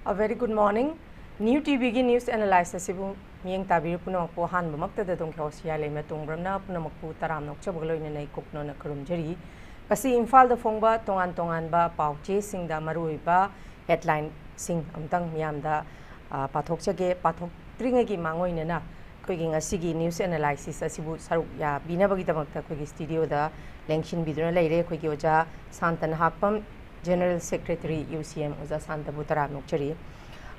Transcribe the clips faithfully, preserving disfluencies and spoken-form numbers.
A very good morning. New T Vꯒꯤ news analysis ꯑꯁꯤꯕꯨ ꯃꯤꯠꯌꯦꯡ ꯇꯥꯕꯤꯔꯤꯕ ꯄꯨꯝꯅꯃꯛꯄꯨ ꯑꯍꯥꯟꯕꯃꯛꯇꯗ ꯗꯣꯡꯈ꯭ꯌꯥꯎ ꯁꯤꯌꯥ ꯂꯩꯃ ꯇꯣꯡꯕ꯭ꯔꯝꯅ ꯄꯨꯝꯅꯃꯛꯄꯨ ꯇꯔꯥꯝꯅ ꯑꯣꯛꯆꯕꯒ ꯂꯣꯏꯅꯅ ꯑꯩ ꯀꯨꯞꯅꯣꯅ ꯈꯨꯔꯨꯝꯖꯔꯤ꯫ ꯉꯁꯤ ꯏꯝꯐꯥꯜꯗ ꯐꯣꯡꯕ ꯇꯣꯉꯥꯟ ꯇꯣꯉꯥꯟꯕ ꯄꯥꯎ ꯆꯦꯁꯤꯡꯗ ꯃꯔꯨꯑꯣꯏꯕ headlineꯁꯤꯡ ꯑꯃꯨꯛꯇꯪ ꯃꯤꯌꯥꯝꯗ, ꯑ, ꯄꯥꯊꯣꯛꯆꯒꯦ꯫ ꯄꯥꯊꯣꯛꯇ꯭ꯔꯤꯉꯩꯒꯤ ꯃꯥꯡꯑꯣꯏꯅꯅ ꯑꯩꯈꯣꯏꯒꯤ ꯉꯁꯤꯒꯤ news analysis ꯑꯁꯤꯕꯨ ꯁꯔꯨꯛ ꯌꯥꯕꯤꯅꯕꯒꯤꯗꯃꯛꯇ ꯑꯩꯈꯣꯏꯒꯤ studioꯗ ꯂꯦꯡꯁꯤꯟꯕꯤꯗꯨꯅ ꯂꯩꯔꯦ ꯑꯩꯈꯣꯏꯒꯤ ꯑꯣꯖꯥ ꯁꯥꯟꯇꯅ ꯍꯥꯛꯄꯝ, General Secretary U C M, ꯑꯣꯖꯥ ꯁꯥꯟꯇꯕꯨ ꯇꯔꯥꯝ ꯅꯣꯛꯆꯔꯤ꯫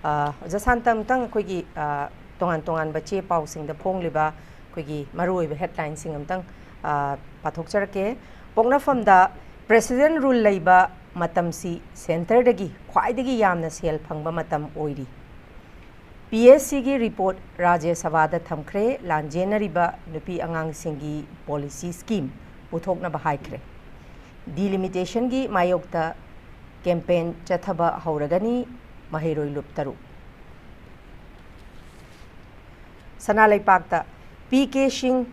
ꯑ, ꯑꯣꯖꯥ ꯁꯥꯟꯇ, ꯑꯃꯨꯛꯇꯪ ꯑꯩꯈꯣꯏꯒꯤ, ꯑ, ꯇꯣꯉꯥꯟ ꯇꯣꯉꯥꯟꯕ ꯆꯦ ꯄꯥꯎꯁꯤꯡꯗ ꯐꯣꯡꯂꯤꯕ ꯑꯩꯈꯣꯏꯒꯤ ꯃꯔꯨꯑꯣꯏꯕ headlineꯁꯤꯡ ꯑꯃꯨꯛꯇꯪ, ꯑ, ꯄꯥꯊꯣꯛꯆꯔꯛꯀꯦ꯫ ꯄꯣꯛꯅꯐꯝꯗ President rule ꯂꯩꯕ ꯃꯇꯝꯁꯤ centreꯗꯒꯤ ꯈ꯭ꯋꯥꯏꯗꯒꯤ ꯌꯥꯝꯅ ꯁꯦꯜ ꯐꯪꯕ ꯃꯇꯝ ꯑꯣꯏꯔꯤ꯫ P S Cꯒꯤ report ꯔꯥꯖ꯭ꯌ ꯁꯚꯥꯗ ꯊꯝꯈ꯭ꯔꯦ꯫ ꯂꯥꯟꯖꯦꯟꯅꯔꯤꯕ ꯅꯨꯄꯤ ꯑꯉꯥꯡꯁꯤꯡꯒꯤ policy scheme ꯄꯨꯊꯣꯛꯅꯕ ꯍꯥꯏꯈ꯭ꯔꯦ꯫ Delimitationꯒꯤ ꯃꯥꯌꯣꯛꯇ campaign ꯆꯠꯊꯕ ꯍꯧꯔꯒꯅꯤ꯫ ꯃꯍꯩꯔꯣꯏ ꯂꯨꯞ ꯇꯔꯨꯛ꯫ ꯁꯅꯥ ꯂꯩꯄꯥꯛꯇ P K Singh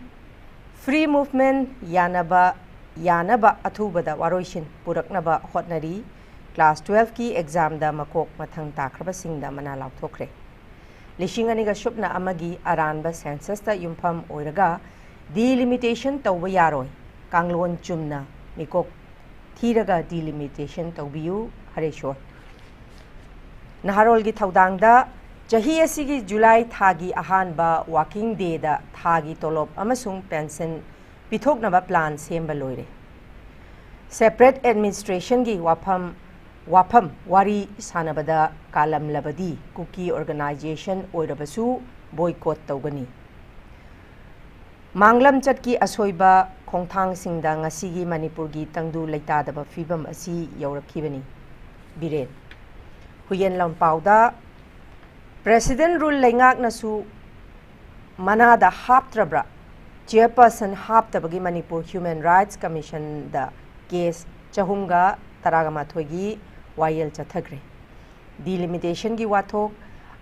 free movement ꯌꯥꯅꯕ, ꯌꯥꯅꯕ ꯑꯊꯨꯕꯗ ꯋꯥꯔꯣꯏꯁꯤꯟ ꯄꯨꯔꯛꯅꯕ ꯍꯣꯠꯅꯔꯤ꯫ Class twelveꯀꯤ examꯗ ꯃꯀꯣꯛ ꯃꯊꯪ ꯇꯥꯈ꯭ꯔꯕꯁꯤꯡꯗ ꯃꯅꯥ ꯂꯥꯎꯊꯣꯛꯈ꯭ꯔꯦ꯫ ꯂꯤꯁꯤꯡ ꯑꯅꯤꯒ ꯁꯨꯞꯅ ꯑꯃꯒꯤ ꯑꯔꯥꯟꯕ censusꯇ ꯌꯨꯝꯐꯝ ꯑꯣꯏꯔꯒ delimitation ꯇꯧꯕ ꯌꯥꯔꯣꯏ꯫ ꯀꯥꯡꯂꯣꯟ ꯆꯨꯝꯅ ꯃꯤꯀꯣꯛ ꯊꯤꯔꯒ delimitation ꯇꯧꯕꯤꯌꯨ꯫ ꯍꯔꯦꯁꯣꯔ꯫ ꯅꯍꯥꯔꯣꯜꯒꯤ ꯊꯧꯗꯥꯡꯗ ꯆꯍꯤ ꯑꯁꯤꯒꯤ ꯖꯨꯂꯥꯏ ꯊꯥꯒꯤ ꯑꯍꯥꯟꯕ working dayꯗ ꯊꯥꯒꯤ ꯇꯣꯂꯣꯞ ꯑꯃꯁꯨꯡ pension ꯄꯤꯊꯣꯛꯅꯕ plan ꯁꯦꯝꯕ ꯂꯣꯏꯔꯦ꯫ Separate administrationꯒꯤ ꯋꯥꯐꯝ, ꯋꯥꯐꯝ ꯋꯥꯔꯤ ꯁꯥꯟꯅꯕꯗ ꯀꯥꯂꯝꯂꯕꯗꯤ ꯀꯨꯀꯤ organization ꯑꯣꯏꯔꯕꯁꯨ boycott ꯇꯧꯒꯅꯤ꯫ ꯃꯥꯡꯂꯝꯆꯠꯀꯤ ꯑꯁꯣꯏꯕ ꯈꯣꯡꯊꯥꯡꯁꯤꯡꯗ ꯉꯁꯤꯒꯤ ꯃꯅꯤꯄꯨꯔꯒꯤ ꯇꯪꯗꯨ ꯂꯩꯇꯥꯗꯕ ꯐꯤꯕꯝ ꯑꯁꯤ ꯌꯧꯔꯛꯈꯤꯕꯅꯤ꯫ ꯕꯤꯔꯦꯟ꯫ ꯍꯨꯏꯌꯦꯟ ꯂꯝꯄꯥꯎꯗ President rule ꯂꯩꯉꯥꯛꯅꯁꯨ ꯃꯅꯥꯗ ꯍꯥꯞꯇ꯭ꯔꯕ꯭ꯔꯥ? Chairperson ꯍꯥꯞꯇꯕꯒꯤ Manipur Human Rights Commissionꯗ case ꯆꯍꯨꯝꯒ ꯇꯔꯥꯃꯥꯊꯣꯏꯒꯤ ꯋꯥꯌꯦꯜ ꯆꯠꯊꯈ꯭ꯔꯦ꯫ Delimitationꯒꯤ ꯋꯥꯊꯣꯛ,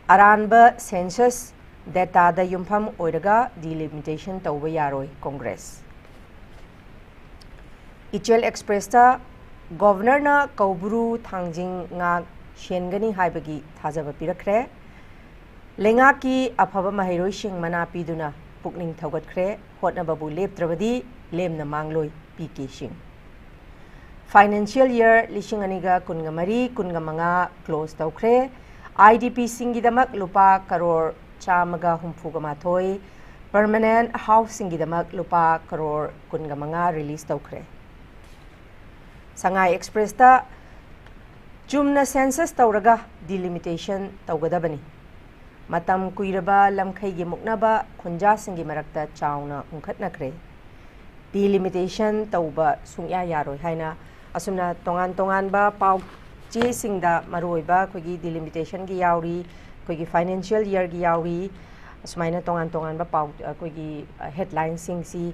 ꯑꯔꯥꯟꯕ census dataꯗ ꯌꯨꯝꯐꯝ ꯑꯣꯏꯔꯒ delimitation ꯇꯧꯕ ꯌꯥꯔꯣꯏ ꯀꯣꯡꯒ꯭ꯔꯦꯁ꯫ ꯏꯆꯦꯜ Expressꯇ Governorꯅ ꯀꯧꯕ꯭ꯔꯨ, ꯊꯥꯡꯖꯤꯡ, ꯉꯥꯛ, ꯁꯦꯟꯒꯅꯤ ꯍꯥꯏꯕꯒꯤ ꯊꯥꯖꯕ ꯄꯤꯔꯛꯈ꯭ꯔꯦ꯫ ꯂꯩꯉꯥꯛꯀꯤ ꯑꯐꯕ ꯃꯍꯩꯔꯣꯏꯁꯤꯡ ꯃꯅꯥ ꯄꯤꯗꯨꯅ ꯄꯨꯛꯅꯤꯡ ꯊꯧꯒꯠꯈ꯭ꯔꯦ꯫ ꯍꯣꯠꯅꯕꯕꯨ ꯂꯦꯞꯇ꯭ꯔꯕꯗꯤ ꯂꯦꯝꯅ ꯃꯥꯡꯂꯣꯏ꯫ ꯄꯤ ꯀꯦ ꯁꯤꯡ꯫ Financial year ꯂꯤꯁꯤꯡ ꯑꯅꯤꯒ ꯀꯨꯟꯒ ꯃꯔꯤ ꯀꯨꯟꯒ ꯃꯉꯥ close ꯇꯧꯈ꯭ꯔꯦ꯫ ꯑꯥꯏ ꯗꯤ ꯄꯤꯁꯤꯡꯒꯤꯗꯃꯛ ꯂꯨꯄꯥ ꯀꯔꯣꯔ ꯆꯥꯝꯃꯒ ꯍꯨꯝꯐꯨꯒ ꯃꯥꯊꯣꯏ, permanent houseꯁꯤꯡꯒꯤꯗꯃꯛ ꯂꯨꯄꯥ ꯀꯔꯣꯔ ꯀꯨꯟꯒ ꯃꯉꯥ release ꯇꯧꯈ꯭ꯔꯦ꯫ ꯁꯉꯥꯏ ꯑꯦꯛꯁꯄ꯭ꯔꯦꯁꯇ ꯆꯨꯝꯅ census ꯇꯧꯔꯒ delimitation ꯇꯧꯒꯗꯕꯅꯤ꯫ ꯃꯇꯝ ꯀꯨꯏꯔꯕ ꯂꯝꯈꯩꯒꯤ ꯃꯨꯛꯅꯕ ꯈꯨꯟꯖꯥꯁꯤꯡꯒꯤ ꯃꯔꯛꯇ ꯆꯥꯎꯅ ꯎꯪꯈꯠꯅꯈ꯭ꯔꯦ꯫ Delimitation ꯇꯧꯕ ꯁꯨꯡꯌꯥ ꯌꯥꯔꯣꯏ ꯍꯥꯏꯅ ꯑꯁꯨꯝꯅ ꯇꯣꯉꯥꯟ ꯇꯣꯉꯥꯟꯕ ꯄꯥꯎ ꯆꯦꯁꯤꯡꯗ ꯃꯔꯨꯑꯣꯏꯕ ꯑꯩꯈꯣꯏꯒꯤ delimitationꯒꯤ ꯌꯥꯎꯔꯤ, ꯑꯩꯈꯣꯏꯒꯤ financial yearꯒꯤ ꯌꯥꯎꯔꯤ, ꯑꯁꯨꯃꯥꯏꯅ ꯇꯣꯉꯥꯟ ꯇꯣꯉꯥꯟꯕ ꯄꯥꯎ ꯑꯩꯈꯣꯏꯒꯤ headlineꯁꯤꯡꯁꯤ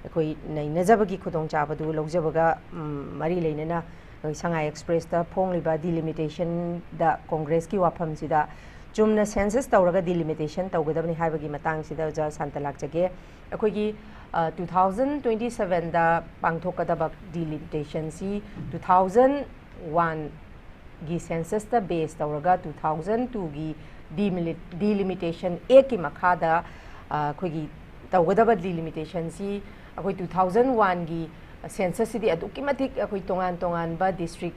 ꯑꯩꯈꯣꯏ ꯅꯩꯅꯖꯕꯒꯤ ꯈꯨꯗꯣꯡꯆꯥꯕꯗꯨ ꯂꯧꯖꯕꯒ, ꯎꯝ, ꯃꯔꯤ ꯂꯩꯅꯅ ꯑꯩꯈꯣꯏ ꯁꯉꯥꯏ ꯑꯦꯛꯁꯄ꯭ꯔꯦꯁꯇ ꯐꯣꯡꯂꯤꯕ delimitation ꯗ ꯀꯣꯡꯒ꯭ꯔꯦꯁꯀꯤ ꯋꯥꯐꯝꯁꯤꯗ ꯆꯨꯝꯅ census ꯇꯧꯔꯒ delimitation ꯇꯧꯒꯗꯕꯅꯤ ꯍꯥꯏꯕꯒꯤ ꯃꯇꯥꯡꯁꯤꯗ ꯑꯣꯖꯥ ꯁꯥꯟꯇ ꯂꯥꯛꯆꯒꯦ꯫ ꯑꯩꯈꯣꯏꯒꯤ, ꯑ, two thousand twenty sevenꯗ ꯄꯥꯡꯊꯣꯛꯀꯗꯕ delimitationꯁꯤ two thousand oneꯒꯤ censusꯇ base ꯇꯧꯔꯒ two thousand twoꯒꯤ demili-, delimitation actꯀꯤ ꯃꯈꯥꯗ, ꯑ, ꯑꯩꯈꯣꯏꯒꯤ ꯇꯧꯒꯗꯕ delimitationꯁꯤ ꯑꯩꯈꯣꯏ two thousand oneꯒꯤ censusꯁꯤꯗꯤ ꯑꯗꯨꯛꯀꯤ ꯃꯇꯤꯛ ꯑꯩꯈꯣꯏ ꯇꯣꯉꯥꯟ ꯇꯣꯉꯥꯟꯕ district,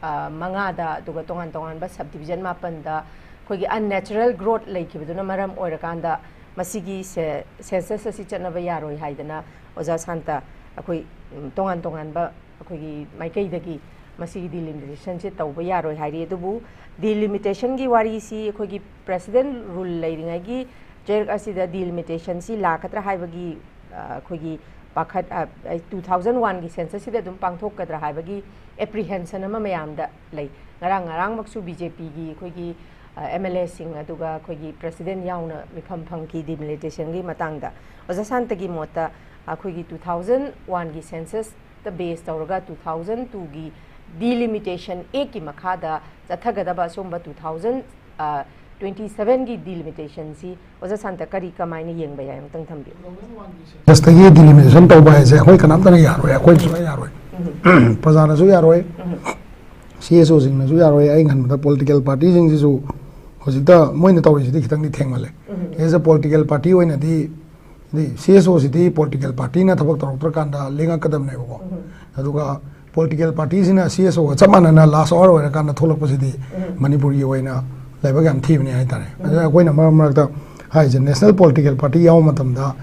ꯑ, ꯃꯉꯥꯗ, ꯑꯗꯨꯒ ꯇꯣꯉꯥꯟ ꯇꯣꯉꯥꯟꯕ subdivision ꯃꯥꯄꯟꯗ ꯑꯩꯈꯣꯏꯒꯤ unnatural growth ꯂꯩꯈꯤꯕꯗꯨꯅ ꯃꯔꯝ ꯑꯣꯏꯔꯀꯥꯟꯗ ꯃꯁꯤꯒꯤ ꯁꯦ-, census ꯑꯁꯤ ꯆꯠꯅꯕ ꯌꯥꯔꯣꯏ ꯍꯥꯏꯗꯅ ꯑꯣꯖꯥ ꯁꯥꯟꯇ ꯑꯩꯈꯣꯏ, ꯎꯝ, ꯇꯣꯉꯥꯟ ꯇꯣꯉꯥꯟꯕ ꯑꯩꯈꯣꯏꯒꯤ ꯃꯥꯏꯀꯩꯗꯒꯤ ꯃꯁꯤꯒꯤ delimitationꯁꯦ ꯇꯧꯕ ꯌꯥꯔꯣꯏ ꯍꯥꯏꯔꯤ꯫ ꯑꯗꯨꯕꯨ delimitationꯒꯤ ꯋꯥꯔꯤꯁꯤ ꯑꯩꯈꯣꯏꯒꯤ president rule ꯂꯩꯔꯤꯉꯩꯒꯤ ꯆꯩꯔꯛ ꯑꯁꯤꯗ delimitationꯁꯤ ꯂꯥꯛꯀꯗ꯭ꯔꯥ ꯍꯥꯏꯕꯒꯤ, ꯑ, ꯑꯩꯈꯣꯏꯒꯤ ꯄꯥꯈꯠ-, ꯑ, two thousand oneꯒꯤ censusꯁꯤꯗ ꯑꯗꯨꯝ ꯄꯥꯡꯊꯣꯛꯀꯗ꯭ꯔꯥ ꯍꯥꯏꯕꯒꯤ apprehension ꯑꯃ ꯃꯌꯥꯝꯗ ꯂꯩ꯫ ꯉꯔꯥꯡ ꯉꯔꯥꯡꯃꯛꯁꯨ BJPꯒꯤ ꯑꯩꯈꯣꯏꯒꯤ, ꯑ, MLAꯁꯤꯡ ꯑꯗꯨꯒ ꯑꯩꯈꯣꯏꯒꯤ president ꯌꯥꯎꯅ ꯃꯤꯐꯝ ꯐꯝꯈꯤ delimitationꯒꯤ ꯃꯇꯥꯡꯗ꯫ ꯑꯣꯖꯥ ꯁꯥꯟꯇꯒꯤ ꯃꯣꯠꯇ ꯑꯩꯈꯣꯏꯒꯤ two thousand oneꯒꯤ censusꯇ base ꯇꯧꯔꯒ two thousand twoꯒꯤ delimitation actꯀꯤ ꯃꯈꯥꯗ ꯆꯠꯊꯒꯗꯕ ꯑꯁꯨꯝꯕ two thousand, ꯑ, twenty sevenꯒꯤ delimitationꯁꯤ ꯑꯣꯖꯥ ꯁꯥꯟꯇ ꯀꯔꯤ ꯀꯃꯥꯏꯅ ꯌꯦꯡꯕ ꯌꯥꯏ? ꯑꯃꯨꯛꯇꯪ ꯊꯝꯕꯤꯌꯨ꯫ Censusꯇꯒꯤ delimitation ꯇꯧꯕ ꯍꯥꯏꯁꯦ ꯑꯩꯈꯣꯏ ꯀꯅꯥꯝꯇꯅ ꯌꯥꯔꯣꯏ, ꯑꯩꯈꯣꯏꯁꯨ ꯌꯥꯔꯣꯏ, ꯎꯝ꯫ ꯄ꯭ꯔꯖꯥꯅꯁꯨ ꯌꯥꯔꯣꯏ꯫ ꯎꯝ꯫ ꯁꯤ ꯑꯦꯁ ꯑꯣꯁꯤꯡꯅꯁꯨ ꯌꯥꯔꯣꯏ꯫ ꯑꯩ ꯈꯟꯕꯗ ꯄꯣꯂꯤꯇꯤꯀꯦꯜ ꯄꯥꯔꯇꯤꯁꯤꯡꯁꯤꯁꯨ ꯍꯧꯖꯤꯛꯇ ꯃꯣꯏꯅ ꯇꯧꯔꯤꯁꯤꯗꯤ ꯈꯤꯇꯪꯗꯤ ꯊꯦꯡꯃꯜꯂꯦ꯫ ꯑꯦꯁ ꯑꯦ ꯄꯣꯂꯤꯇꯤꯀꯦꯜ ꯄꯥꯔꯇꯤ ꯑꯣꯏꯅꯗꯤ, ꯁꯤ ꯑꯦꯁ ꯑꯣꯁꯤꯗꯤ ꯄꯣꯂꯤꯇꯤꯀꯦꯜ ꯄꯥꯔꯇꯤꯅ ꯊꯕꯛ ꯇꯧꯔꯛꯇ꯭ꯔꯀꯥꯟꯗ ꯂꯦꯡꯉꯛꯀꯗꯕꯅꯦꯕꯀꯣ꯫ ꯑꯗꯨꯒ ꯄꯣꯂꯤꯇꯤꯀꯦꯜ ꯄꯥꯔꯇꯤꯁꯤꯅ ꯁꯤ ꯑꯦꯁ ꯑꯣꯒ ꯆꯞ ꯃꯥꯟꯅꯅ ꯂꯥꯁ ꯑꯋꯥꯔ ꯑꯣꯏꯔꯀꯥꯟꯗ ꯊꯣꯛꯂꯛꯄꯁꯤꯗꯤ ꯃꯅꯤꯄꯨꯔꯒꯤ ꯑꯣꯏꯅ ꯂꯥꯏꯕꯛ ꯌꯥꯝ ꯊꯤꯕꯅꯤ ꯍꯥꯏꯇꯥꯔꯦ꯫ ꯑꯗꯨꯅ ꯑꯩꯈꯣꯏꯅ ꯃꯔꯛ ꯃꯔꯛꯇ ꯍꯥꯏꯔꯤꯁꯦ, ꯅꯦꯁꯅꯦꯜ ꯄꯣꯂꯤꯇꯤꯀꯦꯜ ꯄꯥꯔꯇꯤ ꯌꯥꯎꯕ ꯃꯇꯝꯗ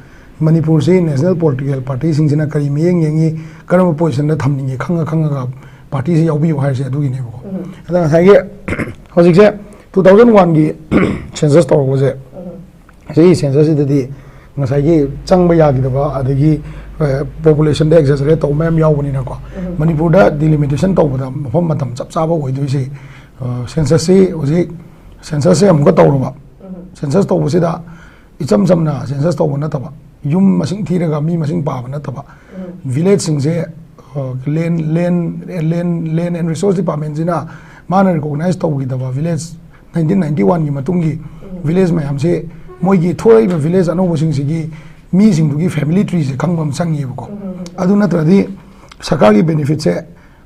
ꯃꯅꯤꯄꯨꯔꯁꯤ ꯅꯦꯁꯅꯦꯜ ꯄꯣꯂꯤꯇꯤꯀꯦꯜ ꯄꯥꯔꯇꯤꯁꯤꯡꯁꯤꯅ ꯀꯔꯤ ꯃꯤꯠꯌꯦꯡ ꯌꯦꯡꯉꯤ, ꯀꯔꯝꯕ ꯄꯣꯖꯤꯁꯟꯗ ꯊꯝꯅꯤꯡꯉꯤ ꯈꯪꯉ ꯈꯪꯉꯒ ꯄꯥꯔꯇꯤꯁꯤ ꯌꯥꯎꯕꯤꯌꯨ ꯍꯥꯏꯔꯤꯁꯦ ꯑꯗꯨꯒꯤꯅꯦꯕꯀꯣ꯫ ꯑꯗ ꯉꯁꯥꯏꯒꯤ ꯍꯧꯖꯤꯛꯁꯦ ꯇꯨ ꯊꯥꯎꯖꯟ ꯋꯥꯟꯒꯤ ꯁꯦꯟꯁꯁ ꯇꯧꯔꯛꯄꯁꯦ, ꯁꯤꯒꯤ ꯁꯦꯟꯁꯁꯁꯤꯗꯗꯤ ꯉꯁꯥꯏꯒꯤ ꯆꯪꯕ ꯌꯥꯈꯤꯗꯕ, ꯑꯗꯒꯤ ꯄꯣꯄꯨꯂꯦꯁꯟꯗ ꯑꯦꯛꯖꯦꯖꯔꯦꯠ ꯇꯧꯕ ꯃꯌꯥꯝ ꯌꯥꯎꯕꯅꯤꯅꯀꯣ, ꯃꯅꯤꯄꯨꯔꯗ ꯗꯤꯂꯤꯃꯤꯇꯦꯁꯟ ꯇꯧꯕꯗ ꯃꯐꯝ ꯃꯇꯝ ꯆꯞ ꯆꯥꯕ ꯑꯣꯏꯗꯣꯏꯁꯤ, ꯁꯦꯟꯁꯁꯁꯤ ꯍꯧꯖꯤꯛ ꯁꯦꯟꯁꯁꯁꯦ ꯑꯃꯨꯛꯀ ꯇꯧꯔꯕ, ꯁꯦꯟꯁꯁ ꯇꯧꯕꯁꯤꯗ ꯏꯆꯝ ꯆꯝꯅ ꯁꯦꯟꯁꯁ ꯇꯧꯕ ꯅꯠꯇꯕ, ꯌꯨꯝ ꯃꯁꯤꯡ ꯊꯤꯔꯒ ꯃꯤ ꯃꯁꯤꯡ ꯄꯥꯕ ꯅꯠꯇꯕ, ꯚꯤꯂꯦꯖꯁꯤꯡꯁꯦ ꯂꯦꯟ ꯂꯦꯟ ꯂꯦꯟ ꯂꯦꯟ ꯑꯦꯟ ꯔꯤꯁꯣꯔꯁ ꯗꯤꯄꯥꯔꯠꯃꯦꯟꯁꯤꯅ ꯃꯥꯅ ꯔꯤꯀꯣꯛꯅꯥꯏꯁ ꯇꯧꯈꯤꯗꯕ ꯚꯤꯂꯦꯖ ꯅꯥꯏꯟꯇꯤꯟ ꯅꯥꯏꯟꯇꯤ ꯋꯥꯟꯒꯤ ꯃꯇꯨꯡꯒꯤ ꯚꯤꯂꯦꯖ ꯃꯌꯥꯝꯁꯦ, ꯃꯣꯏꯒꯤ ꯊꯣꯛꯂꯛꯏꯕ ꯚꯤꯂꯦꯖ ꯑꯅꯧꯕꯁꯤꯡꯁꯤꯒꯤ ꯃꯤꯁꯤꯡꯗꯨꯒꯤ ꯐꯦꯃꯤꯂꯤ ꯇ꯭ꯔꯤꯁꯦ ꯈꯪꯕ ꯑꯃ ꯆꯪꯉꯦꯕꯀꯣ꯫ ꯑꯗꯨ ꯅꯠꯇ꯭ꯔꯗꯤ ꯁꯔꯀꯥꯔꯒꯤ ꯕꯦꯅꯤꯐꯤꯠꯁꯦ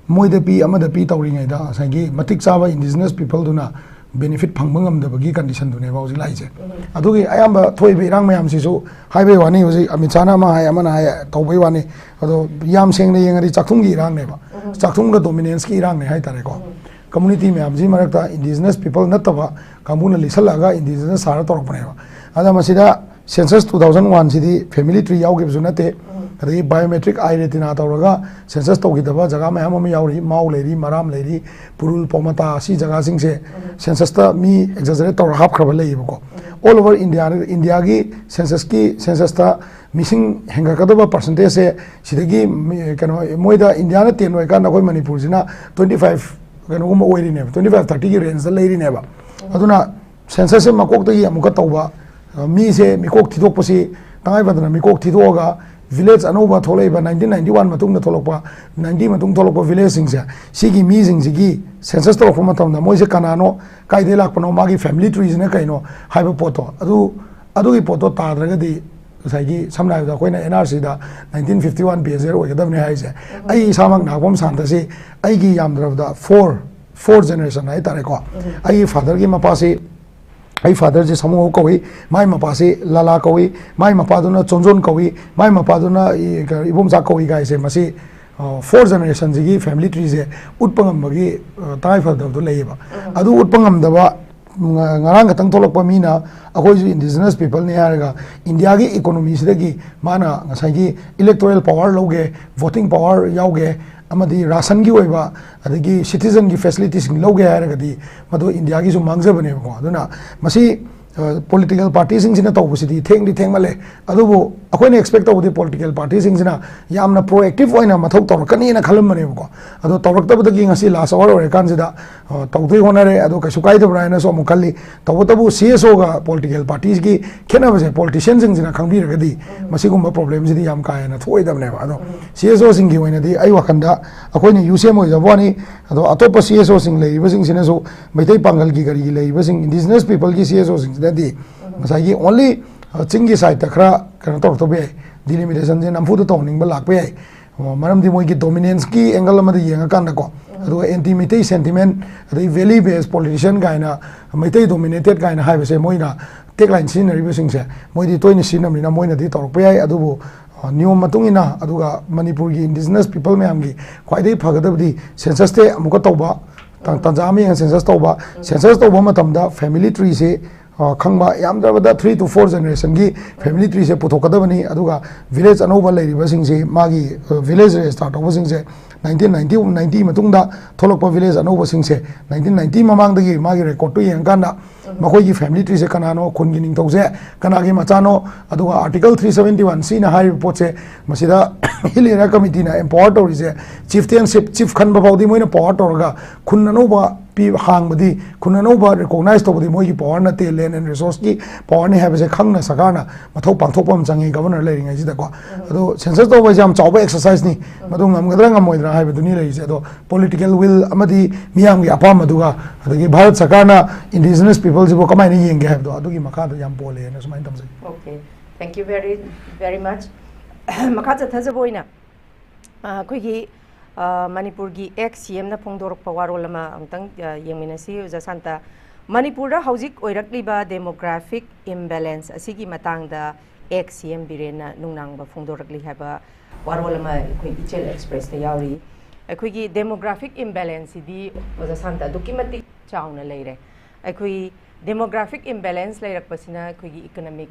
ꯃꯣꯏꯗ ꯄꯤ, ꯑꯃꯗ ꯄꯤ ꯇꯧꯔꯤꯉꯩꯗ ꯉꯁꯥꯏꯒꯤ ꯃꯇꯤꯛ ꯆꯥꯕ ꯏꯟꯗꯤꯖꯤꯅꯁ ꯄꯤꯄꯜꯗꯨꯅ ꯕꯦꯅꯤꯐꯤꯠ ꯐꯪꯕ ꯉꯝꯗꯕꯒꯤ ꯀꯟꯗꯤꯁꯟꯗꯨꯅꯦꯕ ꯍꯧꯖꯤꯛ ꯂꯥꯛꯏꯁꯦ꯫ ꯑꯗꯨꯒꯤ ꯑꯌꯥꯝꯕ ꯊꯣꯛꯏꯕ ꯏꯔꯥꯡ ꯃꯌꯥꯝꯁꯤꯁꯨ ꯍꯥꯏꯕꯩ ꯋꯥꯅꯤ, ꯍꯧꯖꯤꯛ ꯑꯃꯤꯠ ꯁꯥꯍꯅ ꯑꯃ ꯍꯥꯏ, ꯑꯃꯅ ꯍꯥꯏ, ꯇꯧꯕꯩ ꯋꯥꯅꯤ꯫ ꯑꯗꯣ ꯌꯥꯝ ꯁꯦꯡꯅ ꯌꯦꯡꯉꯗꯤ ꯆꯥꯛꯊꯨꯡꯒꯤ ꯏꯔꯥꯡꯅꯦꯕ, ꯆꯥꯛꯊꯨꯡꯒ ꯗꯣꯃꯤꯅꯦꯟꯁꯀꯤ ꯏꯔꯥꯡꯅꯦ ꯍꯥꯏꯇꯥꯔꯦꯀꯣ꯫ ꯀꯝꯃꯨꯅꯤꯇꯤ ꯃꯌꯥꯝꯁꯤ ꯃꯔꯛꯇ ꯏꯟꯗꯤꯖꯤꯅꯁ ꯄꯤꯄꯜ ꯅꯠꯇꯕ ꯀꯥꯡꯕꯨꯅ ꯂꯤꯁꯜꯂꯛꯑꯒ ꯏꯟꯗꯤꯖꯤꯅꯁ ꯁꯥꯔ ꯇꯧꯔꯛꯄꯅꯦꯕ꯫ ꯑꯗ ꯃꯁꯤꯗ ꯁꯦꯟꯁꯁ ꯇꯨ ꯊꯥꯎꯖꯟ ꯋꯥꯟꯁꯤꯗꯤ ꯐꯦꯃꯤꯂꯤ ꯇ꯭ꯔꯤ ꯌꯥꯎꯈꯤꯕꯁꯨ ꯅꯠꯇꯦ, ꯑꯗꯒꯤ ꯕꯥꯏꯑꯣꯃꯦꯇ꯭ꯔꯤꯛ ꯑꯥꯏ ꯔꯦꯇꯤꯅꯥ ꯇꯧꯔꯒ ꯁꯦꯟꯁꯁ ꯇꯧꯈꯤꯗꯕ ꯖꯒꯥ ꯃꯌꯥꯝ ꯑꯃ ꯌꯥꯎꯔꯤ, ꯃꯥꯎ ꯂꯩꯔꯤ, ꯃꯔꯥꯝ ꯂꯩꯔꯤ, ꯄꯨꯔꯨꯜ, ꯄꯣꯃꯇꯥ, ꯑꯁꯤ ꯖꯒꯥꯁꯤꯡꯁꯦ ꯁꯦꯟꯁꯁꯇ ꯃꯤ ꯑꯦꯛꯖꯦꯖꯔꯦꯠ ꯇꯧꯔ ꯍꯥꯞꯈ꯭ꯔꯕ ꯂꯩꯌꯦꯕꯀꯣ꯫ ꯑꯣꯜ ꯑꯣꯚꯔ ꯏꯟꯗꯤꯌꯥ, ꯏꯟꯗꯤꯌꯥꯒꯤ ꯁꯦꯟꯁꯁꯀꯤ, ꯁꯦꯟꯁꯁꯇ ꯃꯤꯁꯤꯡ ꯍꯦꯟꯒꯠꯀꯗꯕ ꯄꯥꯔꯁꯦꯟꯇꯦꯖꯁꯦ ꯁꯤꯗꯒꯤ ꯃꯤ-, ꯀꯩꯅꯣ, ꯃꯣꯏꯗ ꯏꯟꯗꯤꯌꯥꯅ ꯇꯦꯟ ꯑꯣꯏꯔꯀꯥꯟꯗ ꯑꯩꯈꯣꯏ ꯃꯅꯤꯄꯨꯔꯁꯤꯅ ꯇ꯭ꯋꯦꯟꯇꯤ ꯐꯥꯏꯚ ꯀꯩꯅꯣꯒꯨꯝꯕ ꯑꯣꯏꯔꯤꯅꯦꯕ, ꯇ꯭ꯋꯦꯟꯇꯤ ꯐꯥꯏꯚ ꯊꯥꯔꯇꯤꯒꯤ ꯔꯦꯟꯖꯇ ꯂꯩꯔꯤꯅꯦꯕ꯫ ꯑꯗꯨꯅ ꯁꯦꯟꯁꯁꯁꯦ ꯃꯀꯣꯛꯇꯒꯤ ꯑꯃꯨꯛꯀ ꯇꯧꯕ, ꯑ, ꯃꯤꯁꯦ ꯃꯤꯀꯣꯛ ꯊꯤꯗꯣꯛꯄꯁꯤ ꯇꯉꯥꯏ ꯐꯗꯅ ꯃꯤꯀꯣꯛ ꯊꯤꯗꯣꯛꯑꯒ ꯚꯤꯂꯦꯖ ꯑꯅꯧꯕ ꯊꯣꯛꯂꯛꯏꯕ ꯅꯥꯏꯟꯇꯤꯟ ꯅꯥꯏꯟꯇꯤ ꯋꯥꯟ ꯃꯇꯨꯡꯗ ꯊꯣꯛꯂꯛꯄ, ꯅꯥꯏꯟꯇꯤ ꯃꯇꯨꯡ ꯊꯣꯛꯂꯛꯄ ꯚꯤꯂꯦꯖꯁꯤꯡꯁꯦ, ꯁꯤꯒꯤ ꯃꯤꯁꯤꯡꯁꯤꯒꯤ ꯁꯦꯟꯁꯁ ꯇꯧꯔꯛꯄ ꯃꯇꯝꯗ ꯃꯣꯏꯁꯦ ꯀꯅꯥꯅꯣ, ꯀꯥꯏꯗꯩ ꯂꯥꯛꯄꯅꯣ, ꯃꯥꯒꯤ ꯐꯦꯃꯤꯂꯤ ꯇ꯭ꯔꯤꯁꯤꯅ ꯀꯩꯅꯣ ꯍꯥꯏꯕ ꯄꯣꯠꯇꯣ, ꯑꯗꯨ, ꯑꯗꯨꯒꯤ ꯄꯣꯠꯇꯣ ꯇꯥꯗ꯭ꯔꯒꯗꯤ ꯉꯁꯥꯏꯒꯤ ꯁꯝꯅ ꯍꯥꯏꯔꯕꯗ ꯑꯩꯈꯣꯏꯅ ꯑꯦꯟ ꯑꯥꯔ ꯁꯤꯗ ꯅꯥꯏꯟꯇꯤꯟ ꯐꯤꯐꯇꯤ ꯋꯥꯟ ꯕꯤ ꯑꯦꯁ ꯑꯦꯜ ꯑꯣꯏꯒꯗꯕꯅꯤ ꯍꯥꯏꯔꯤꯁꯦ, ꯑꯩ ꯏꯁꯥꯃꯛ ꯅꯥꯒꯣꯝ ꯁꯥꯟꯇꯁꯤ ꯑꯩꯒꯤ ꯌꯥꯝꯗ꯭ꯔꯕꯗ ꯐꯣꯔ ꯐꯣꯔ ꯖꯦꯅꯦꯔꯦꯁꯟ ꯍꯥꯏꯇꯥꯔꯦꯀꯣ, ꯑꯩꯒꯤ ꯐꯥꯗꯔꯒꯤ ꯃꯄꯥꯁꯤ, ꯑꯩ ꯐꯥꯗꯔꯁꯤ ꯁꯥꯃꯨꯍꯧ ꯀꯧꯏ, ꯃꯥꯏ ꯃꯄꯥꯁꯤ ꯂꯥꯂꯥ ꯀꯧꯏ, ꯃꯥꯏ ꯃꯄꯥꯗꯨꯅ ꯆꯣꯟꯖꯣꯟ ꯀꯧꯏ, ꯃꯥꯏ ꯃꯄꯥꯗꯨꯅ ꯏ-, ꯀ-, ꯏꯕꯣꯝꯆꯥ ꯀꯧꯏ ꯀꯥꯏꯁꯦ, ꯃꯁꯤ ꯐꯣꯔ ꯖꯦꯅꯦꯔꯦꯁꯟꯁꯤꯒꯤ ꯐꯦꯃꯤꯂꯤ ꯇ꯭ꯔꯤꯁꯦ ꯎꯠꯄ ꯉꯝꯕꯒꯤ ꯑ, ꯇꯉꯥꯏꯐꯗꯕꯗꯣ ꯂꯩꯌꯦꯕ꯫ ꯑꯗꯨ ꯎꯠꯄ ꯉꯝꯗꯕ, ꯉ-, ꯉꯔꯥꯡ ꯈꯛꯇꯪ ꯊꯣꯛꯂꯛꯄ ꯃꯤꯅ ꯑꯩꯈꯣꯏꯁꯨ ꯏꯟꯗꯤꯖꯤꯅꯁ ꯄꯤꯄꯜꯅꯤ ꯍꯥꯏꯔꯒ ꯏꯟꯗꯤꯌꯥꯒꯤ ꯏꯀꯣꯅꯣꯃꯤꯁꯤꯗꯒꯤ ꯃꯥꯅ ꯉꯁꯥꯏꯒꯤ ꯏꯂꯦꯛꯇꯣꯔꯦꯜ ꯄꯋꯥꯔ ꯂꯧꯒꯦ, ꯚꯣꯇꯤꯡ ꯄꯋꯥꯔ ꯌꯥꯎꯒꯦ, ꯑꯃꯗꯤ ꯔꯥꯁꯟꯒꯤ ꯑꯣꯏꯕ ꯑꯗꯒꯤ ꯁꯤꯇꯤꯖꯟꯒꯤ ꯐꯦꯁꯤꯂꯤꯇꯤꯁꯤꯡ ꯂꯧꯒꯦ ꯍꯥꯏꯔꯒꯗꯤ ꯃꯗꯨ ꯏꯟꯗꯤꯌꯥꯒꯤꯁꯨ ꯃꯥꯡꯖꯕꯅꯦꯕꯀꯣ꯫ ꯑꯗꯨꯅ ꯃꯁꯤ ꯄꯣꯂꯤꯇꯤꯀꯦꯜ ꯄꯥꯔꯇꯤꯁꯤꯡꯁꯤꯅ ꯇꯧꯕꯁꯤꯗꯤ ꯊꯦꯡꯗꯤ ꯊꯦꯡꯃꯜꯂꯦ꯫ ꯑꯗꯨꯕꯨ ꯑꯩꯈꯣꯏꯅ ꯑꯦꯛꯁꯄꯦꯛ ꯇꯧꯕꯗꯤ ꯄꯣꯂꯤꯇꯤꯀꯦꯜ ꯄꯥꯔꯇꯤꯁꯤꯡꯁꯤꯅ ꯌꯥꯝꯅ ꯄ꯭ꯔꯣꯑꯦꯛꯇꯤꯞ ꯑꯣꯏꯅ ꯃꯊꯧ ꯇꯧꯔꯛꯀꯅꯤꯅ ꯈꯜꯂꯝꯕꯅꯦꯕꯀꯣ꯫ ꯑꯗꯣ ꯇꯧꯔꯛꯇꯕꯗꯒꯤ ꯉꯁꯤ ꯂꯥꯁ ꯑꯋꯥꯔ ꯑꯣꯏꯔꯀꯥꯟꯁꯤꯗ ꯑ, ꯇꯧꯗꯣꯏ ꯍꯣꯠꯅꯔꯦ꯫ ꯑꯗꯣ ꯀꯩꯁꯨ ꯀꯥꯏꯗꯕ꯭ꯔꯥ ꯍꯥꯏꯅꯁꯨ ꯑꯃꯨꯛ ꯈꯜꯂꯤ꯫ ꯇꯧꯕꯇꯕꯨ ꯁꯤ ꯑꯦꯁ ꯑꯣꯒ ꯄꯣꯂꯤꯇꯤꯀꯦꯜ ꯄꯥꯔꯇꯤꯁꯤꯒꯤ ꯈꯦꯠꯅꯕꯁꯦ ꯄꯣꯂꯤꯇꯤꯁꯤꯌꯟꯁꯤꯡꯁꯤꯅ ꯈꯪꯕꯤꯔꯒꯗꯤ ꯃꯁꯤꯒꯨꯝꯕ ꯄ꯭ꯔꯣꯕ꯭ꯂꯦꯝꯁꯤꯗꯤ ꯌꯥꯝ ꯀꯥ ꯍꯦꯟꯅ ꯊꯣꯛꯑꯣꯏꯗꯕꯅꯦꯕ꯫ ꯑꯗꯣ ꯁꯤ ꯑꯦꯁ ꯑꯣꯁꯤꯡꯒꯤ ꯑꯣꯏꯅꯗꯤ ꯑꯩ ꯋꯥꯈꯜꯗ ꯑꯩꯈꯣꯏꯅ ꯌꯨ ꯁꯤ ꯑꯦꯝ ꯑꯣꯏꯖꯕ ꯋꯥꯅꯤ꯫ ꯑꯗꯣ ꯑꯇꯣꯞꯄ ꯁꯤ ꯑꯦꯁ ꯑꯣꯁꯤꯡ ꯂꯩꯔꯤꯕꯁꯤꯡꯁꯤꯅꯁꯨ ꯃꯩꯇꯩ ꯄꯥꯡꯒꯜꯒꯤ ꯀꯔꯤꯒꯤ ꯂꯩꯔꯤꯕꯁꯤꯡ ꯏꯟꯗꯤꯖꯤꯅꯁ ꯄꯤꯄꯜꯒꯤ ꯁꯤ ꯑꯦꯁ ꯑꯣꯁꯤꯡꯁꯤꯅꯗꯤ ꯉꯁꯥꯏꯒꯤ ꯑꯣꯟꯂꯤ, ꯑ, ꯆꯤꯡꯒꯤ ꯁꯥꯏꯠꯇ ꯈꯔ ꯀꯩꯅꯣ ꯇꯧꯔꯛꯇꯕ ꯌꯥꯏ, ꯗꯤꯂꯤꯃꯤꯇꯦꯁꯟꯁꯦ ꯅꯝꯐꯨꯗ ꯇꯧꯍꯟꯅꯤꯡꯕ ꯂꯥꯛꯄ ꯌꯥꯏ꯫ ꯑꯣ, ꯃꯔꯝꯗꯤ ꯃꯣꯏꯒꯤ ꯗꯣꯃꯤꯅꯦꯟꯁꯀꯤ ꯑꯦꯡꯒꯜ ꯑꯃꯗ ꯌꯦꯡꯉꯀꯥꯟꯗꯀꯣ, ꯑꯗꯨꯒ ꯑꯦꯟꯇꯤ ꯃꯩꯇꯩ ꯁꯦꯟꯇꯤꯃꯦꯟ, ꯑꯗꯩ ꯚꯦꯂꯤ ꯕꯦꯁ ꯄꯣꯂꯤꯇꯤꯁꯤꯌꯟ ꯀꯥꯏꯅ, ꯃꯩꯇꯩ ꯗꯣꯃꯤꯅꯦꯇꯦꯠ ꯀꯥꯏꯅ ꯍꯥꯏꯕꯁꯦ ꯃꯣꯏꯅ ꯇꯦꯛ ꯂꯥꯏꯟ ꯁꯤꯖꯤꯟꯅꯔꯤꯕꯁꯤꯡꯁꯦ ꯃꯣꯏꯗꯤ ꯇꯣꯏꯅ ꯁꯤꯖꯤꯟꯅꯕꯅꯤꯅ ꯃꯣꯏꯅꯗꯤ ꯇꯧꯔꯛꯄ ꯌꯥꯏ꯫ ꯑꯗꯨꯕꯨ, ꯑ, ꯅꯤꯌꯣꯝ ꯃꯇꯨꯡ ꯏꯟꯅ, ꯑꯗꯨꯒ ꯃꯅꯤꯄꯨꯔꯒꯤ ꯏꯟꯗꯤꯖꯤꯅꯁ ꯄꯤꯄꯜ ꯃꯌꯥꯝꯒꯤ ꯈ꯭ꯋꯥꯏꯗꯒꯤ ꯐꯒꯗꯕꯗꯤ ꯁꯦꯟꯁꯁꯇꯦ ꯑꯃꯨꯛꯀ ꯇꯧꯕ, ꯇꯥꯟ-, ꯇꯥꯟꯖꯥ ꯑꯃ ꯌꯦꯡꯉ ꯁꯦꯟꯁꯁ ꯇꯧꯕ꯫ ꯁꯦꯟꯁꯁ ꯇꯧꯕ ꯃꯇꯝꯗ ꯐꯦꯃꯤꯂꯤ ꯇ꯭ꯔꯤꯁꯦ ꯑ, ꯈꯪꯕ, ꯌꯥꯝꯗ꯭ꯔꯕꯗ ꯊ꯭ꯔꯤ ꯇꯨ ꯐꯣꯔ ꯖꯦꯅꯦꯔꯦꯁꯟꯒꯤ ꯐꯦꯃꯤꯂꯤ ꯇ꯭ꯔꯤꯁꯦ ꯄꯨꯊꯣꯛꯀꯗꯕꯅꯤ꯫ ꯑꯗꯨꯒ ꯚꯤꯂꯦꯖ ꯑꯅꯧꯕ ꯂꯩꯔꯤꯕꯁꯤꯡꯁꯤ, ꯃꯥꯒꯤ, ꯑ, ꯚꯤꯂꯦꯖ ꯔꯦꯖꯤꯁꯇꯥꯔ ꯇꯧꯕꯁꯤꯡꯁꯦ ꯅꯥꯏꯟꯇꯤꯟ ꯅꯥꯏꯟꯇꯤ, ꯅꯥꯏꯟꯇꯤ ꯃꯇꯨꯡꯗ ꯊꯣꯛꯂꯛꯄ ꯚꯤꯂꯦꯖ ꯑꯅꯧꯕꯁꯤꯡꯁꯦ ꯅꯥꯏꯟꯇꯤꯟ ꯅꯥꯏꯟꯇꯤ ꯃꯃꯥꯡꯗꯒꯤ ꯃꯥꯒꯤ ꯔꯦꯀꯣꯔꯠꯇꯨ ꯌꯦꯡꯉꯀꯥꯟꯗ ꯃꯈꯣꯏꯒꯤ ꯐꯦꯃꯤꯂꯤ ꯇ꯭ꯔꯤꯁꯦ ꯀꯅꯥꯅꯣ, ꯈꯨꯟꯒꯤ ꯅꯤꯡꯊꯧꯁꯦ ꯀꯅꯥꯒꯤ ꯃꯆꯥꯅꯣ, ꯑꯗꯨꯒ ꯑꯥꯔꯇꯤꯀꯜ ꯊ꯭ꯔꯤ ꯁꯕꯦꯟꯇꯤ ꯋꯥꯟ ꯁꯤꯅ ꯍꯥꯏꯔꯤꯕ ꯄꯣꯠꯁꯦ, ꯃꯁꯤꯗ ꯍꯤꯜ ꯑꯦꯔꯤꯌꯥ ꯀꯃꯤꯇꯤꯅ ꯑꯦꯝꯄꯥꯋꯔ ꯇꯧꯔꯤꯁꯦ, ꯆꯤꯐꯇꯦꯟꯁꯤꯞ, ꯆꯤꯐ ꯈꯟꯕ ꯐꯥꯎꯗꯤ ꯃꯣꯏꯅ ꯄꯥꯋꯔ ꯇꯧꯔꯒ ꯈꯨꯟ ꯑꯅꯧꯕ ꯄꯤ-, ꯍꯥꯡꯕꯗꯤ, ꯈꯨꯟ ꯑꯅꯧꯕ ꯔꯤꯀꯣꯒꯅꯥꯏꯖ ꯇꯧꯕꯗꯤ ꯃꯣꯏꯒꯤ ꯄꯥꯋꯔ ꯅꯠꯇꯦ, ꯂꯦꯟ ꯑꯦꯟ ꯔꯤꯁꯣꯔꯁꯀꯤ ꯄꯥꯋꯔꯅꯤ ꯍꯥꯏꯕꯁꯦ ꯈꯪꯅ ꯁꯔꯀꯥꯔꯅ ꯃꯊꯧ ꯄꯥꯡꯊꯣꯛꯄ ꯑꯃ ꯆꯪꯉꯤ ꯒꯚꯔꯅꯔ ꯂꯩꯔꯤꯉꯩꯁꯤꯗꯀꯣ꯫ ꯑꯗꯣ ꯁꯦꯟꯁꯁ ꯇꯧꯕ ꯍꯥꯏꯁꯦ ꯌꯥꯝ ꯆꯥꯎꯕ ꯑꯦꯛꯁꯔꯁꯥꯏꯁꯅꯤ, ꯃꯗꯨ ꯉꯝꯒꯗ꯭ꯔꯥ ꯉꯝꯃꯣꯏꯗ꯭ꯔꯥ ꯍꯥꯏꯕꯗꯨꯅꯤ ꯂꯩꯔꯤꯁꯦ꯫ ꯑꯗꯣ ꯄꯣꯂꯤꯇꯤꯀꯦꯜ ꯋꯤꯜ ꯑꯃꯗꯤ ꯃꯤꯌꯥꯝꯒꯤ ꯑꯄꯥꯝꯕꯗꯨꯒ, ꯑꯗꯒꯤ ꯚꯥꯔꯠ ꯁꯔꯀꯥꯔꯅ ꯏꯟꯗꯤꯖꯤꯅꯁ ꯄꯤꯄꯜꯁꯤꯕꯨ ꯀꯃꯥꯏꯅ ꯌꯦꯡꯒꯦ ꯍꯥꯏꯕꯗꯣ ꯑꯗꯨꯒꯤ ꯃꯈꯥꯗ ꯌꯥꯝ ꯄꯣꯜꯂꯦꯅ ꯁꯨꯃꯥꯏꯅ ꯊꯝꯖꯩ꯫ Okay. Thank you very, very much. ꯃꯈꯥ ꯆꯠꯊꯖꯕ ꯑꯣꯏꯅ, ꯑ, ꯑꯩꯈꯣꯏꯒꯤ, ꯑ, ꯃꯅꯤꯄꯨꯔꯒꯤ ꯑꯦꯛꯁ ꯁꯤ ꯑꯦꯝꯅ ꯐꯣꯡꯗꯣꯔꯛꯄ ꯋꯥꯔꯣꯜ ꯑꯃ ꯑꯃꯨꯛꯇꯪ, ꯑ, ꯌꯦꯡꯃꯤꯟꯅꯁꯤ, ꯑꯣꯖꯥ ꯁꯥꯟꯇ꯫ ꯃꯅꯤꯄꯨꯔꯗ ꯍꯧꯖꯤꯛ ꯑꯣꯏꯔꯛꯂꯤꯕ demographic imbalance ꯑꯁꯤꯒꯤ ꯃꯇꯥꯡꯗ ꯑꯦꯛꯁ ꯁꯤ ꯑꯦꯝ ꯕꯤꯔꯦꯟꯅ ꯅꯨꯡꯅꯥꯡꯕ ꯐꯣꯡꯗꯣꯔꯛꯂꯤ ꯍꯥꯏꯕ ꯋꯥꯔꯣꯜ ꯑꯃ ꯑꯩꯈꯣꯏ ꯏꯆꯦꯜ ꯑꯦꯛꯁꯄ꯭ꯔꯦꯁꯇ ꯌꯥꯎꯔꯤ꯫ ꯑꯩꯈꯣꯏꯒꯤ demographic imbalance ꯁꯤꯗꯤ, ꯑꯣꯖꯥ ꯁꯥꯟꯇ, ꯑꯗꯨꯛꯀꯤ ꯃꯇꯤꯛ ꯆꯥꯎꯅ ꯂꯩꯔꯦ꯫ ꯑꯩꯈꯣꯏ demographic imbalance ꯂꯩꯔꯛꯄꯁꯤꯅ ꯑꯩꯈꯣꯏꯒꯤ economic,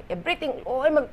everything ꯂꯣꯏꯅꯃꯛ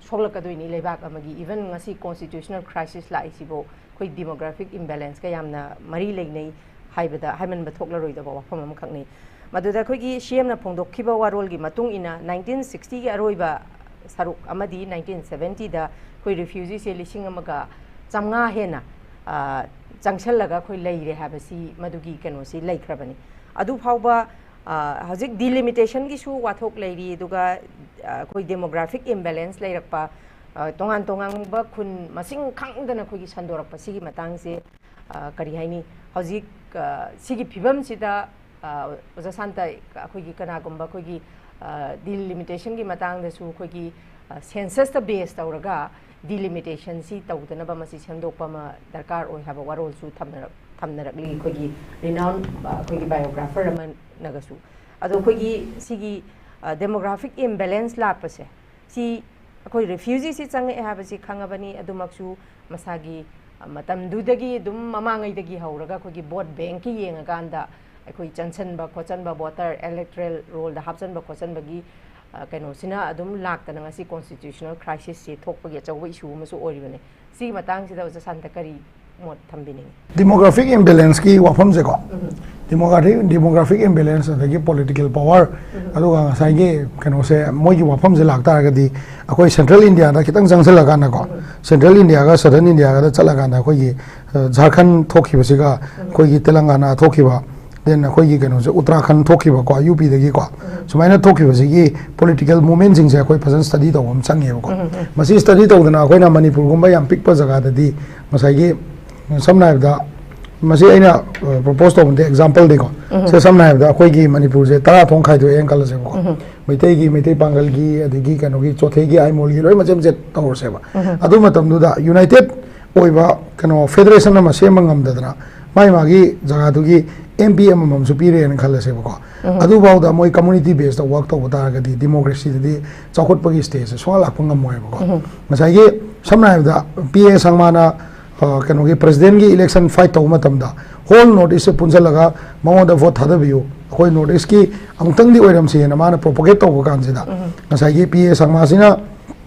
ꯁꯣꯛꯂꯛꯀꯗꯣꯏꯅꯤ ꯂꯩꯕꯥꯛ ꯑꯃꯒꯤ꯫ Even ꯉꯁꯤ constitutional crisis ꯂꯥꯛꯏꯁꯤꯕꯨ ꯑꯩꯈꯣꯏ demographic imbalance ꯀ ꯌꯥꯝꯅ ꯃꯔꯤ ꯂꯩꯅꯩ ꯍꯥꯏꯕꯗ ꯍꯥꯏꯃꯟꯕ ꯊꯣꯛꯂꯔꯣꯏꯗꯕ ꯋꯥꯐꯝ ꯑꯃꯈꯛꯅꯤ꯫ ꯃꯗꯨꯗ ꯑꯩꯈꯣꯏꯒꯤ ꯁꯤ ꯑꯦꯝꯅ ꯐꯣꯡꯗꯣꯛꯈꯤꯕ ꯋꯥꯔꯣꯜꯒꯤ ꯃꯇꯨꯡ ꯏꯟꯅ, nineteen sixty ꯒꯤ ꯑꯔꯣꯏꯕ ꯁꯔꯨꯛ ꯑꯃꯗꯤ nineteen seventy ꯗ ꯑꯩꯈꯣꯏ refugee ꯁꯦ ꯂꯤꯁꯤꯡ ꯑꯃꯒ ꯆꯥꯝꯃꯉꯥ ꯍꯦꯟꯅ, ꯑ, ꯆꯪꯁꯜꯂꯒ ꯑꯩꯈꯣꯏ ꯂꯩꯔꯦ ꯍꯥꯏꯕꯁꯤ, ꯃꯗꯨꯒꯤ ꯀꯩꯅꯣꯁꯤ ꯂꯩꯈ꯭ꯔꯕꯅꯤ꯫ ꯑꯗꯨ ꯐꯥꯎꯕ, ꯑ, ꯍꯧꯖꯤꯛ delimitation ꯒꯤꯁꯨ ꯋꯥꯊꯣꯛ ꯂꯩꯔꯤ, ꯑꯗꯨꯒ, ꯑ, ꯑꯩꯈꯣꯏ demographic imbalance ꯂꯩꯔꯛꯄ, ꯑ, ꯇꯣꯉꯥꯟ ꯇꯣꯉꯥꯟꯕ ꯈꯨꯟ ꯃꯁꯤꯡ ꯈꯪꯗꯅ ꯑꯩꯈꯣꯏꯒꯤ ꯁꯟꯗꯣꯔꯛꯄ ꯁꯤꯒꯤ ꯃꯇꯥꯡꯁꯦ, ꯑ, ꯀꯔꯤ ꯍꯥꯏꯅꯤ, ꯍꯧꯖꯤꯛ, ꯑ, ꯁꯤꯒꯤ ꯐꯤꯕꯝꯁꯤꯗ, ꯑ, ꯑꯣꯖꯥ ꯁꯥꯟꯇ, ꯑꯩꯈꯣꯏꯒꯤ ꯀꯅꯥꯒꯨꯝꯕ ꯑꯩꯈꯣꯏꯒꯤ, ꯑ, delimitation ꯒꯤ ꯃꯇꯥꯡꯗꯁꯨ ꯑꯩꯈꯣꯏꯒꯤ, ꯑ, census ꯇ base ꯇꯧꯔꯒ delimitation ꯁꯤ ꯇꯧꯗꯅꯕ ꯃꯁꯤ ꯁꯦꯝꯗꯣꯛꯄ ꯑꯃ ꯗꯔꯀꯥꯔ ꯑꯣꯏ ꯍꯥꯏꯕ ꯋꯥꯔꯣꯜꯁꯨ ꯊꯝꯅꯔꯛ-, ꯊꯝꯅꯔꯛꯂꯤ ꯑꯩꯈꯣꯏꯒꯤ renowned, ꯑ, ꯑꯩꯈꯣꯏꯒꯤ biographer ꯑꯃꯅꯒꯁꯨ꯫ ꯑꯗꯣ ꯑꯩꯈꯣꯏꯒꯤ ꯁꯤꯒꯤ, ꯑ, demographic imbalance ꯂꯥꯛꯄꯁꯦ, ꯁꯤ ꯑꯩꯈꯣꯏ refugee ꯁꯤ ꯆꯪꯉꯛꯑꯦ ꯍꯥꯏꯕꯁꯤ ꯈꯪꯉꯕꯅꯤ꯫ ꯑꯗꯨꯃꯛꯁꯨ ꯃꯁꯥꯒꯤ, ꯑ, ꯃꯇꯝꯗꯨꯗꯒꯤ ꯑꯗꯨꯝ ꯃꯃꯥꯡꯉꯩꯗꯒꯤ ꯍꯧꯔꯒ ꯑꯩꯈꯣꯏꯒꯤ vote bank ꯀꯤ ꯌꯦꯡꯉꯀꯥꯟꯗ ꯑꯩꯈꯣꯏ ꯆꯪꯁꯟꯕ ꯈꯣꯠꯆꯟꯕ, voter electoral roll ꯗ ꯍꯥꯞꯆꯟꯕ ꯈꯣꯠꯆꯟꯕꯒꯤ, ꯑ, ꯀꯩꯅꯣꯁꯤꯅ ꯑꯗꯨꯝ ꯂꯥꯛꯇꯅ ꯉꯁꯤ constitutional crisis ꯁꯤ ꯊꯣꯛꯄꯒꯤ ꯑꯆꯧꯕ issue ꯑꯃꯁꯨ ꯑꯣꯏꯔꯤꯕꯅꯤ꯫ ꯁꯤꯒꯤ ꯃꯇꯥꯡꯁꯤꯗ ꯑꯣꯖꯥ ꯁꯥꯟꯇ ꯀꯔꯤ ꯃꯣꯠ ꯊꯝꯕꯤꯅꯤꯡꯉꯤ? Demographic imbalance ꯀꯤ ꯋꯥꯐꯝꯁꯦꯀꯣ, demographic, demographic imbalance ꯑꯗꯒꯤ political power, ꯑꯗꯨꯒ ꯉꯁꯥꯏꯒꯤ ꯀꯩꯅꯣꯁꯦ, ꯃꯣꯏꯒꯤ ꯋꯥꯐꯝꯁꯦ ꯂꯥꯛꯇꯥꯔꯒꯗꯤ, ꯑꯩꯈꯣꯏ central India ꯗ ꯈꯤꯇꯪ ꯆꯪꯁꯤꯜꯂꯀꯥꯟꯗꯀꯣ, central India ꯒ southern India ꯒꯗ ꯆꯠꯂꯀꯥꯟꯗ ꯑꯩꯈꯣꯏꯒꯤ, ꯑ, ꯖꯥꯔꯈꯟ ꯊꯣꯛꯈꯤꯕꯁꯤꯒ, ꯑꯩꯈꯣꯏꯒꯤ ꯇꯦꯂꯪꯒꯥꯅꯥ ꯊꯣꯛꯈꯤꯕ, then ꯑꯩꯈꯣꯏꯒꯤ ꯀꯩꯅꯣꯁꯦ ꯎꯠꯇꯔꯥꯈꯟ ꯊꯣꯛꯈꯤꯕꯀꯣ, ꯌꯨ ꯄꯤꯗꯒꯤꯀꯣ, ꯁꯨꯃꯥꯏꯅ ꯊꯣꯛꯈꯤꯕꯁꯤꯒꯤ political movement ꯁꯤꯡꯁꯦ ꯑꯩꯈꯣꯏ ꯐꯖꯅ study ꯇꯧꯕ ꯑꯃ ꯆꯪꯉꯦꯕꯀꯣ꯫ ꯃꯁꯤ study ꯇꯧꯗꯅ ꯑꯩꯈꯣꯏꯅ ꯃꯅꯤꯄꯨꯔꯒꯨꯝꯕ ꯌꯥꯝ ꯄꯤꯛꯄ ꯖꯒꯥꯗꯗꯤ ꯉꯁꯥꯏꯒꯤ, ꯁꯝꯅ ꯍꯥꯏꯔꯕꯗ, ꯃꯁꯤ ꯑꯩꯅ, ꯑ, propose ꯇꯧꯕꯗꯤ example ꯅꯤꯀꯣ꯫ ꯁꯦ, ꯁꯝꯅ ꯍꯥꯏꯔꯕꯗ ꯑꯩꯈꯣꯏꯒꯤ ꯃꯅꯤꯄꯨꯔꯁꯦ ꯇꯔꯥ ꯊꯣꯛꯅ ꯈꯥꯏꯗꯣꯛꯑꯦꯅ ꯈꯜꯂꯁꯦꯕꯀꯣ꯫ ꯃꯩꯇꯩꯒꯤ, ꯃꯩꯇꯩ ꯄꯥꯡꯒꯜꯒꯤ, ꯑꯗꯒꯤ ꯀꯩꯅꯣꯒꯤ ꯆꯣꯊꯦꯒꯤ, ꯑꯥꯏꯃꯣꯜꯒꯤ, ꯂꯣꯏ ꯃꯆꯦꯠ ꯃꯆꯦꯠ ꯇꯧꯔꯁꯦꯕ꯫ ꯑꯗꯨ ꯃꯇꯝꯗꯨꯗ ꯌꯨꯅꯥꯏꯇꯦꯠ ꯑꯣꯏꯕ ꯀꯩꯅꯣ ꯐꯦꯗꯔꯦꯁꯟ ꯑꯃ ꯁꯦꯝꯕ ꯉꯝꯗꯗꯅ, ꯃꯥꯏ ꯃꯥꯒꯤ ꯖꯒꯥꯗꯨꯒꯤ ꯑꯦꯝ ꯄꯤ ꯑꯃꯃꯝꯁꯨ ꯄꯤꯔꯦꯅ ꯈꯜꯂꯁꯦꯕꯀꯣ꯫ ꯑꯗꯨꯐꯥꯎꯗ ꯃꯣꯏ ꯀꯝꯃꯨꯅꯤꯇꯤ ꯕꯦꯁꯇ ꯋꯥꯔꯛ ꯇꯧꯕ ꯇꯥꯔꯒꯗꯤ ꯗꯤꯃꯣꯀ꯭ꯔꯦꯁꯤꯗꯗꯤ ꯆꯥꯎꯈꯠꯄꯒꯤ ꯁ꯭ꯇꯦꯖꯁꯦ ꯁꯨꯡꯂꯥꯛ ꯂꯥꯛꯄ ꯉꯝꯃꯣꯏꯕꯀꯣ꯫ ꯉꯁꯥꯏꯒꯤ ꯁꯝꯅ ꯍꯥꯏꯔꯕꯗ ꯄꯤ ꯑꯦ ꯁꯪꯃꯥꯅ, ꯑ, ꯀꯩꯅꯣꯒꯤ ꯄ꯭ꯔꯦꯁꯤꯗꯦꯟꯒꯤ ꯏꯂꯦꯛꯁꯟ ꯐꯥꯏꯠ ꯇꯧꯕ ꯃꯇꯝꯗ ꯍꯣꯜ ꯅꯣꯔꯠ ꯏꯁꯁꯦ ꯄꯨꯟꯁꯤꯜꯂꯒ ꯃꯉꯣꯟꯗ ꯚꯣꯠ ꯊꯥꯗꯕꯤꯌꯨ, ꯑꯩꯈꯣꯏ ꯅꯣꯔꯠ ꯏꯁꯀꯤ ꯑꯃꯨꯛꯇꯪꯗꯤ ꯑꯣꯏꯔꯝꯁꯦꯅ ꯃꯥꯅ ꯄ꯭ꯔꯣꯄꯣꯒꯦꯠ ꯇꯧꯕ ꯀꯥꯟꯁꯤꯗ, ꯉꯁꯥꯏꯒꯤ ꯄꯤ ꯑꯦ ꯁꯪꯃꯥꯁꯤꯅ,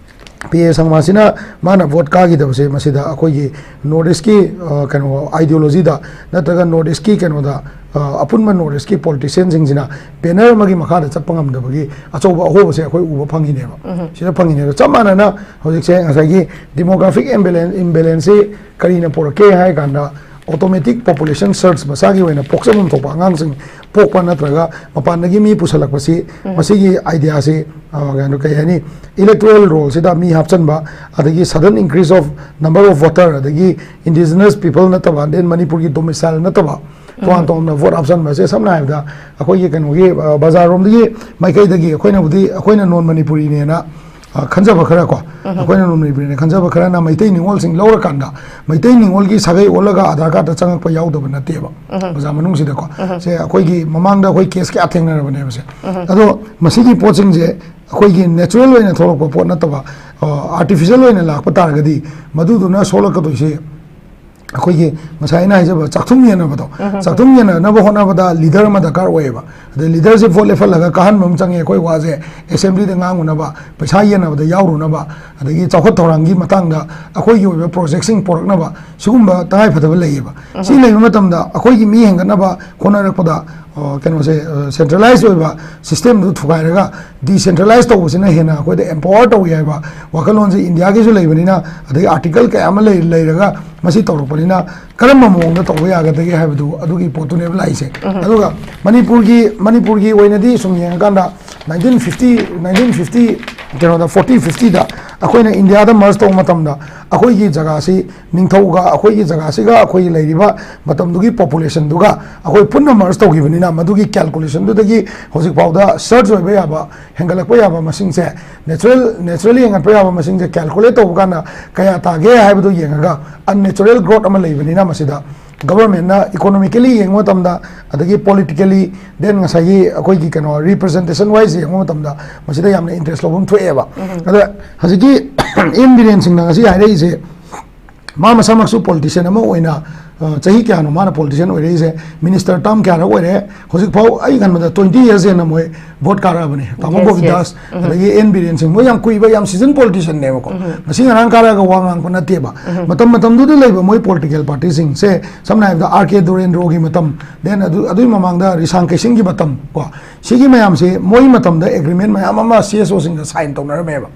ꯄꯤ ꯑꯦ ꯁꯪꯃꯥꯁꯤꯅ ꯃꯥꯅ ꯚꯣꯠ ꯀꯥꯈꯤꯗꯕꯁꯦ, ꯃꯁꯤꯗ ꯑꯩꯈꯣꯏꯒꯤ ꯅꯣꯔꯠ ꯏꯁꯀꯤ, ꯑ, ꯀꯩꯅꯣ, ꯑꯥꯏꯗꯤꯌꯣꯂꯣꯖꯤꯗ ꯅꯠꯇ꯭ꯔꯒ ꯅꯣꯔꯠ ꯏꯁꯀꯤ ꯀꯩꯅꯣꯗ, ꯑ, ꯑꯄꯨꯟꯕ ꯅꯣꯔꯠ ꯏꯁꯀꯤ ꯄꯣꯂꯤꯇꯤꯁꯤꯌꯟꯁꯤꯡꯁꯤꯅ ꯕꯦꯅꯔ ꯑꯃꯒꯤ ꯃꯈꯥꯗ ꯆꯠꯄ ꯉꯝꯗꯕꯒꯤ ꯑꯆꯧꯕ ꯑꯍꯣꯕꯁꯦ ꯑꯩꯈꯣꯏ ꯎꯕ ꯐꯪꯉꯤꯅꯦꯕ꯫ ꯁꯤꯗ ꯐꯪꯉꯤꯅꯦꯕ꯫ ꯆꯞ ꯃꯥꯟꯅꯅ ꯍꯧꯖꯤꯛꯁꯦ ꯉꯁꯥꯏꯒꯤ ꯗꯤꯃꯣꯒ꯭ꯔꯥꯐꯤꯛ ꯏꯝꯕꯦꯂꯦꯟꯁꯁꯤ ꯀꯔꯤꯅ ꯄꯨꯔꯛꯀꯦ ꯍꯥꯏ ꯀꯥꯟꯗ, ꯑꯣꯇꯣꯃꯦꯇꯤꯛ ꯄꯣꯄꯨꯂꯦꯁꯟ ꯁꯔꯖ, ꯃꯁꯥꯒꯤ ꯑꯣꯏꯅ ꯄꯣꯛꯆꯐꯝ ꯊꯣꯛꯄ ꯑꯉꯥꯡꯁꯤꯡ ꯄꯣꯛꯄ ꯅꯠꯇ꯭ꯔꯒ ꯃꯄꯥꯟꯗꯒꯤ ꯃꯤ ꯄꯨꯁꯜꯂꯛꯄꯁꯤ, ꯃꯁꯤꯒꯤ ꯑꯥꯏꯗꯤꯌꯥꯁꯤ, ꯑ, ꯀꯩꯅꯣ, ꯀꯩ ꯍꯥꯏꯅꯤ, ꯏꯂꯦꯛꯇꯣꯔꯦꯜ ꯔꯣꯜꯁꯤꯗ ꯃꯤ ꯍꯥꯞꯆꯤꯟꯕ, ꯑꯗꯒꯤ sudden increase of number of voter, ꯑꯗꯒꯤ indigenous people ꯅꯠꯇꯕ, then ꯃꯅꯤꯄꯨꯔꯒꯤ ꯗꯣꯃꯤꯁꯥꯏꯜ ꯅꯠꯇꯕ ꯇꯣꯉꯥꯟ ꯇꯣꯉꯥꯟꯕ ꯚꯣꯠ ꯍꯥꯞꯆꯤꯟꯕꯁꯦ, ꯁꯝꯅ ꯍꯥꯏꯔꯕꯗ, ꯑꯩꯈꯣꯏꯒꯤ ꯀꯩꯅꯣꯒꯤ, ꯑ, ꯕꯖꯥꯔꯔꯣꯝꯗꯒꯤ ꯃꯥꯏꯀꯩꯗꯒꯤ ꯑꯩꯈꯣꯏꯅꯕꯨꯗꯤ, ꯑꯩꯈꯣꯏꯅ ꯅꯣꯟ ꯃꯅꯤꯄꯨꯔꯤꯅꯦꯅ, ꯑ, ꯈꯟꯖꯕ ꯈꯔ ꯀꯣ, ꯑꯩꯈꯣꯏꯅ ꯅꯣꯟ ꯃꯅꯤꯄꯨꯔꯤꯅꯦ ꯈꯟꯖꯕ ꯈꯔꯅ ꯃꯩꯇꯩ ꯅꯤꯉꯣꯜꯁꯤꯡ ꯂꯧꯔꯀꯥꯟꯗ, ꯃꯩꯇꯩ ꯅꯤꯉꯣꯜꯒꯤ ꯁꯥꯒꯩ ꯑꯣꯜꯂꯒ ꯑꯥꯙꯥꯔ ꯀꯥꯔꯗꯇ ꯆꯪꯉꯛꯄ ꯌꯥꯎꯗꯕ ꯅꯠꯇꯦꯕ, ꯑꯣꯖꯥ, ꯃꯅꯨꯡꯁꯤꯗꯀꯣ꯫ ꯁꯦ ꯑꯩꯈꯣꯏꯒꯤ ꯃꯃꯥꯡꯗ ꯑꯩꯈꯣꯏ ꯀꯦꯁ ꯀꯌꯥ ꯊꯦꯡꯅꯔꯕꯅꯦꯕ ꯁꯦ꯫ ꯑꯗꯣ ꯃꯁꯤꯒꯤ ꯄꯣꯠꯁꯤꯡꯁꯦ ꯑꯩꯈꯣꯏꯒꯤ ꯅꯦꯆꯔꯦꯜ ꯑꯣꯏꯅ ꯊꯣꯛꯂꯛꯄ ꯄꯣꯠ ꯅꯠꯇꯕ, ꯑ, ꯑꯥꯔꯇꯤꯐꯤꯁꯤꯌꯦꯜ ꯑꯣꯏꯅ ꯂꯥꯛꯄ ꯇꯥꯔꯒꯗꯤ, ꯃꯗꯨꯗꯨꯅ ꯁꯣꯛꯂꯛꯀꯗꯣꯏꯁꯦ ꯑꯩꯈꯣꯏꯒꯤ ꯉꯁꯥꯏ ꯑꯩꯅ ꯍꯥꯏꯖꯕ ꯆꯥꯛꯊꯨꯝ ꯌꯦꯟꯅꯕꯗꯣ, ꯆꯥꯛꯊꯨꯝ ꯌꯦꯟꯅꯅꯕ ꯍꯣꯠꯅꯕꯗ ꯂꯤꯗꯔ ꯑꯃ ꯗꯔꯀꯥꯔ ꯑꯣꯏꯌꯦꯕ꯫ ꯑꯗꯩ ꯂꯤꯗꯔꯁꯦ ꯚꯣꯠ ꯂꯦꯞꯍꯜꯂꯒ ꯀꯥꯍꯟꯕ ꯑꯃ ꯆꯪꯉꯦ, ꯑꯩꯈꯣꯏ ꯋꯥꯁꯦ ꯑꯦꯁꯦꯝꯕ꯭ꯂꯤꯗ ꯉꯥꯡꯉꯨꯅꯕ, ꯄꯩꯁꯥ ꯌꯦꯟꯅꯕꯗ ꯌꯥꯎꯔꯨꯅꯕ, ꯑꯗꯒꯤ ꯆꯥꯎꯈꯠ ꯊꯧꯔꯥꯡꯒꯤ ꯃꯇꯥꯡꯗ ꯑꯩꯈꯣꯏꯒꯤ ꯑꯣꯏꯕ ꯄ꯭ꯔꯣꯖꯦꯛꯁꯤꯡ ꯄꯨꯔꯛꯅꯕ, ꯁꯤꯒꯨꯝꯕ ꯇꯉꯥꯏ ꯐꯗꯕ ꯂꯩꯌꯦꯕ꯫ ꯁꯤ ꯂꯩꯕ ꯃꯇꯝꯗ ꯑꯩꯈꯣꯏꯒꯤ ꯃꯤ ꯍꯦꯟꯒꯠꯅꯕ ꯍꯣꯠꯅꯔꯛꯄꯗ, ꯑ, ꯀꯩꯅꯣꯁꯦ, ꯑ, ꯁꯦꯟꯇ꯭ꯔꯦꯂꯥꯏꯁ ꯑꯣꯏꯕ ꯁꯤꯁꯇꯦꯝꯗꯨ ꯊꯨꯒꯥꯏꯔꯒ ꯗꯤꯁꯦꯟꯇ꯭ꯔꯦꯂꯥꯏꯁ ꯇꯧꯕꯁꯤꯅ ꯍꯦꯟꯅ ꯑꯩꯈꯣꯏꯗ ꯑꯦꯝꯄꯥꯋꯔ ꯇꯧꯏ ꯍꯥꯏꯕ ꯋꯥꯈꯜꯂꯣꯟꯁꯦ ꯏꯟꯗꯤꯌꯥꯒꯤꯁꯨ ꯂꯩꯕꯅꯤꯅ, ꯑꯗꯒꯤ ꯑꯥꯔꯇꯤꯀꯜ ꯀꯌꯥ ꯑꯃ ꯂꯩ-, ꯂꯩꯔꯒ ꯃꯁꯤ ꯇꯧꯔꯛꯄꯅꯤꯅ, ꯀꯔꯝꯕ ꯃꯑꯣꯡꯗ ꯇꯧꯕ ꯌꯥꯒꯗꯒꯦ ꯍꯥꯏꯕꯗꯨ, ꯑꯗꯨꯒꯤ ꯄꯣꯠꯇꯨꯅꯦꯕ ꯂꯥꯛꯏꯁꯦ꯫ ꯑꯗꯨꯒ ꯃꯅꯤꯄꯨꯔꯒꯤ, ꯃꯅꯤꯄꯨꯔꯒꯤ ꯑꯣꯏꯅꯗꯤ ꯁꯨꯝ ꯌꯦꯡꯉꯀꯥꯟꯗ, ꯅꯥꯏꯟꯇꯤꯟ ꯐꯤꯐꯇꯤ, ꯅꯥꯏꯟꯇꯤꯟ ꯐꯤꯐꯇꯤ, ꯀꯩꯅꯣꯗ, ꯐꯣꯔꯇꯤ ꯐꯤꯐꯇꯤꯗ ꯑꯩꯈꯣꯏꯅ ꯏꯟꯗꯤꯌꯥꯗ ꯃꯔꯁ ꯇꯧꯕ ꯃꯇꯝꯗ ꯑꯩꯈꯣꯏꯒꯤ ꯖꯒꯥꯁꯤ, ꯅꯤꯡꯊꯧꯒ ꯑꯩꯈꯣꯏꯒꯤ ꯖꯒꯥꯁꯤꯒ ꯑꯩꯈꯣꯏꯒꯤ ꯂꯩꯔꯤꯕ ꯃꯇꯝꯗꯨꯒꯤ ꯄꯣꯄꯨꯂꯦꯁꯟꯗꯨꯒ ꯑꯩꯈꯣꯏ ꯄꯨꯟꯅ ꯃꯔꯁ ꯇꯧꯈꯤꯕꯅꯤꯅ, ꯃꯗꯨꯒꯤ ꯀꯦꯜꯀꯨꯂꯦꯁꯟꯗꯨꯗꯒꯤ ꯍꯧꯖꯤꯛꯐꯥꯎꯗ ꯁꯔꯖ ꯑꯣꯏꯕ ꯌꯥꯕ, ꯍꯦꯟꯒꯠꯂꯛꯄ ꯌꯥꯕ ꯃꯁꯤꯡꯁꯦ, ꯅꯦꯆꯔꯦꯜ ꯅꯦꯆꯔꯦꯜꯂꯤ ꯍꯦꯟꯒꯠꯄ ꯌꯥꯕ ꯃꯁꯤꯡꯁꯦ ꯀꯦꯜꯀꯨꯂꯦꯠ ꯇꯧꯕ ꯀꯥꯟꯗ ꯀꯌꯥ ꯇꯥꯒꯦ ꯍꯥꯏꯕꯗꯨ ꯌꯦꯡꯉꯒ, ꯑꯟꯅꯦꯆꯔꯦꯜ ꯒ꯭ꯔꯣꯠ ꯑꯃ ꯂꯩꯕꯅꯤꯅ, ꯃꯁꯤꯗ ꯒꯕꯔꯃꯦꯟꯅ ꯏꯀꯣꯅꯣꯃꯤꯀꯦꯂꯤ ꯌꯦꯡꯕ ꯃꯇꯝꯗ, ꯑꯗꯒꯤ ꯄꯣꯂꯤꯇꯤꯀꯦꯂꯤ, ꯗꯦꯟ ꯉꯁꯥꯏꯒꯤ ꯑꯩꯈꯣꯏꯒꯤ ꯀꯩꯅꯣ ꯔꯤꯄ꯭ꯔꯖꯦꯟꯇꯦꯁꯟ ꯋꯥꯏꯁ ꯌꯦꯡꯕ ꯃꯇꯝꯗ, ꯃꯁꯤꯗ ꯌꯥꯝꯅ ꯏꯟꯇꯔꯦꯁ ꯂꯧꯕ ꯑꯃ ꯊꯣꯛꯑꯦꯕ꯫ ꯑꯗ ꯍꯧꯖꯤꯛꯀꯤ ꯑꯦꯟ ꯕꯤꯔꯦꯟ ꯁꯤꯡꯅ ꯉꯁꯤ ꯍꯥꯏꯔꯛꯏꯁꯦ, ꯃꯥ ꯃꯁꯥꯃꯛꯁꯨ ꯄꯣꯂꯤꯇꯤꯁꯤꯌꯥꯟ ꯑꯃ ꯑꯣꯏꯅ, ꯑ, ꯆꯍꯤ ꯀꯌꯥꯅꯣ ꯃꯥꯅ ꯄꯣꯂꯤꯇꯤꯁꯤꯌꯥꯟ ꯑꯣꯏꯔꯛꯏꯁꯦ? ꯃꯤꯅꯤꯁꯇꯔ ꯇꯥꯝ ꯀꯌꯥꯔꯛ ꯑꯣꯏꯔꯦ? ꯍꯧꯖꯤꯛꯐꯥꯎ ꯑꯩ ꯈꯟꯕꯗ ꯇ꯭ꯋꯦꯟꯇꯤ ꯌꯔꯁ ꯍꯦꯟꯅ ꯃꯣꯏ ꯚꯣꯠ ꯀꯥꯔꯛꯑꯕꯅꯦ꯫ ꯇꯥꯃꯣ ꯒꯣꯕꯤꯟꯗꯥꯁ, ꯑꯗꯒꯤ ꯑꯦꯟ ꯕꯤꯔꯦꯟ ꯁꯤꯡ, ꯃꯣꯏ ꯌꯥꯝ ꯀꯨꯏꯕ, ꯌꯥꯝ ꯁꯤꯖꯟ ꯄꯣꯂꯤꯇꯤꯁꯤꯌꯟꯅꯦꯕꯀꯣ꯫ ꯉꯁꯤ ꯉꯔꯥꯡ ꯀꯥꯔꯛꯑꯒ ꯋꯥ ꯉꯥꯡꯕ ꯅꯠꯇꯦꯕ꯫ ꯃꯇꯝ ꯃꯇꯝꯗꯨꯗ ꯂꯩꯕ ꯃꯣꯏ ꯄꯣꯂꯤꯇꯤꯀꯦꯜ ꯄꯥꯔꯇꯤꯁꯤꯡꯁꯦ, ꯁꯝꯅ ꯍꯥꯏꯔꯕꯗ ꯑꯥꯔ ꯀꯦ ꯗꯣꯔꯦꯟꯗ꯭ꯔꯣꯒꯤ ꯃꯇꯝ, ꯗꯦꯟ ꯑꯗꯨ, ꯑꯗꯨꯒꯤ ꯃꯃꯥꯡꯗ ꯔꯤꯁꯥꯡ ꯀꯩꯁꯤꯡꯒꯤ ꯃꯇꯝ ꯀꯣ, ꯁꯤꯒꯤ ꯃꯌꯥꯝꯁꯦ ꯃꯣꯏ ꯃꯇꯝꯗ ꯑꯦꯒ꯭ꯔꯤꯃꯦꯟ ꯃꯌꯥꯝ ꯑꯃ ꯁꯤ ꯑꯦꯁ ꯑꯣꯁꯤꯡꯒ ꯁꯥꯏꯟ ꯇꯧꯅꯔꯝꯃꯦꯕ꯫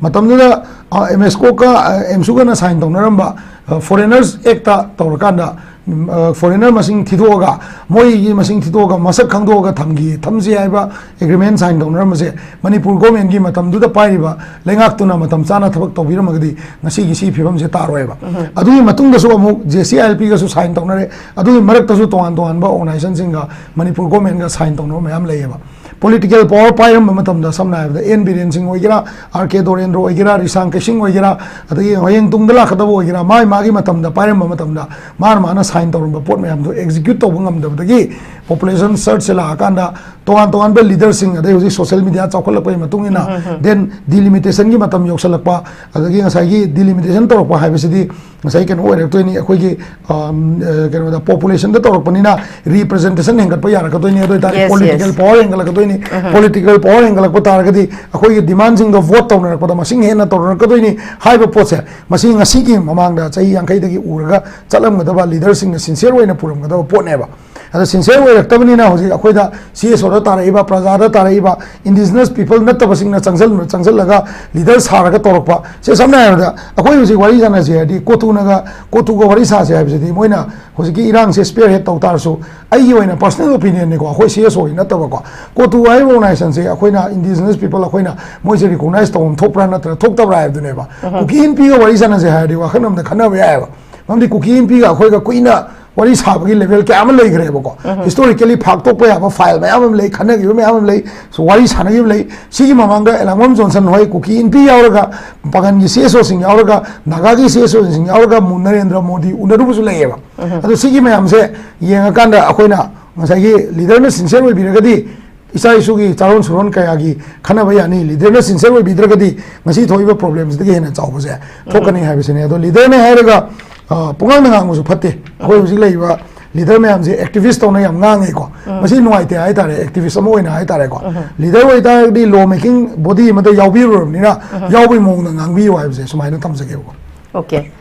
ꯃꯇꯝꯗꯨꯗ, ꯑ, ꯑꯦꯝ ꯑꯦꯁ ꯀꯣꯛꯀ, ꯑ, ꯑꯦꯝꯁꯨꯒꯅ ꯁꯥꯏꯟ ꯇꯧꯅꯔꯝꯕ, ꯑ, ꯐꯣꯔꯦꯅꯔꯁ ꯑꯦꯛꯇ ꯇꯧꯔꯀꯥꯟꯗ, ꯎꯝ, ꯑ, ꯐꯣꯔꯦꯅꯔ ꯃꯁꯤꯡ ꯊꯤꯗꯣꯛꯑꯒ, ꯃꯣꯏꯒꯤ ꯃꯁꯤꯡ ꯊꯤꯗꯣꯛꯑꯒ, ꯃꯁꯛ ꯈꯪꯗꯣꯛꯑꯒ ꯊꯝꯈꯤ, ꯊꯝꯁꯤ ꯍꯥꯏꯕ ꯑꯦꯒ꯭ꯔꯤꯃꯦꯟ ꯁꯥꯏꯟ ꯇꯧꯅꯔꯝꯕꯁꯦ, ꯃꯅꯤꯄꯨꯔ ꯒꯣꯔꯃꯦꯟꯒꯤ ꯃꯇꯝꯗꯨꯗ ꯄꯥꯏꯔꯤꯕ ꯂꯩꯉꯥꯛꯇꯨꯅ ꯃꯇꯝ ꯆꯥꯅ ꯊꯕꯛ ꯇꯧꯕꯤꯔꯝꯃꯒꯗꯤ ꯉꯁꯤꯒꯤ ꯁꯤ ꯐꯤꯕꯝꯁꯦ ꯇꯥꯔꯣꯏꯕ꯫ ꯑꯗꯨꯒꯤ ꯃꯇꯨꯡꯗꯁꯨ ꯑꯃꯨꯛ J C I L ꯄꯤꯒꯁꯨ sign ꯇꯧꯅꯔꯦ꯫ ꯑꯗꯨꯒꯤ ꯃꯔꯛꯇꯁꯨ ꯇꯣꯉꯥꯟ ꯇꯣꯉꯥꯟꯕ ꯑꯣꯔꯒꯅꯥꯏꯖꯦꯁꯟꯁꯤꯡꯒ ꯃꯅꯤꯄꯨꯔ ꯒꯣꯔꯃꯦꯟꯒ ꯁꯥꯏꯟ ꯇꯧꯅꯕ ꯃꯌꯥꯝ ꯂꯩꯌꯦꯕ꯫ ꯄꯣꯂꯤꯇꯤꯀꯦꯜ ꯄꯋꯥꯔ ꯄꯥꯏꯔꯝꯕ ꯃꯇꯝꯗ, ꯁꯝꯅ ꯍꯥꯏꯔꯕꯗ ꯑꯦꯟ ꯕꯤꯔꯦꯟ ꯁꯤꯡ ꯑꯣꯏꯒꯦꯔꯥ, ꯑꯥꯔ ꯀꯦ ꯗꯣꯔꯦꯟꯗ꯭ꯔꯣ ꯑꯣꯏꯒꯦꯔꯥ, ꯔꯤꯁꯥꯡ ꯀꯩꯁꯤꯡ ꯑꯣꯏꯒꯦꯔꯥ, ꯑꯗꯒꯤ ꯍꯌꯦꯡ ꯇꯨꯡꯗ ꯂꯥꯛꯀꯗꯕ ꯑꯣꯏꯒꯦꯔꯥ, ꯃꯥꯒꯤ ꯃꯥꯒꯤ ꯃꯇꯝꯗ ꯄꯥꯏꯔꯝꯕ ꯃꯇꯝꯗ ꯃꯥꯅ ꯃꯥꯅ ꯁꯥꯏꯟ ꯇꯧꯔꯝꯕ ꯄꯣꯠ ꯃꯌꯥꯝꯗꯣ ꯑꯦꯛꯖꯤꯀ꯭ꯌꯨꯠ ꯇꯧꯕ ꯉꯝꯗꯕꯗꯒꯤ ꯄꯣꯄꯨꯂꯦꯁꯟ ꯁꯔꯖꯁꯦ ꯂꯥꯛꯑꯀꯥꯟꯗ ꯇꯣꯉꯥꯟ ꯇꯣꯉꯥꯟꯕ ꯂꯤꯗꯔꯁꯤꯡ, ꯑꯗꯩ ꯍꯧꯖꯤꯛ ꯁꯣꯁꯤꯌꯦꯜ ꯃꯤꯗꯤꯌꯥ ꯆꯥꯎꯈꯠꯂꯛꯄꯒꯤ ꯃꯇꯨꯡ ꯏꯟꯅ, ꯗꯦꯟ ꯗꯤꯂꯤꯃꯤꯇꯦꯁꯟꯒꯤ ꯃꯇꯝ ꯌꯧꯁꯜꯂꯛꯄ, ꯑꯗꯒꯤ ꯉꯁꯥꯏꯒꯤ ꯗꯤꯂꯤꯃꯤꯇꯦꯁꯟ ꯇꯧꯔꯛꯄ ꯍꯥꯏꯕꯁꯤꯗꯤ ꯉꯁꯥꯏ ꯀꯩꯅꯣ ꯑꯣꯏꯔꯛꯇꯣꯏꯅꯤ, ꯑꯩꯈꯣꯏꯒꯤ, ꯑꯝ, ꯑ, ꯀꯩꯅꯣꯗ ꯄꯣꯄꯨꯂꯦꯁꯟꯗ ꯇꯧꯔꯛꯄꯅꯤꯅ ꯔꯤꯄ꯭ꯔꯖꯦꯟꯇꯦꯁꯟ ꯍꯦꯟꯒꯠꯄ ꯌꯥꯔꯛꯀꯗꯣꯏꯅꯤ꯫ ꯑꯗꯨ ꯑꯣꯏꯇꯥꯔꯗꯤ ꯄꯣꯂꯤꯇꯤꯀꯦꯜ ꯄꯋꯥꯔ ꯍꯦꯟꯒꯠꯂꯛꯀꯗꯣꯏꯅꯤ꯫ ꯄꯣꯂꯤꯇꯤꯀꯦꯜ ꯄꯋꯥꯔ ꯍꯦꯟꯒꯠꯂꯛꯄ ꯇꯥꯔꯒꯗꯤ ꯑꯩꯈꯣꯏꯒꯤ ꯗꯤꯃꯥꯟꯁꯤꯡꯗꯣ ꯚꯣꯠ ꯇꯧꯅꯔꯛꯄꯗ ꯃꯁꯤꯡ ꯍꯦꯟꯅ ꯇꯧꯅꯔꯛꯀꯗꯣꯏꯅꯤ ꯍꯥꯏꯕ ꯄꯣꯠꯁꯦ, ꯃꯁꯤ ꯉꯁꯤꯒꯤ ꯃꯃꯥꯡꯗ ꯆꯍꯤ ꯌꯥꯡꯈꯩꯗꯒꯤ ꯎꯔꯒ ꯆꯠꯂꯝꯒꯗꯕ, ꯂꯤꯗꯔꯁꯤꯡꯅ ꯁꯤꯟꯁꯤꯌꯔ ꯑꯣꯏꯅ ꯄꯨꯔꯝꯒꯗꯕ ꯄꯣꯠꯅꯦꯕ꯫ ꯑꯗ sincere ꯑꯣꯏꯔꯛꯇꯕꯅꯤꯅ ꯍꯧꯖꯤꯛ ꯑꯩꯈꯣꯏꯗ C S O ꯗ ꯇꯥꯔꯛꯏꯕ, ꯄ꯭ꯔꯖꯥꯗ ꯇꯥꯔꯛꯏꯕ indigenous people ꯅꯠꯇꯕꯁꯤꯡꯅ ꯆꯪꯁꯤꯜ-, ꯆꯪꯁꯤꯜꯂꯒ leader ꯁꯥꯔꯒ ꯇꯧꯔꯛꯄ꯫ ꯁꯦ, ꯁꯝꯅ ꯍꯥꯏꯔꯕꯗ ꯑꯩꯈꯣꯏ ꯍꯧꯖꯤꯛ ꯋꯥꯔꯤ ꯁꯥꯟꯅꯁꯦ ꯍꯥꯏꯔꯗꯤ ꯀꯣꯇꯨꯅꯒ, ꯀꯣꯇꯨꯒ ꯋꯥꯔꯤ ꯁꯥꯁꯦ ꯍꯥꯏꯕꯁꯤꯗꯤ ꯃꯣꯏꯅ ꯍꯧꯖꯤꯛꯀꯤ ꯏꯔꯥꯡꯁꯦ spearhead ꯇꯧ ꯇꯥꯔꯁꯨ, ꯑꯩꯒꯤ ꯑꯣꯏꯅ personal opinion ꯅꯤꯀꯣ, ꯑꯩꯈꯣꯏ C S O ꯒꯤ ꯅꯠꯇꯕꯀꯣ, ꯀꯣꯇꯨ ꯍꯥꯏꯔꯤꯕ organization ꯁꯦ ꯑꯩꯈꯣꯏꯅ indigenous people ꯑꯩꯈꯣꯏꯅ ꯃꯣꯏꯁꯦ recognize ꯇꯧꯐꯝ ꯊꯣꯛꯄ꯭ꯔꯥ ꯅꯠꯇ꯭ꯔꯒ ꯊꯣꯛꯇꯕ꯭ꯔꯥ ꯍꯥꯏꯕꯗꯨꯅꯦꯕ꯫ ꯀꯨꯀꯤ ꯏꯟꯄꯤꯒ ꯋꯥꯔꯤ ꯁꯥꯟꯅꯁꯦ ꯍꯥꯏꯔꯗꯤ ꯋꯥꯈꯜ ꯑꯃꯗ ꯈꯟꯅꯕ ꯌꯥꯏꯑꯕ꯫ ꯃꯔꯝꯗꯤ ꯀꯨꯀꯤ ꯏꯟꯄꯤꯒ ꯑꯩꯈꯣꯏꯒ ꯀꯨꯏꯅ ꯋꯥꯔꯤ ꯁꯥꯕꯒꯤ level ꯀꯌꯥ ꯑꯃ ꯂꯩꯈ꯭ꯔꯦꯕꯀꯣ꯫ Historically ꯐꯥꯛꯇꯣꯛꯄ ꯌꯥꯕ file ꯃꯌꯥꯝ ꯑꯃ ꯂꯩ, ꯈꯟꯅꯈꯤꯕ ꯃꯌꯥꯝ ꯑꯃ ꯂꯩ, so ꯋꯥꯔꯤ ꯁꯥꯟꯅꯈꯤꯕ ꯂꯩ꯫ ꯁꯤꯒꯤ ꯃꯃꯥꯡꯗ ꯑꯦꯂꯥꯡꯕꯝ ꯖꯣꯟꯁꯟ ꯍꯣꯏ ꯀꯨꯀꯤ ꯏꯟꯄꯤ ꯌꯥꯎꯔꯒ, ꯄꯥꯡꯒꯟꯒꯤ C S O ꯁꯤꯡ ꯌꯥꯎꯔꯒ, ꯅꯥꯒꯥꯒꯤ C S O ꯁꯤꯡ ꯌꯥꯎꯔꯒ ꯃꯨ-, ꯅꯔꯦꯟꯗ꯭ꯔ ꯃꯣꯗꯤ ꯎꯅꯔꯨꯕꯁꯨ ꯂꯩꯌꯦꯕ꯫ ꯑꯗꯣ ꯁꯤꯒꯤ ꯃꯌꯥꯝꯁꯦ ꯌꯦꯡꯉꯀꯥꯟꯗ ꯑꯩꯈꯣꯏꯅ ꯉꯁꯥꯏꯒꯤ leader ꯅ sincere ꯑꯣꯏꯕꯤꯔꯒꯗꯤ ꯏꯆꯥ ꯏꯁꯨꯒꯤ ꯆꯥꯔꯣꯟ ꯁꯨꯔꯣꯟ ꯀꯌꯥꯒꯤ ꯈꯟꯅꯕ ꯌꯥꯅꯤ꯫ Leader ꯅ sincere ꯑꯣꯏꯕꯤꯗ꯭ꯔꯒꯗꯤ ꯉꯁꯤ ꯊꯣꯛꯏꯕ problemꯁꯤꯗꯒꯤ ꯍꯦꯟꯅ ꯆꯥꯎꯕꯁꯦ ꯊꯣꯛꯀꯅꯤ ꯍꯥꯏꯕꯁꯤꯅꯦ꯫ ꯑꯗꯣ leader ꯅꯦ ꯍꯥꯏꯔꯒ, ꯑ, ꯄꯨꯡꯉꯥꯡꯗ ꯉꯥꯡꯕꯁꯨ ꯐꯠꯇꯦ꯫ ꯑꯩꯈꯣꯏ ꯍꯧꯖꯤꯛ ꯂꯩꯔꯤꯕ leader ꯃꯌꯥꯝꯁꯦ activist ꯇꯧꯅ ꯌꯥꯝ ꯉꯥꯡꯉꯦꯀꯣ꯫ ꯃꯁꯤ ꯅꯨꯡꯉꯥꯏꯇꯦ ꯍꯥꯏꯇꯥꯔꯦ, activist ꯑꯃ ꯑꯣꯏꯅ ꯍꯥꯏꯇꯥꯔꯦꯀꯣ꯫ Leader ꯑꯣꯏꯇꯥꯔꯒꯗꯤ law making body ꯑꯃꯗ ꯌꯥꯎꯕꯤꯔꯨꯔꯕꯅꯤꯅ ꯌꯥꯎꯕꯒꯤ ꯃꯑꯣꯡꯗ ꯉꯥꯡꯕꯤꯌꯨ ꯍꯥꯏꯕꯁꯦ ꯁꯨꯃꯥꯏꯅ ꯊꯝꯖꯒꯦꯕꯀꯣ꯫ Okay.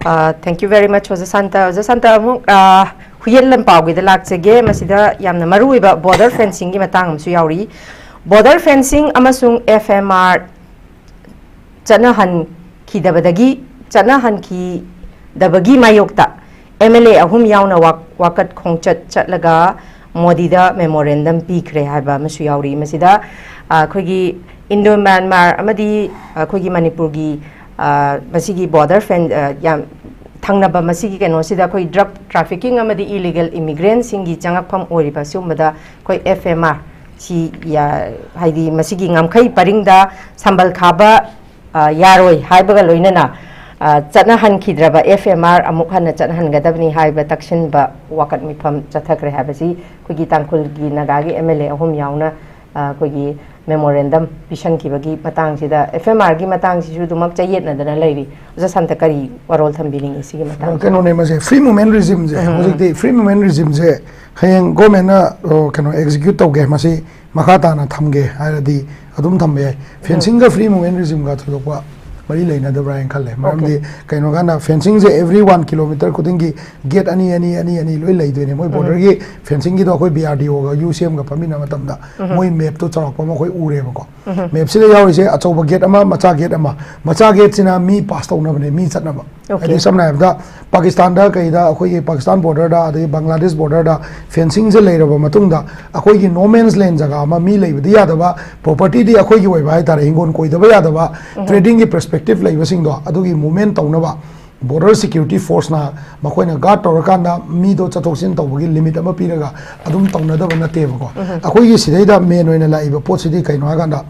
Uh, thank you very much, ꯑꯣꯖꯥ ꯁꯥꯟꯇ꯫ ꯑꯣꯖꯥ ꯁꯥꯟꯇ, ꯑꯃꯨꯛ, uh, ꯍꯨꯏꯌꯦꯟ ꯂꯟꯄꯥꯎꯒꯤꯗ ꯂꯥꯛꯆꯒꯦ꯫ ꯃꯁꯤꯗ ꯌꯥꯝꯅ ꯃꯔꯨ ꯑꯣꯏꯕ border fencing ꯒꯤ ꯃꯇꯥꯡ ꯑꯃꯁꯨ ꯌꯥꯎꯔꯤ꯫ Border fencing ꯑꯃꯁꯨꯡ F M R ꯆꯠꯅꯍꯟꯈꯤꯗꯕꯗꯒꯤ, ꯆꯠꯅꯍꯟꯈꯤꯗꯕꯒꯤ ꯃꯥꯌꯣꯛꯇ M L A ꯑꯍꯨꯝ ꯌꯥꯎꯅ ꯋꯥ-, ꯋꯥꯀꯠ ꯈꯣꯡꯆꯠ ꯆꯠꯂꯒ ꯃꯣꯗꯤꯗ memorandum ꯄꯤꯈ꯭ꯔꯦ ꯍꯥꯏꯕ ꯑꯃꯁꯨ ꯌꯥꯎꯔꯤ꯫ ꯃꯁꯤꯗ, ꯑ, ꯑꯩꯈꯣꯏꯒꯤ Indo Myanmar ꯑꯃꯗꯤ ꯑꯩꯈꯣꯏꯒꯤ ꯃꯅꯤꯄꯨꯔꯒꯤ, ꯑ, ꯃꯁꯤꯒꯤ border fen-, ꯑ, ꯌꯥꯝ ꯊꯪꯅꯕ ꯃꯁꯤꯒꯤ ꯀꯩꯅꯣꯁꯤꯗ ꯑꯩꯈꯣꯏ drug trafficking ꯑꯃꯗꯤ illegal immigrant ꯁꯤꯡꯒꯤ ꯆꯪꯉꯛꯐꯝ ꯑꯣꯏꯔꯤꯕ ꯁꯤꯒꯨꯝꯕꯗ ꯑꯩꯈꯣꯏ F M R ꯁꯤ ꯌꯥ-, ꯍꯥꯏꯗꯤ ꯃꯁꯤꯒꯤ ꯉꯝꯈꯩ ꯄꯔꯤꯡꯗ ꯁꯝꯕꯜ ꯈꯥꯕ, ꯑ, ꯌꯥꯔꯣꯏ ꯍꯥꯏꯕꯒ ꯂꯣꯏꯅꯅ, ꯑ, ꯆꯠꯅꯍꯟꯈꯤꯗ꯭ꯔꯕ F M R ꯑꯃꯨꯛ ꯍꯟꯅ ꯆꯠꯅꯍꯟꯒꯗꯕꯅꯤ ꯍꯥꯏꯕ ꯇꯛꯁꯤꯟꯕ ꯋꯥꯀꯠ ꯃꯤꯐꯝ ꯆꯠꯊꯈ꯭ꯔꯦ ꯍꯥꯏꯕꯁꯤ ꯑꯩꯈꯣꯏꯒꯤ ꯇꯥꯡꯈꯨꯜꯒꯤ ꯅꯥꯒꯥꯒꯤ M L A ꯑꯍꯨꯝ ꯌꯥꯎꯅ, ꯑ, ꯑꯩꯈꯣꯏꯒꯤ memorandum ꯄꯤꯁꯟꯈꯤꯕꯒꯤ ꯃꯇꯥꯡꯁꯤꯗ F M R ꯒꯤ ꯃꯇꯥꯡꯁꯤꯁꯨ ꯑꯗꯨꯃꯛ ꯆꯌꯦꯠꯅꯗꯅ ꯂꯩꯔꯤ꯫ ꯑꯣꯖꯥ ꯁꯥꯟꯇ, ꯀꯔꯤ ꯋꯥꯔꯣꯜ ꯊꯝꯕꯤꯅꯤꯡꯉꯤ ꯁꯤꯒꯤ ꯃꯇꯥꯡꯗ? ꯀꯩꯅꯣꯅꯦ, ꯃꯁꯦ free movement regime ꯁꯦ, ꯎꯝ, ꯎꯝ꯫ ꯍꯧꯖꯤꯛꯇꯤ free movement regime ꯁꯦ ꯍꯌꯦꯡ government ꯅ, ꯑ, ꯀꯩꯅꯣ, execute ꯇꯧꯒꯦ, ꯃꯁꯤ ꯃꯈꯥ ꯇꯥꯅ ꯊꯝꯒꯦ ꯍꯥꯏꯔꯗꯤ ꯑꯗꯨꯝ ꯊꯝꯕ ꯌꯥꯏ꯫ Fencing ꯒ free movement regime ꯒ ꯊꯣꯏꯗꯣꯛꯄ ꯃꯔꯤ ꯂꯩꯅꯗꯕ꯭ꯔꯥ ꯍꯥꯏꯅ ꯈꯜꯂꯦ꯫ ꯃꯔꯝꯗꯤ ꯀꯩꯅꯣ ꯀꯥꯟꯗ fencingꯁꯦ every one kilometer ꯈꯨꯗꯤꯡꯒꯤ gate ꯑꯅꯤ ꯑꯅꯤ ꯑꯅꯤ ꯑꯅꯤ ꯂꯣꯏ ꯂꯩꯗꯣꯏꯅꯦ꯫ ꯃꯣꯏ borderꯒꯤ fencingꯒꯤꯗꯣ ꯑꯩꯈꯣꯏ B R D Oꯒ U C Mꯒ ꯐꯝꯃꯤꯟꯅꯕ ꯃꯇꯝꯗ ꯃꯣꯏ mapꯇꯣ ꯆꯥꯎꯔꯥꯛꯄ ꯑꯃ ꯑꯩꯈꯣꯏ ꯎꯔꯦꯕꯀꯣ꯫ Mapꯁꯤꯗ ꯌꯥꯎꯔꯤꯁꯦ ꯑꯆꯧꯕ gate ꯑꯃ, ꯃꯆꯥ gate ꯑꯃ꯫ ꯃꯆꯥ gateꯁꯤꯅ ꯃꯤ pass ꯇꯧꯅꯕꯅꯦ, ꯃꯤ ꯆꯠꯅꯕ꯫ ꯍꯥꯏꯗꯤ ꯁꯝꯅ ꯍꯥꯏꯔꯕꯗ ꯄꯥꯀꯤꯁꯇꯥꯟꯗ ꯀꯩꯗ ꯑꯩꯈꯣꯏꯒꯤ ꯄꯥꯀꯤꯁꯇꯥꯟ borderꯗ ꯑꯗꯒꯤ ꯕꯪꯒ꯭ꯂꯥꯗꯦꯁ borderꯗ fencingꯁꯦ ꯂꯩꯔꯕ ꯃꯇꯨꯡꯗ ꯑꯩꯈꯣꯏꯒꯤ no man's land ꯖꯒꯥ ꯑꯃ, ꯃꯤ ꯂꯩꯕꯗꯤ ꯌꯥꯗꯕ, propertyꯗꯤ ꯑꯩꯈꯣꯏꯒꯤ ꯑꯣꯏꯕ ꯍꯥꯏꯇꯥꯔꯦ, ꯍꯤꯡꯒꯣꯜ ꯀꯣꯏꯗꯕ ꯌꯥꯗꯕ, tradingꯒꯤ perspective ꯂꯩꯕꯁꯤꯡꯗꯣ ꯑꯗꯨꯒꯤ movement ꯇꯧꯅꯕ border security forceꯅ ꯃꯈꯣꯏꯅ guard ꯇꯧꯔꯀꯥꯟꯗ ꯃꯤꯗꯣ ꯆꯠꯊꯣꯛ ꯆꯠꯁꯤꯟ ꯇꯧꯕꯒꯤ limit ꯑꯃ ꯄꯤꯔꯒ ꯑꯗꯨꯝ ꯇꯧꯅꯗꯕ ꯅꯠꯇꯦꯕꯀꯣ꯫ ꯑꯩꯈꯣꯏꯒꯤ ꯁꯤꯗꯩꯗ main ꯑꯣꯏꯅ ꯂꯥꯛꯏꯕ ꯄꯣꯠꯁꯤꯗꯤ ꯀꯩꯅꯣ ꯍꯥꯏꯀꯥꯟꯗ,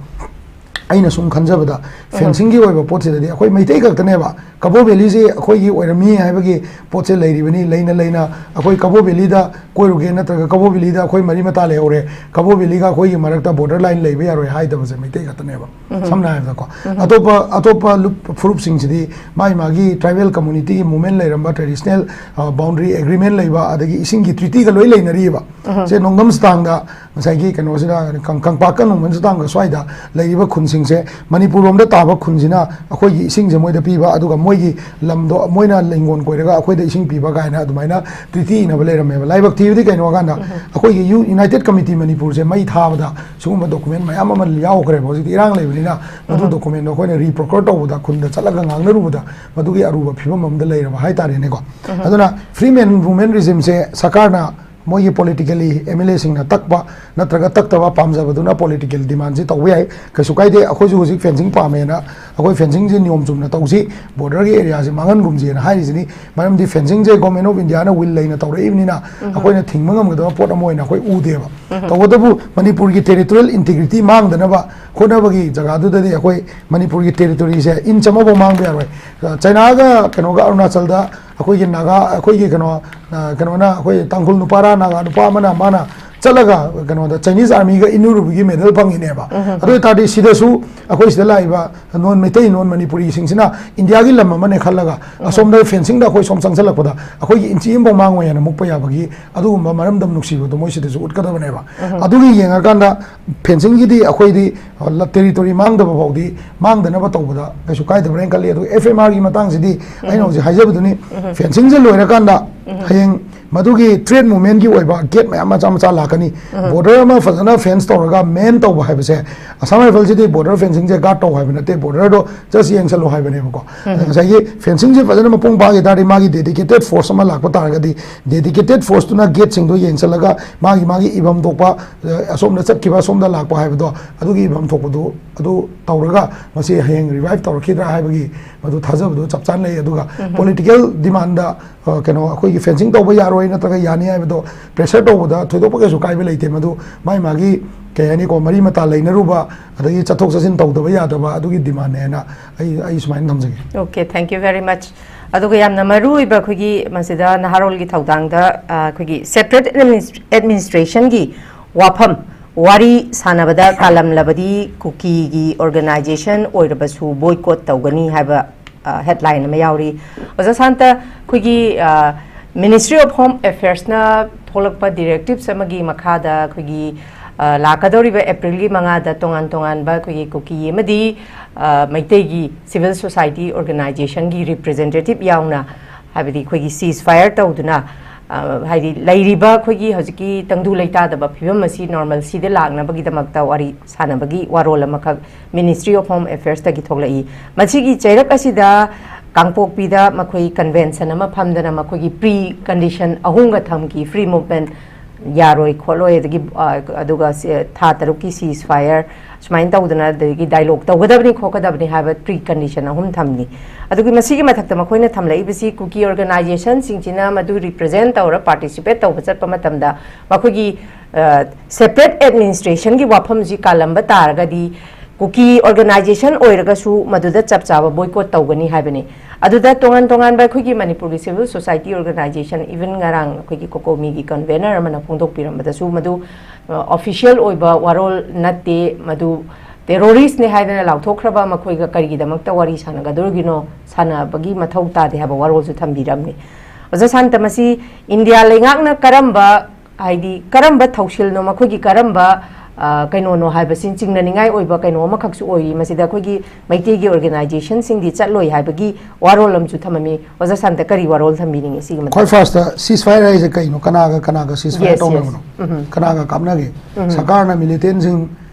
ꯑꯩꯅ ꯁꯨꯝ ꯈꯟꯖꯕꯗ fencingꯒꯤ ꯑꯣꯏꯕ ꯄꯣꯠꯁꯤꯗꯗꯤ ꯑꯩꯈꯣꯏ ꯃꯩꯇꯩ ꯈꯛꯇꯅꯦꯕ꯫ ꯀꯕꯣ ꯚꯦꯂꯤꯁꯤ ꯑꯩꯈꯣꯏꯒꯤ ꯑꯣꯏꯔꯝꯃꯤ ꯍꯥꯏꯕꯒꯤ ꯄꯣꯠꯁꯦ ꯂꯩꯔꯤꯕꯅꯤ꯫ ꯂꯩꯅ ꯂꯩꯅ ꯑꯩꯈꯣꯏ ꯀꯕꯣ ꯚꯦꯂꯤꯗ ꯀꯣꯏꯔꯨꯒꯦ ꯅꯠꯇ꯭ꯔꯒ ꯀꯕꯣ ꯚꯦꯂꯤꯗ ꯑꯩꯈꯣꯏ ꯃꯔꯤ ꯃꯇꯥ ꯂꯩꯍꯧꯔꯦ, ꯀꯕꯣ ꯚꯦꯂꯤꯒ ꯑꯩꯈꯣꯏꯒꯤ ꯃꯔꯛꯇ border line ꯂꯩꯕ ꯌꯥꯔꯣꯏ ꯍꯥꯏꯗꯕꯁꯦ ꯃꯩꯇꯩ ꯈꯛꯇꯅꯦꯕ꯫ ꯁꯝꯅ ꯍꯥꯏꯔꯕꯗꯀꯣ, ꯑꯇꯣꯞꯄ ꯑꯇꯣꯞꯄ ꯂꯨꯞ-, ꯐꯨꯔꯨꯞꯁꯤꯡꯁꯤꯗꯤ ꯃꯥꯒꯤ ꯃꯥꯒꯤ tribal communityꯒꯤ movement ꯂꯩꯔꯝꯕ, traditional, ꯑ, boundary agreement ꯂꯩꯕ, ꯑꯗꯒꯤ ꯏꯁꯤꯡꯒꯤ treatyꯒ ꯂꯣꯏ ꯂꯩꯅꯔꯤꯕ꯫ ꯁꯦ ꯅꯣꯡꯗꯝꯁ ꯇꯥꯡꯗ ꯉꯁꯥꯏꯒꯤ ꯀꯩꯅꯣꯁꯤꯗ ꯀꯪ-, ꯀꯪꯄꯥꯛꯀ ꯅꯣꯡꯃꯟꯁꯨ ꯇꯥꯡꯒ ꯁ꯭ꯋꯥꯏꯗ ꯂꯩꯔꯤꯕ ꯈꯨꯟꯁꯤꯡꯁꯦ, ꯃꯅꯤꯄꯨꯔ ꯂꯣꯝꯗ ꯇꯥꯕ ꯈꯨꯟꯁꯤꯅ ꯑꯩꯈꯣꯏꯒꯤ ꯏꯁꯤꯡꯁꯦ ꯃꯣꯏꯗ ꯄꯤꯕ, ꯑꯗꯨꯒ ꯃꯣꯏꯒꯤ ꯂꯝꯗꯣ ꯃꯣꯏꯅ ꯍꯤꯡꯒꯣꯜ ꯀꯣꯏꯔꯒ ꯑꯩꯈꯣꯏꯗ ꯏꯁꯤꯡ ꯄꯤꯕ ꯀꯥꯏꯅ ꯑꯗꯨꯃꯥꯏꯅ treaty ꯏꯅꯕ ꯂꯩꯔꯝꯃꯦꯕ꯫ ꯂꯥꯏꯕꯛ ꯊꯤꯕꯗꯤ ꯀꯩꯅꯣ ꯍꯥꯏꯀꯥꯟꯗ, ꯑꯩꯈꯣꯏꯒꯤ ꯌꯨ-, United Committee ꯃꯅꯤꯄꯨꯔꯁꯦ ꯃꯩ ꯊꯥꯕꯗ ꯁꯤꯒꯨꯝꯕ document ꯃꯌꯥꯝ ꯑꯃ ꯌꯥꯎꯈ꯭ꯔꯦꯕ꯫ ꯍꯧꯖꯤꯛꯇꯤ ꯏꯔꯥꯡ ꯂꯩꯕꯅꯤꯅ ꯃꯗꯨ documentꯗꯣ ꯑꯩꯈꯣꯏꯅ reprocure ꯇꯧꯕꯗ, ꯈꯨꯟꯗ ꯆꯠꯂꯒ ꯉꯥꯡꯅꯔꯨꯕꯗ ꯃꯗꯨꯒꯤ ꯑꯔꯨꯕ ꯐꯤꯕꯝ ꯑꯃꯗ ꯂꯩꯔꯕ ꯍꯥꯏꯇꯥꯔꯦꯅꯦꯀꯣ꯫ ꯑꯗꯨꯅ free movement regimeꯁꯦ ꯁꯔꯀꯥꯔꯅ ꯃꯣꯏꯒꯤ politically MLAꯁꯤꯡꯅ ꯇꯛꯄ ꯅꯠꯇ꯭ꯔꯒ ꯇꯛꯇꯕ ꯄꯥꯝꯖꯕꯗꯨꯅ political demandꯁꯤ ꯇꯧꯕ ꯌꯥꯏ, ꯀꯩꯁꯨ ꯀꯥꯏꯗꯦ꯫ ꯑꯩꯈꯣꯏꯁꯨ ꯍꯧꯖꯤꯛ fencing ꯄꯥꯝꯃꯦꯅ ꯑꯩꯈꯣꯏ fencingꯁꯤ ꯅꯤꯌꯣꯝ ꯆꯨꯝꯅ ꯇꯧꯁꯤ, borderꯒꯤ areaꯁꯤ ꯃꯥꯡꯍꯟꯒꯨꯝꯁꯤꯅ ꯍꯥꯏꯔꯤꯁꯤꯅꯤ꯫ ꯃꯔꯝꯗꯤ fencingꯁꯦ Government of Indiaꯅ will ꯂꯩꯅ ꯇꯧꯔꯛꯏꯕꯅꯤꯅ ꯑꯩꯈꯣꯏꯅ ꯊꯤꯡꯕ ꯉꯝꯒꯗꯕ ꯄꯣꯠ ꯑꯃ ꯑꯣꯏꯅ ꯑꯩꯈꯣꯏ ꯎꯗꯦꯕ꯫ ꯇꯧꯕꯇꯕꯨ ꯃꯅꯤꯄꯨꯔꯒꯤ territorial integrity ꯃꯥꯡꯗꯅꯕ ꯍꯣꯠꯅꯕꯒꯤ ꯖꯒꯥꯗꯨꯗꯗꯤ ꯑꯩꯈꯣꯏ ꯃꯅꯤꯄꯨꯔꯒꯤ territoryꯁꯦ inch ꯑꯃꯐꯥꯎ ꯃꯥꯡꯕ ꯌꯥꯔꯣꯏ꯫ ꯆꯩꯅꯥꯒ ꯀꯩꯅꯣꯒ ꯑꯔꯨꯅꯥꯆꯜꯗ ꯑꯩꯈꯣꯏꯒꯤ ꯅꯥꯒꯥ, ꯑꯩꯈꯣꯏꯒꯤ ꯀꯩꯅꯣ, ꯑ, ꯀꯩꯅꯣꯅ, ꯑꯩꯈꯣꯏ ꯇꯥꯡꯈꯨꯜ ꯅꯨꯄꯥꯔꯥ ꯅꯥꯒꯥ ꯅꯨꯄꯥ ꯑꯃꯅ ꯃꯥꯅ ꯆꯠꯂꯒ ꯀꯩꯅꯣꯗ Chinese Armyꯒ ꯏꯟꯅꯔꯨꯕꯒꯤ medal ꯐꯪꯉꯤꯅꯦꯕ꯫ ꯑꯗꯨ ꯑꯣꯏꯇꯥꯔꯗꯤ ꯁꯤꯗꯁꯨ ꯑꯩꯈꯣꯏ ꯁꯤꯗ ꯂꯥꯛꯏꯕ non ꯃꯩꯇꯩ, non ꯃꯅꯤꯄꯨꯔꯤꯁꯤꯡꯁꯤꯅ ꯏꯟꯗꯤꯌꯥꯒꯤ ꯂꯝ ꯑꯃꯅꯦ ꯈꯜꯂꯒ ꯑꯁꯣꯝꯗ fencingꯗ ꯑꯩꯈꯣꯏ ꯁꯣꯝ ꯆꯪꯁꯤꯜꯂꯛꯄꯗ ꯑꯩꯈꯣꯏꯒꯤ ꯏꯟꯆꯤ ꯑꯃꯐꯥꯎ ꯃꯥꯡꯉꯣꯏ ꯍꯥꯏꯅ ꯃꯨꯛꯄ ꯌꯥꯕꯒꯤ ꯑꯗꯨꯒꯨꯝꯕ ꯃꯔꯝꯗꯝ ꯅꯨꯡꯁꯤꯕꯗꯣ ꯃꯣꯏ ꯁꯤꯗꯁꯨ ꯎꯠꯀꯗꯕꯅꯦꯕ꯫ ꯑꯗꯨꯒꯤ ꯌꯦꯡꯉꯀꯥꯟꯗ fencingꯒꯤꯗꯤ ꯑꯩꯈꯣꯏꯗꯤ, ꯑ, ꯂ-, territory ꯃꯥꯡꯗꯕ ꯐꯥꯎꯗꯤ ꯃꯥꯡꯗꯅꯕ ꯇꯧꯕꯗ ꯀꯩꯁꯨ ꯀꯥꯏꯗꯕ꯭ꯔꯥꯅ ꯈꯜꯂꯤ꯫ ꯑꯗꯨꯒ FMRꯒꯤ ꯃꯇꯥꯡꯁꯤꯗꯤ ꯑꯩꯅ ꯍꯧꯖꯤꯛ ꯍꯥꯏꯖꯕꯗꯨꯅꯤ, fencingꯁꯦ ꯂꯣꯏꯔꯀꯥꯟꯗ ꯍꯌꯦꯡ ꯃꯗꯨꯒꯤ trade movementꯀꯤ ꯑꯣꯏꯕ gate ꯃꯌꯥꯝ ꯃꯆꯥ ꯃꯆꯥ ꯂꯥꯛꯀꯅꯤ꯫ Border ꯑꯃ ꯐꯖꯅ fence ꯇꯧꯔꯒ man ꯇꯧꯕ ꯍꯥꯏꯕꯁꯦ, Assam Riflesꯁꯤꯗꯤ border fencingꯁꯦ guard ꯇꯧ ꯍꯥꯏꯕ ꯅꯠꯇꯦ, borderꯗꯣ just ꯌꯦꯡꯁꯜꯂꯨ ꯍꯥꯏꯕꯅꯦꯕꯀꯣ꯫ ꯉꯁꯥꯏꯒꯤ fencingꯁꯦ ꯐꯖꯅ ꯃꯄꯨꯡ ꯐꯥꯈꯤ ꯇꯥꯔꯗꯤ ꯃꯥꯒꯤ dedicated force ꯑꯃ ꯂꯥꯛꯄ ꯇꯥꯔꯒꯗꯤ dedicated forceꯇꯨꯅ gateꯁꯤꯡꯗꯣ ꯌꯦꯡꯁꯜꯂꯒ ꯃꯥꯒꯤ, ꯃꯥꯒꯤ ꯏꯐꯝ ꯊꯣꯛꯄ, ꯑ, ꯑꯁꯣꯝꯗ ꯆꯠꯈꯤꯕ ꯑꯁꯣꯝꯗ ꯂꯥꯛꯄ ꯍꯥꯏꯕꯗꯣ ꯑꯗꯨꯒꯤ ꯏꯐꯝ ꯊꯣꯛꯄꯗꯨ ꯑꯗꯨ ꯇꯧꯔꯒ ꯃꯁꯤ ꯍꯌꯦꯡ revive ꯇꯧꯔꯛꯈꯤꯗ꯭ꯔꯥ ꯍꯥꯏꯕꯒꯤ ꯃꯗꯨ ꯊꯥꯖꯕꯗꯨ ꯆꯞ ꯆꯥꯅ ꯂꯩ꯫ ꯑꯗꯨꯒ political demandꯗ, ꯑ, ꯀꯩꯅꯣ, ꯑꯩꯈꯣꯏꯒꯤ fencing ꯇꯧꯕ ꯌꯥꯔꯣꯏ ꯅꯠꯇ꯭ꯔꯒ ꯌꯥꯅꯤ ꯍꯥꯏꯕꯗꯣ pressure ꯇꯧꯕꯗ ꯊꯣꯏꯗꯣꯛꯄ ꯀꯩꯁꯨ ꯀꯥꯏꯕ ꯂꯩꯇꯦ꯫ ꯃꯗꯨ ꯃꯥꯏ ꯃꯥꯒꯤ, ꯀꯩ ꯍꯥꯏꯅꯤꯀꯣ, ꯃꯔꯤ ꯃꯇꯥ ꯂꯩꯅꯔꯨꯕ ꯑꯗꯒꯤ ꯆꯠꯊꯣꯛ ꯆꯠꯁꯤꯟ ꯇꯧꯗꯕ ꯌꯥꯗꯕ ꯑꯗꯨꯒꯤ demandꯅꯦꯅ ꯑꯩ, ꯑꯩ ꯁꯨꯃꯥꯏꯅ ꯊꯝꯖꯒꯦ꯫ Okay, thank you very much. ꯑꯗꯨꯒ ꯌꯥꯝꯅ ꯃꯔꯨ ꯑꯣꯏꯕ ꯑꯩꯈꯣꯏꯒꯤ ꯃꯁꯤꯗ ꯅꯍꯥꯔꯣꯜꯒꯤ ꯊꯧꯗꯥꯡꯗ, ꯑ, ꯑꯩꯈꯣꯏꯒꯤ separate administ-, administrationꯒꯤ ꯋꯥꯐꯝ ꯋꯥꯔꯤ ꯁꯥꯟꯅꯕꯗ ꯀꯥꯂꯝꯂꯕꯗꯤ ꯀꯨꯀꯤꯒꯤ organization ꯑꯣꯏꯔꯕꯁꯨ boycott ꯇꯧꯒꯅꯤ ꯍꯥꯏꯕ, ꯑ, headline ꯑꯃ ꯌꯥꯎꯔꯤ꯫ ꯑꯣꯖꯥ ꯁꯥꯟꯇ, ꯑꯩꯈꯣꯏꯒꯤ, ꯑ, Ministry of Home Affairsꯅ ꯊꯣꯛꯂꯛꯄ directives ꯑꯃꯒꯤ ꯃꯈꯥꯗ ꯑꯩꯈꯣꯏꯒꯤ, ꯑ, ꯂꯥꯛꯀꯗꯧꯔꯤꯕ Aprilꯒꯤ ꯃꯉꯥꯗ ꯇꯣꯉꯥꯟ ꯇꯣꯉꯥꯟꯕ ꯑꯩꯈꯣꯏꯒꯤ ꯀꯨꯀꯤ ꯑꯃꯗꯤ, ꯑ, ꯃꯩꯇꯩꯒꯤ civil society organizationꯒꯤ representative ꯌꯥꯎꯅ, ꯍꯥꯏꯕꯗꯤ ꯑꯩꯈꯣꯏꯒꯤ ceasefire ꯇꯧꯗꯨꯅ, ꯑ, ꯍꯥꯏꯗꯤ ꯂꯩꯔꯤꯕ ꯑꯩꯈꯣꯏꯒꯤ ꯍꯧꯖꯤꯛꯀꯤ ꯇꯪꯗꯨ ꯂꯩꯇꯥꯗꯕ ꯐꯤꯕꯝ ꯑꯁꯤ normalcyꯗ ꯂꯥꯛꯅꯕꯒꯤꯗꯃꯛꯇ ꯋꯥꯔꯤ ꯁꯥꯟꯅꯕꯒꯤ ꯋꯥꯔꯣꯜ ꯑꯃꯈꯛ Ministry of Home Affairsꯇꯒꯤ ꯊꯣꯛꯂꯛꯏ꯫ ꯃꯁꯤꯒꯤ ꯆꯩꯔꯛ ꯑꯁꯤꯗ ꯀꯥꯡꯄꯣꯛꯄꯤꯗ ꯃꯈꯣꯏ convention ꯑꯃ ꯐꯝꯗꯅ ꯃꯈꯣꯏꯒꯤ pre condition ꯑꯍꯨꯝꯒ ꯊꯝꯈꯤ, free movement ꯌꯥꯔꯣꯏ ꯈꯣꯠꯂꯣꯏ, ꯑꯗꯒꯤ, ꯑ, ꯑꯗꯨꯒ ꯁꯤ-, ꯊꯥ ꯇꯔꯨꯛꯀꯤ ceasefire ꯁꯨꯃꯥꯏꯅ ꯇꯧꯗꯅ, ꯑꯗꯒꯤ dialogue ꯇꯧꯒꯗꯕꯅꯤ ꯈꯣꯠꯀꯗꯕꯅꯤ ꯍꯥꯏꯕ pre condition ꯑꯍꯨꯝ ꯊꯝꯂꯤ꯫ ꯑꯗꯨꯒꯤ ꯃꯁꯤꯒꯤ ꯃꯊꯛꯇ ꯃꯈꯣꯏꯅ ꯊꯝꯂꯛꯏꯕꯁꯤ ꯀꯨꯀꯤ organizationꯁꯤꯡꯁꯤꯅ ꯃꯗꯨ represent ꯇꯧꯔ participate ꯇꯧꯕ ꯆꯠꯄ ꯃꯇꯝꯗ ꯃꯈꯣꯏꯒꯤ, ꯑ, separate administrationꯒꯤ ꯋꯥꯐꯝꯁꯤ ꯀꯥꯜꯂꯝꯕ ꯇꯥꯔꯒꯗꯤ ꯀꯨꯀꯤ organization ꯑꯣꯏꯔꯒꯁꯨ ꯃꯗꯨꯗ ꯆꯞ ꯆꯥꯕ boycott ꯇꯧꯒꯅꯤ ꯍꯥꯏꯕꯅꯤ꯫ ꯑꯗꯨꯗ ꯇꯣꯉꯥꯟ ꯇꯣꯉꯥꯟꯕ ꯑꯩꯈꯣꯏꯒꯤ ꯃꯅꯤꯄꯨꯔꯒꯤ civil society organization, even ꯉꯔꯥꯡ ꯑꯩꯈꯣꯏꯒꯤ ꯀꯣꯀꯣꯃꯤꯒꯤ convener ꯑꯃꯅ ꯐꯣꯡꯗꯣꯛꯄꯤꯔꯝꯕꯗꯁꯨ ꯃꯗꯨ ꯑꯣꯐꯤꯁꯤꯌꯦꯜ ꯑꯣꯏꯕ ꯋꯥꯔꯣꯜ ꯅꯠꯇꯦ, ꯃꯗꯨ ꯇꯦꯔꯣꯔꯤꯁꯅꯦ ꯍꯥꯏꯗꯅ ꯂꯥꯎꯊꯣꯛꯈ꯭ꯔꯕ ꯃꯈꯣꯏꯒ ꯀꯔꯤꯒꯤꯗꯃꯛꯇ ꯋꯥꯔꯤ ꯁꯥꯟꯅꯒꯗꯧꯔꯤꯕꯅꯣ, ꯁꯥꯟꯅꯕꯒꯤ ꯃꯊꯧ ꯇꯥꯗꯦ ꯍꯥꯏꯕ ꯋꯥꯔꯣꯜꯁꯨ ꯊꯝꯕꯤꯔꯝꯃꯤ꯫ ꯑꯣꯖꯥ ꯁꯥꯟꯇ, ꯃꯁꯤ ꯏꯟꯗꯤꯌꯥ ꯂꯩꯉꯥꯛꯅ ꯀꯔꯝꯕ, ꯍꯥꯏꯗꯤ ꯀꯔꯝꯕ ꯊꯧꯁꯤꯜꯅꯣ, ꯃꯈꯣꯏꯒꯤ ꯀꯔꯝꯕ, ꯑ, ꯀꯩꯅꯣꯅꯣ ꯍꯥꯏꯕꯁꯤ ꯆꯤꯡꯅꯅꯤꯡꯉꯥꯏ ꯑꯣꯏꯕ ꯀꯩꯅꯣ ꯑꯃꯈꯛꯁꯨ ꯑꯣꯏꯔꯤ꯫ ꯃꯁꯤꯗ ꯑꯩꯈꯣꯏꯒꯤ ꯃꯩꯇꯩꯒꯤ organizationꯁꯤꯡꯗꯤ ꯆꯠꯂꯣꯏ ꯍꯥꯏꯕꯒꯤ ꯋꯥꯔꯣꯜ ꯑꯃꯁꯨ ꯊꯝꯃꯝꯃꯤ꯫ ꯑꯣꯖꯥ ꯁꯥꯟꯇ, ꯀꯔꯤ ꯋꯥꯔꯣꯜ ꯊꯝꯕꯤꯅꯤꯡꯉꯤ ꯁꯤꯒꯤ ꯈ꯭ꯋꯥꯏ ꯃꯇꯥꯡꯗ? Firstꯇ ceasefire ꯍꯥꯏꯁꯦ ꯀꯩꯅꯣ? ꯀꯅꯥꯒ, ꯀꯅꯥꯒ ceasefire Yes, yes. ꯇꯧꯅꯕꯅꯣ? ꯎꯝ꯫ ꯀꯅꯥꯒ ꯀꯥꯞꯅꯒꯦ? ꯎꯝ꯫ ꯁꯔꯀꯥꯔꯅ militantꯁꯤꯡ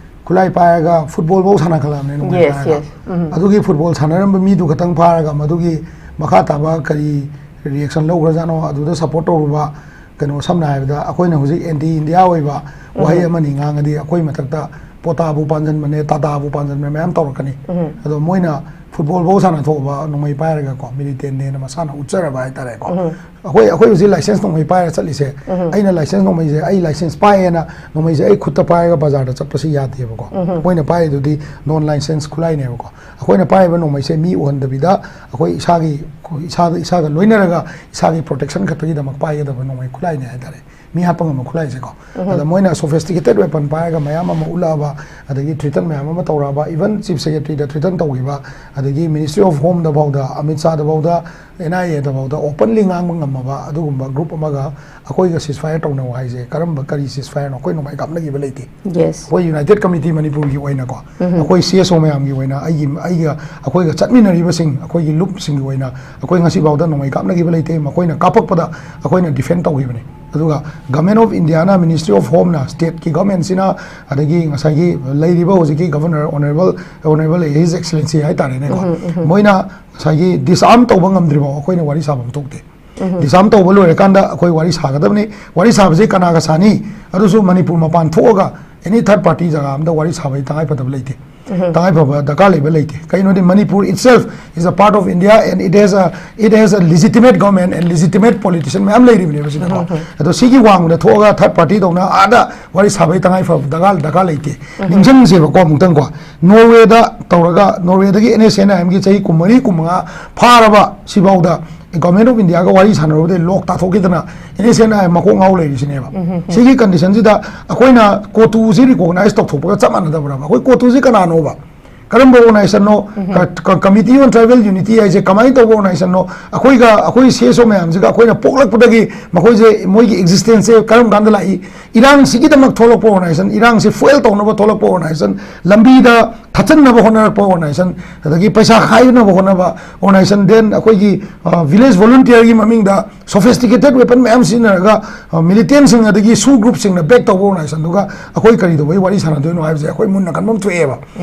ꯈꯨꯠꯂꯥꯏ ꯄꯥꯏꯔꯒ football ꯐꯧ ꯁꯥꯟꯅꯈꯠꯂꯛꯑꯕꯅꯦ, ꯅꯣꯡꯃꯩ Yes, ꯄꯥꯏꯔꯒ꯫ Yes. ꯎꯝ꯫ ꯑꯗꯨꯒꯤ football ꯁꯥꯟꯅꯔꯝꯕ ꯃꯤꯗꯨ ꯈꯛꯇꯪ ꯐꯥꯔꯒ ꯃꯗꯨꯒꯤ ꯃꯈꯥ ꯇꯥꯕ ꯀꯔꯤ reaction ꯂꯧꯈ꯭ꯔꯖꯥꯠꯅꯣ? ꯑꯗꯨꯗ support ꯇꯧꯔꯨꯕ, ꯀꯩꯅꯣ, ꯁꯝꯅ ꯍꯥꯏꯔꯕꯗ ꯑꯩꯈꯣꯏꯅ ꯍꯧꯖꯤꯛ anti India ꯑꯣꯏꯕ ꯋꯥꯍꯩ ꯎꯝ꯫ ꯑꯃꯅꯤ ꯉꯥꯡꯉꯗꯤ ꯑꯩꯈꯣꯏ ꯃꯊꯛꯇ ꯄꯣꯇꯥꯕꯨ ꯄꯥꯟꯁꯤꯟꯕꯅꯦ, ꯇꯥꯇꯥꯕꯨ ꯄꯥꯟꯁꯤꯟꯕꯅꯦ ꯃꯌꯥꯝ ꯇꯧꯔꯛꯀꯅꯤ꯫ ꯎꯝ꯫ ꯑꯗꯣ ꯃꯣꯏꯅ football ꯐꯧ ꯁꯥꯟꯅ ꯊꯣꯛꯑꯕ ꯅꯣꯡꯃꯩ ꯄꯥꯏꯔꯒꯀꯣ, militantꯅꯦꯅ ꯃꯁꯥꯅ ꯎꯠꯆꯔꯕ ꯍꯥꯏꯇꯥꯔꯦꯀꯣ꯫ ꯎꯝ꯫ ꯑꯩꯈꯣꯏ, ꯑꯩꯈꯣꯏ ꯍꯧꯖꯤꯛ license ꯅꯣꯡꯃꯩ ꯄꯥꯏꯔ ꯆꯠꯂꯤꯁꯦ, ꯎꯝ꯫ ꯑꯩꯅ license ꯅꯣꯡꯃꯩꯁꯦ, ꯑꯩ license ꯄꯥꯏꯌꯦꯅ ꯅꯣꯡꯃꯩꯁꯦ ꯑꯩ ꯈꯨꯠꯇ ꯄꯥꯏꯔꯒ ꯕꯖꯥꯔꯗ ꯆꯠꯄꯁꯤ ꯌꯥꯗꯦꯕꯀꯣ꯫ ꯎꯝ꯫ ꯑꯩꯈꯣꯏꯅ ꯄꯥꯏꯔꯤꯗꯨꯗꯤ non license ꯈꯨꯠꯂꯥꯏꯅꯦꯕꯀꯣ꯫ ꯑꯩꯈꯣꯏꯅ ꯄꯥꯏꯔꯤꯕ ꯅꯣꯡꯃꯩꯁꯦ ꯃꯤ ꯎꯍꯟꯗꯕꯤꯗ ꯑꯩꯈꯣꯏ ꯏꯁꯥꯒꯤ, ꯏꯁꯥꯗ, ꯏꯁꯥꯒ ꯂꯣꯏꯅꯔꯒ ꯏꯁꯥꯒꯤ protection ꯈꯛꯇꯒꯤꯗꯃꯛ ꯄꯥꯏꯒꯗꯕ ꯅꯣꯡꯃꯩ ꯈꯨꯠꯂꯥꯏꯅꯦ ꯍꯥꯏꯇꯥꯔꯦ꯫ ꯃꯤ ꯍꯥꯠꯄ ꯉꯝꯕ ꯈꯨꯠꯂꯥꯏꯁꯦꯀꯣ꯫ ꯎꯝ꯫ ꯑꯗ ꯃꯣꯏꯅ sophisticated weapon ꯄꯥꯏꯔꯒ ꯃꯌꯥꯝ ꯑꯃ ꯎꯠꯂꯛꯑꯕ, ꯑꯗꯒꯤ threaten ꯃꯌꯥꯝ ꯑꯃ ꯇꯧꯔꯛꯑꯕ, even Chief Secretaryꯗ threaten ꯇꯧꯈꯤꯕ, ꯑꯗꯒꯤ Ministry of Homeꯗ ꯐꯥꯎꯗ, ꯑꯃꯤꯠ ꯁꯥꯍꯗ ꯐꯥꯎꯗ, NIAꯗ ꯐꯥꯎꯗ openly ꯉꯥꯡꯕ ꯉꯝꯃꯕ ꯑꯗꯨꯒꯨꯝꯕ group ꯑꯃꯒ ꯑꯩꯈꯣꯏꯒ ceasefire ꯇꯧꯅꯧ ꯍꯥꯏꯁꯦ ꯀꯔꯝꯕ, ꯀꯔꯤ ceasefireꯅꯣ? ꯑꯩꯈꯣꯏ ꯅꯣꯡꯃꯩ ꯀꯥꯞꯅꯈꯤꯕ ꯂꯩꯇꯦ꯫ Yes. ꯑꯩꯈꯣꯏ United Committee ꯃꯅꯤꯄꯨꯔꯒꯤ ꯑꯣꯏꯅꯀꯣ, ꯎꯝ꯫ ꯑꯩꯈꯣꯏ CSO ꯃꯌꯥꯝꯒꯤ ꯑꯣꯏꯅ, ꯑꯩꯒꯤ, ꯑꯩꯒ, ꯑꯩꯈꯣꯏꯒ ꯆꯠꯃꯤꯟꯅꯔꯤꯕꯁꯤꯡ, ꯑꯩꯈꯣꯏꯒꯤ ꯂꯨꯞꯁꯤꯡꯒꯤ ꯑꯣꯏꯅ ꯑꯩꯈꯣꯏ ꯉꯁꯤꯐꯥꯎꯗ ꯅꯣꯡꯃꯩ ꯀꯥꯞꯅꯈꯤꯕ ꯂꯩꯇꯦ꯫ ꯃꯈꯣꯏꯅ ꯀꯥꯞꯄꯛꯄꯗ ꯑꯩꯈꯣꯏꯅ defend ꯇꯧꯈꯤꯕꯅꯤ꯫ ꯑꯗꯨꯒ Government of Indiaꯅ, Ministry of Homeꯅ, stateꯀꯤ governmentꯁꯤꯅ, ꯑꯗꯒꯤ ꯉꯁꯥꯏꯒꯤ ꯂꯩꯔꯤꯕ ꯍꯧꯖꯤꯛꯀꯤ Governor, Honorable, Honorable His Excellency ꯍꯥꯏꯇꯥꯔꯦꯅꯦꯀꯣ, ꯎꯝ, ꯎꯝ꯫ ꯃꯣꯏꯅ ꯉꯁꯥꯏꯒꯤ disarm ꯇꯧꯕ ꯉꯝꯗ꯭ꯔꯤꯐꯥꯎ ꯑꯩꯈꯣꯏꯅ ꯋꯥꯔꯤ ꯁꯥꯐꯝ ꯊꯣꯛꯇꯦ꯫ ꯎꯝ꯫ Disarm ꯇꯧꯕ ꯂꯣꯏꯔꯀꯥꯟꯗ ꯑꯩꯈꯣꯏ ꯋꯥꯔꯤ ꯁꯥꯒꯗꯕꯅꯤ꯫ ꯋꯥꯔꯤ ꯁꯥꯕꯁꯤ ꯀꯅꯥꯒ ꯁꯥꯅꯤ? ꯑꯗꯨꯁꯨ ꯃꯅꯤꯄꯨꯔ ꯃꯄꯥꯟ ꯊꯣꯛꯑꯒ any third party ꯖꯒꯥ ꯑꯝꯗ ꯋꯥꯔꯤ ꯁꯥꯕꯒꯤ ꯇꯉꯥꯏ ꯐꯗꯕ ꯂꯩꯇꯦ꯫ ꯎꯝ꯫ ꯇꯉꯥꯏ ꯐꯕ ꯗꯔꯀꯥꯔ ꯂꯩꯕ ꯂꯩꯇꯦ꯫ ꯀꯩꯅꯣꯗꯤ Manipur itself is a part of India and it has a, it has a legitimate government and legitimate politician ꯃꯌꯥꯝ ꯂꯩꯔꯤꯕꯅꯦꯕ ꯁꯤꯗꯀꯣ꯫ ꯎꯝ, ꯎꯝ꯫ ꯑꯗꯣ ꯁꯤꯒꯤ ꯋꯥꯡꯃꯗ ꯊꯣꯛꯑꯒ third party ꯗꯧꯅ ꯑꯥꯗ ꯋꯥꯔꯤ ꯁꯥꯕꯒꯤ ꯇꯉꯥꯏ ꯐꯕ ꯗꯔꯀꯥꯔ, ꯗꯔꯀꯥꯔ ꯂꯩꯇꯦ꯫ ꯎꯝ꯫ ꯅꯤꯡꯁꯤꯡꯁꯦꯕꯀꯣ ꯑꯃꯨꯛꯇꯪꯀꯣ, ꯅꯣꯔꯋꯦꯗ ꯇꯧꯔꯒ ꯅꯣꯔꯋꯦꯗꯒꯤ ꯑꯦꯟ ꯑꯦꯁ ꯑꯦꯟ ꯑꯥꯏ ꯑꯦꯝꯒꯤ ꯆꯍꯤ ꯀꯨꯟꯃꯔꯤ ꯀꯨꯟꯃꯉꯥ ꯐꯥꯔꯕ ꯁꯤꯐꯥꯎꯗ ꯒꯣꯔꯃꯦꯟ ꯑꯣꯐ ꯏꯟꯗꯤꯌꯥꯒ ꯋꯥꯔꯤ ꯁꯥꯟꯅꯔꯨꯕꯗꯩ ꯂꯣꯛ ꯇꯥꯊꯣꯛꯈꯤꯗꯅ N S N I M ꯃꯀꯣꯛ ꯉꯥꯎ ꯂꯩꯔꯤꯁꯤꯅꯦꯕ꯫ ꯁꯤꯒꯤ ꯀꯟꯗꯤꯁꯟꯁꯤꯗ ꯑꯩꯈꯣꯏꯅ ꯀꯣꯇꯨꯁꯤ ꯔꯤꯀꯣꯒꯅꯥꯏꯁ ꯇꯧꯊꯣꯛꯄꯒ ꯆꯞ ꯃꯥꯟꯅꯗꯕ꯭ꯔꯕ? ꯑꯩꯈꯣꯏ ꯀꯣꯇꯨꯁꯤ ꯀꯅꯥꯅꯣꯕ? ꯀꯔꯝꯕ ꯑꯣꯔꯒꯅꯥꯏꯖꯦꯁꯟꯅꯣ? ꯀ- ꯀ- Committee on Tribal Unity ꯍꯥꯏꯁꯦ ꯀꯃꯥꯏꯅ ꯇꯧꯕ ꯑꯣꯔꯒꯅꯥꯏꯖꯦꯁꯟꯅꯣ? ꯑꯩꯈꯣꯏꯒ, ꯑꯩꯈꯣꯏ ꯁꯤ ꯑꯦꯁ ꯑꯣ ꯃꯌꯥꯝꯁꯤꯒ ꯑꯩꯈꯣꯏꯅ ꯄꯣꯛꯂꯛꯄꯗꯒꯤ ꯃꯈꯣꯏꯁꯦ, ꯃꯣꯏꯒꯤ ꯑꯦꯛꯖꯤꯁꯇꯦꯟꯁꯁꯦ ꯀꯔꯝ ꯀꯥꯟꯗ ꯂꯥꯛꯏ? ꯏꯔꯥꯡꯁꯤꯒꯤꯗꯃꯛ ꯊꯣꯛꯂꯛꯄ ꯑꯣꯔꯒꯅꯥꯏꯖꯦꯁꯟ, ꯏꯔꯥꯡꯁꯤ ꯐꯨꯑꯦꯜ ꯇꯧꯅꯕ ꯊꯣꯛꯂꯛꯄ ꯑꯣꯔꯒꯅꯥꯏꯖꯦꯁꯟ, ꯂꯝꯕꯤꯗ ꯊꯠꯆꯟꯅꯕ ꯍꯣꯠꯅꯔꯛꯄ ꯑꯣꯔꯒꯅꯥꯏꯖꯦꯁꯟ, ꯑꯗꯒꯤ ꯄꯩꯁꯥ ꯈꯥꯏꯅꯕ ꯍꯣꯠꯅꯕ ꯑꯣꯔꯒꯅꯥꯏꯖꯦꯁꯟ, then ꯑꯩꯈꯣꯏꯒꯤ ꯚꯤꯂꯦꯖ ꯚꯣꯂꯨꯟꯇꯤꯌꯔꯒꯤ ꯃꯃꯤꯡꯗ ꯁꯣꯐꯤꯁꯇꯤꯀꯦꯇꯦꯠ ꯋꯦꯄꯟ ꯃꯌꯥꯝ ꯁꯤꯖꯤꯟꯅꯔꯒ ꯃꯤꯂꯤꯇꯦꯟꯁꯤꯡ ꯑꯗꯒꯤ ꯁꯨ ꯒ꯭ꯔꯨꯞꯁꯤꯡꯅ ꯕꯦꯛ ꯇꯧꯕ ꯑꯣꯔꯒꯅꯥꯏꯖꯦꯁꯟꯗꯨꯒ ꯑꯩꯈꯣꯏ ꯀꯔꯤꯗꯧꯕꯩ ꯋꯥꯔꯤ ꯁꯥꯟꯅꯗꯣꯏꯅꯣ ꯍꯥꯏꯕꯁꯦ ꯑꯩꯈꯣꯏ ꯃꯨꯟꯅ ꯈꯟꯐꯝ ꯊꯣꯛꯑꯦꯕ꯫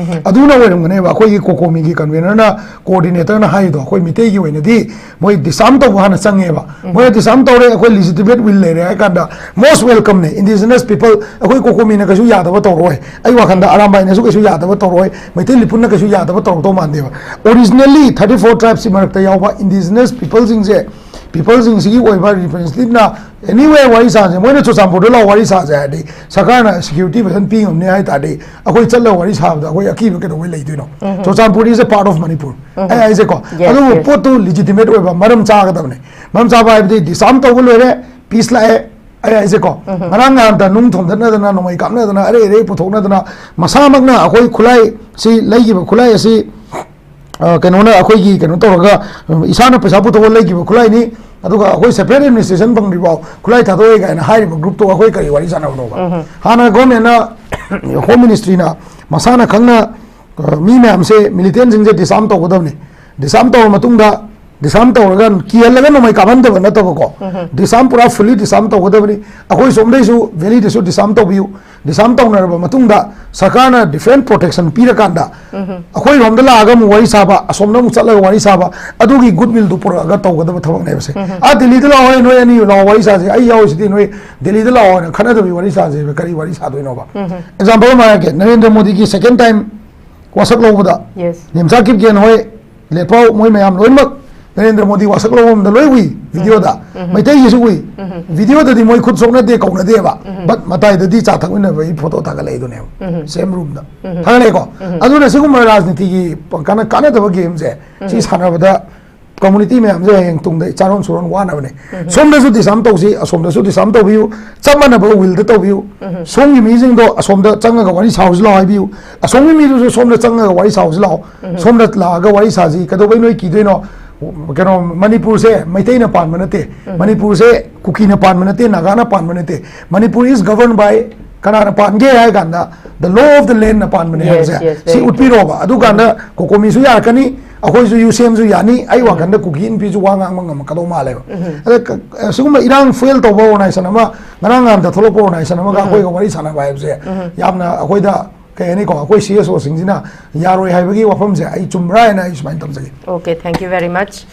ꯑꯗꯨꯅ ꯑꯣꯏꯔꯝꯒꯅꯦꯕ ꯑꯩꯈꯣꯏꯒꯤ ꯀꯣꯀꯣꯃꯤꯒꯤ ꯀꯟꯚꯦꯅꯔꯅ, ꯀꯣꯑꯣꯔꯗꯤꯅꯦꯇꯔꯅ ꯍꯥꯏꯔꯤꯗꯣ, ꯑꯩꯈꯣꯏ ꯃꯤꯇꯩꯒꯤ ꯑꯣꯏꯅꯗꯤ ꯃꯣꯏ ꯗꯤꯁꯥꯔꯝ ꯇꯧꯕ ꯍꯥꯟꯅ ꯆꯪꯉꯦꯕ꯫ ꯃꯣꯏꯅ ꯗꯤꯁꯥꯔꯝ ꯇꯧꯔꯦ, ꯑꯩꯈꯣꯏ ꯂꯤꯖꯤꯇꯤꯃꯦꯠ ꯋꯤꯜ ꯂꯩꯔꯦ ꯍꯥꯏ ꯀꯥꯟꯗ most welcome ꯅꯦ꯫ ꯏꯟꯗꯤꯖꯤꯅꯁ ꯄꯤꯄꯜ, ꯑꯩꯈꯣꯏ ꯀꯣꯀꯣꯃꯤꯅ ꯀꯩꯁꯨ ꯌꯥꯗꯕ ꯇꯧꯔꯣꯏ, ꯑꯩ ꯋꯥꯈꯟꯗ ꯑꯔꯥꯝꯕꯥꯏꯅꯁꯨ ꯀꯩꯁꯨ ꯌꯥꯗꯕ ꯇꯧꯔꯣꯏ, ꯃꯩꯇꯩ ꯂꯤꯄꯨꯟꯅ ꯀꯩꯁꯨ ꯌꯥꯗꯕ ꯇꯧꯔꯛꯇꯧ ꯃꯥꯟꯗꯦꯕ꯫ ꯑꯣꯔꯤꯖꯤꯅꯦꯜꯂꯤ ꯊꯥꯔꯇꯤ ꯐꯣꯔ ꯇ꯭ꯔꯥꯏꯕꯁꯤ ꯃꯔꯛꯇ ꯌꯥꯎꯕ ꯏꯟꯗꯤꯖꯤꯅꯁ ꯄꯤꯄꯜꯁꯤꯡꯁꯦ, ꯄꯤꯄꯜꯁꯤꯡꯁꯤꯒꯤ ꯑꯣꯏꯕ ꯔꯤꯄ꯭ꯔꯖꯦꯟꯇꯦꯇꯤꯞꯅ ꯑꯦꯅꯤꯋꯦ ꯋꯥꯔꯤ ꯁꯥꯁꯦ, ꯃꯣꯏꯅ ꯆꯨꯔꯆꯥꯟꯄꯨꯔꯗ ꯂꯥꯛꯑꯣ ꯋꯥꯔꯤ ꯁꯥꯁꯦ ꯍꯥꯏꯔꯗꯤ, ꯁꯔꯀꯥꯔꯅ ꯁꯦꯀ꯭ꯌꯨꯔꯤꯇꯤ ꯐꯖꯅ ꯄꯤ ꯉꯝꯅꯤ ꯍꯥꯏ ꯇꯥꯔꯗꯤ, ꯑꯩꯈꯣꯏ ꯆꯠꯂꯒ ꯋꯥꯔꯤ ꯁꯥꯕꯗ ꯑꯩꯈꯣꯏ ꯑꯀꯤꯕ ꯀꯩꯗꯧꯕꯩ ꯂꯩꯗꯣꯏꯅꯣ? Churachandpur is a part of Manipur꯫ ꯑꯩ ꯍꯥꯏꯁꯦꯀꯣ, Yes, ꯑꯗꯨꯕꯨ yes. ꯄꯣꯠꯇꯨ ꯂꯤꯖꯤꯇꯤꯃꯦꯠ ꯑꯣꯏꯕ ꯃꯔꯝ ꯆꯥꯒꯗꯕꯅꯤ꯫ ꯃꯔꯝ ꯆꯥꯕ ꯍꯥꯏꯕꯗꯤ ꯗꯤꯁꯥꯔꯝ ꯇꯧꯕ ꯂꯣꯏꯔꯦ, ꯄꯤꯁ ꯂꯥꯛꯑꯦ꯫ ꯑꯩ ꯍꯥꯏꯁꯦꯀꯣ, ꯉꯔꯥꯡ ꯅꯍꯥꯟꯇ ꯅꯨꯡ ꯊꯣꯝꯗꯠꯅꯗꯅ, ꯅꯣꯡꯃꯩ ꯀꯥꯞꯅꯗꯅ, ꯑꯔꯩ ꯑꯔꯩ ꯄꯨꯊꯣꯛꯅꯗꯅ, ꯃꯁꯥꯃꯛꯅ ꯑꯩꯈꯣꯏ ꯈꯨꯠꯂꯥꯏ ꯁꯤ ꯂꯩꯈꯤꯕ ꯈꯨꯠꯂꯥꯏ ꯑꯁꯤ, ꯑ, ꯀꯩꯅꯣꯅ ꯑꯩꯈꯣꯏꯒꯤ ꯀꯩꯅꯣ ꯇꯧꯔꯒ, ꯑ, ꯏꯁꯥꯅ ꯄꯩꯁꯥ ꯄꯨꯊꯣꯛꯑ ꯂꯩꯈꯤꯕ ꯈꯨꯠꯂꯥꯏꯅꯤ, ꯑꯗꯨꯒ ꯑꯩꯈꯣꯏ ꯁꯦꯄꯔꯦꯠ ꯑꯦꯗꯃꯤꯅꯤꯁꯇ꯭ꯔꯦꯁꯟ ꯐꯪꯗ꯭ꯔꯤꯐꯥꯎ ꯈꯨꯠꯂꯥꯏ ꯊꯥꯗꯣꯛꯑꯦ ꯀꯥꯏꯅ ꯍꯥꯏꯔꯤꯕ ꯒ꯭ꯔꯨꯞꯇꯣ ꯑꯩꯈꯣꯏ ꯀꯔꯤ ꯋꯥꯔꯤ ꯁꯥꯟꯅꯕꯅꯣꯕ? ꯍꯥꯟꯅ ꯒꯣꯔꯃꯦꯟꯅ, ꯍꯣꯝ ꯃꯤꯅꯤꯁꯇ꯭ꯔꯤꯅ ꯃꯁꯥꯅ ꯈꯪꯅ, ꯑ, ꯃꯤ ꯃꯌꯥꯝꯁꯦ, ꯃꯤꯂꯤꯇꯦꯟꯁꯤꯡꯁꯦ ꯗꯤꯁꯥꯔꯝ ꯇꯧꯒꯗꯕꯅꯤ꯫ ꯗꯤꯁꯥꯔꯝ ꯇꯧꯔ ꯃꯇꯨꯡꯗ, ꯗꯤꯁꯥꯔꯝ ꯇꯧꯔꯒ ꯀꯤꯍꯜꯂꯒ ꯅꯣꯡꯃꯩ ꯀꯥꯞꯍꯟꯗꯕ ꯅꯠꯇꯕꯀꯣ, ꯗꯤꯁꯥꯔꯝ ꯄꯨꯔꯥ ꯐꯨꯜꯂꯤ ꯗꯤꯁꯥꯔꯝ ꯇꯧꯒꯗꯕꯅꯤ꯫ ꯑꯩꯈꯣꯏ ꯁꯣꯝꯗꯩꯁꯨ ꯚꯦꯂꯤꯗꯁꯨ ꯗꯤꯁꯥꯔꯝ ꯇꯧꯕꯤꯌꯨ꯫ ꯗꯤꯁꯥꯔꯝ ꯇꯧꯅꯔꯕ ꯃꯇꯨꯡꯗ ꯁꯔꯀꯥꯔꯅ ꯗꯤꯐ꯭ꯔꯦꯟ ꯄ꯭ꯔꯣꯇꯦꯛꯁꯟ ꯄꯤꯔꯀꯥꯟꯗ ꯑꯩꯈꯣꯏꯔꯣꯝꯗ ꯂꯥꯛꯑꯒ ꯑꯃꯨꯛ ꯋꯥꯔꯤ ꯁꯥꯕ, ꯑꯁꯣꯝꯗ ꯑꯃꯨꯛ ꯆꯠꯂꯒ ꯋꯥꯔꯤ ꯁꯥꯕ, ꯑꯗꯨꯒꯤ ꯒꯨꯗ ꯋꯤꯜꯗꯨ ꯄꯨꯔꯛꯑꯒ ꯇꯧꯒꯗꯕ ꯊꯕꯛꯅꯦꯕꯁꯦ꯫ ꯑꯥ, ꯗꯤꯜꯂꯤꯗ ꯂꯥꯛꯑꯣ, ꯅꯣꯏ ꯑꯅꯤ ꯂꯥꯛꯑꯣ ꯋꯥꯔꯤ ꯁꯥꯁꯦ, ꯑꯩ ꯌꯥꯎꯔꯤꯁꯤꯗꯤ, ꯅꯣꯏ ꯗꯤꯜꯂꯤꯗ ꯂꯥꯛꯑꯣ ꯍꯥꯏꯅ ꯈꯠꯅꯗꯕꯤ ꯋꯥꯔꯤ ꯁꯥꯁꯦ, ꯀꯔꯤ ꯋꯥꯔꯤ ꯁꯥꯗꯣꯏꯅꯣꯕ? ꯑꯦꯛꯖꯥꯝꯄꯜ ꯑꯃ ꯍꯥꯏꯔꯛꯀꯦ, ꯅꯔꯦꯟꯗ꯭ꯔ ꯃꯣꯗꯤꯒꯤ ꯁꯦꯀꯦꯟ ꯇꯥꯏꯝ ꯋꯥꯁꯛ ꯂꯧꯕꯗ, Yes. ꯅꯤꯝꯆꯥ ꯀꯤꯞꯒꯦꯟ ꯍꯣꯏ, ꯂꯦꯠꯄꯥꯎ, ꯃꯣꯏ ꯃꯌꯥꯝ ꯂꯣꯏꯅꯃꯛ ꯅꯔꯦꯟꯗ꯭ꯔ ꯃꯣꯗꯤ ꯋꯥꯁꯛ ꯂꯧꯕ ꯑꯃꯗ ꯂꯣꯏ ꯎꯏ ꯚꯤꯗꯤꯑꯣꯗ꯫ ꯃꯩꯇꯩꯒꯤꯁꯨ ꯎꯏ꯫ ꯚꯤꯗꯤꯑꯣꯗꯗꯤ ꯃꯣꯏ ꯈꯨꯠ ꯁꯣꯛꯅꯗꯦ, ꯀꯧꯅꯗꯦꯕ꯫ But ꯃꯇꯥꯏꯗꯗꯤ ꯆꯥ ꯊꯛꯃꯤꯟꯅꯕꯒꯤ ꯐꯣꯇꯣ ꯊꯥꯒꯠꯂꯛꯏꯗꯨꯅꯦꯕ꯫ Same roomꯗ꯫ ꯊꯥꯒꯠꯂꯛꯑꯦꯀꯣ? ꯑꯗꯨꯅ ꯁꯤꯒꯨꯝꯕ ꯔꯥꯖꯅꯤꯇꯤꯒꯤ ꯀꯥꯟꯅ-, ꯀꯥꯟꯅꯗꯕ gameꯁꯦ ꯁꯤ ꯁꯥꯟꯅꯕꯗ community ꯃꯌꯥꯝꯁꯦ ꯍꯌꯦꯡ ꯇꯨꯡꯗ ꯆꯥꯔꯣꯟ ꯁꯨꯔꯣꯟ ꯋꯥꯅꯕꯅꯦ꯫ ꯁꯣꯝꯗꯁꯨ disarm ꯇꯧꯁꯤ, ꯑꯁꯣꯝꯗꯁꯨ disarm ꯇꯧꯕꯤꯌꯨ, ꯆꯞ ꯃꯥꯟꯅꯕ willꯗ ꯇꯧꯕꯤꯌꯨ꯫ ꯁꯣꯝꯒꯤ ꯃꯤꯁꯤꯡꯗꯣ ꯑꯁꯣꯝꯗ ꯆꯪꯉꯒ ꯋꯥꯔꯤ ꯁꯥꯎꯁꯤ ꯂꯥꯛꯑꯣ ꯍꯥꯏꯕꯤꯌꯨ, ꯑꯁꯣꯝꯒꯤ ꯃꯤꯗꯨꯁꯨ ꯁꯣꯝꯗ ꯆꯪꯉꯒ ꯋꯥꯔꯤ ꯁꯥꯎꯁꯤ ꯂꯥꯛꯑꯣ꯫ ꯁꯣꯝꯗ ꯂꯥꯛꯑꯒ ꯋꯥꯔꯤ ꯁꯥꯁꯤ, ꯀꯩꯗꯧꯕꯩ ꯅꯣꯏ ꯀꯤꯗꯣꯏꯅꯣ? ꯀꯩꯅꯣ, ꯃꯅꯤꯄꯨꯔꯁꯦ ꯃꯩꯇꯩꯅ ꯄꯥꯟꯕ ꯅꯠꯇꯦ, ꯃꯅꯤꯄꯨꯔꯁꯦ ꯀꯨꯀꯤꯅ ꯄꯥꯟꯕ ꯅꯠꯇꯦ, ꯅꯥꯒꯥꯅ ꯄꯥꯟꯕ ꯅꯠꯇꯦ꯫ Manipur is governed by ꯀꯅꯥꯅ ꯄꯥꯟꯒꯦ ꯍꯥꯏ ꯀꯥꯟꯗ the law of the landꯅ ꯄꯥꯟꯕꯅꯦ ꯍꯥꯏꯕꯁꯦ ꯁꯤ ꯎꯠꯄꯤꯔꯣꯕ꯫ ꯑꯗꯨꯀꯥꯟꯗ ꯀꯣꯀꯣꯃꯤꯁꯨ ꯌꯥꯔꯛꯀꯅꯤ, ꯑꯩꯈꯣꯏꯁꯨ ꯌꯨꯁꯦꯝꯁꯨ ꯌꯥꯅꯤ꯫ ꯑꯩ ꯋꯥꯈꯜꯗ ꯀꯨꯀꯤ ꯅꯨꯄꯤꯁꯨ ꯋꯥ ꯉꯥꯡꯕ ꯉꯝꯃꯛꯀꯗꯧ ꯃꯥꯜꯂꯦꯕ꯫ ꯑꯗ ꯁꯤꯒꯨꯝꯕ ꯏꯔꯥꯡ fuel ꯇꯧꯕ organization ꯑꯃ, ꯉꯔꯥꯡ ꯅꯍꯥꯟꯗ ꯊꯣꯛꯂꯛꯄ organization ꯑꯃꯒ ꯑꯩꯈꯣꯏꯒ ꯋꯥꯔꯤ ꯁꯥꯟꯅꯕ ꯍꯥꯏꯕꯁꯦ ꯌꯥꯝꯅ ꯑꯩꯈꯣꯏꯗ, ꯀꯩ ꯍꯥꯏꯅꯤꯀꯣ, ꯑꯩꯈꯣꯏ CSOꯁꯤꯡꯁꯤꯅ ꯌꯥꯔꯣꯏ ꯍꯥꯏꯕꯒꯤ ꯋꯥꯐꯝꯁꯦ ꯑꯩ ꯆꯨꯝꯕ꯭ꯔꯥ ꯍꯥꯏꯅ ꯑꯩ ꯁꯨꯃꯥꯏꯅ ꯊꯝꯖꯒꯦ꯫ Okay, thank you very much.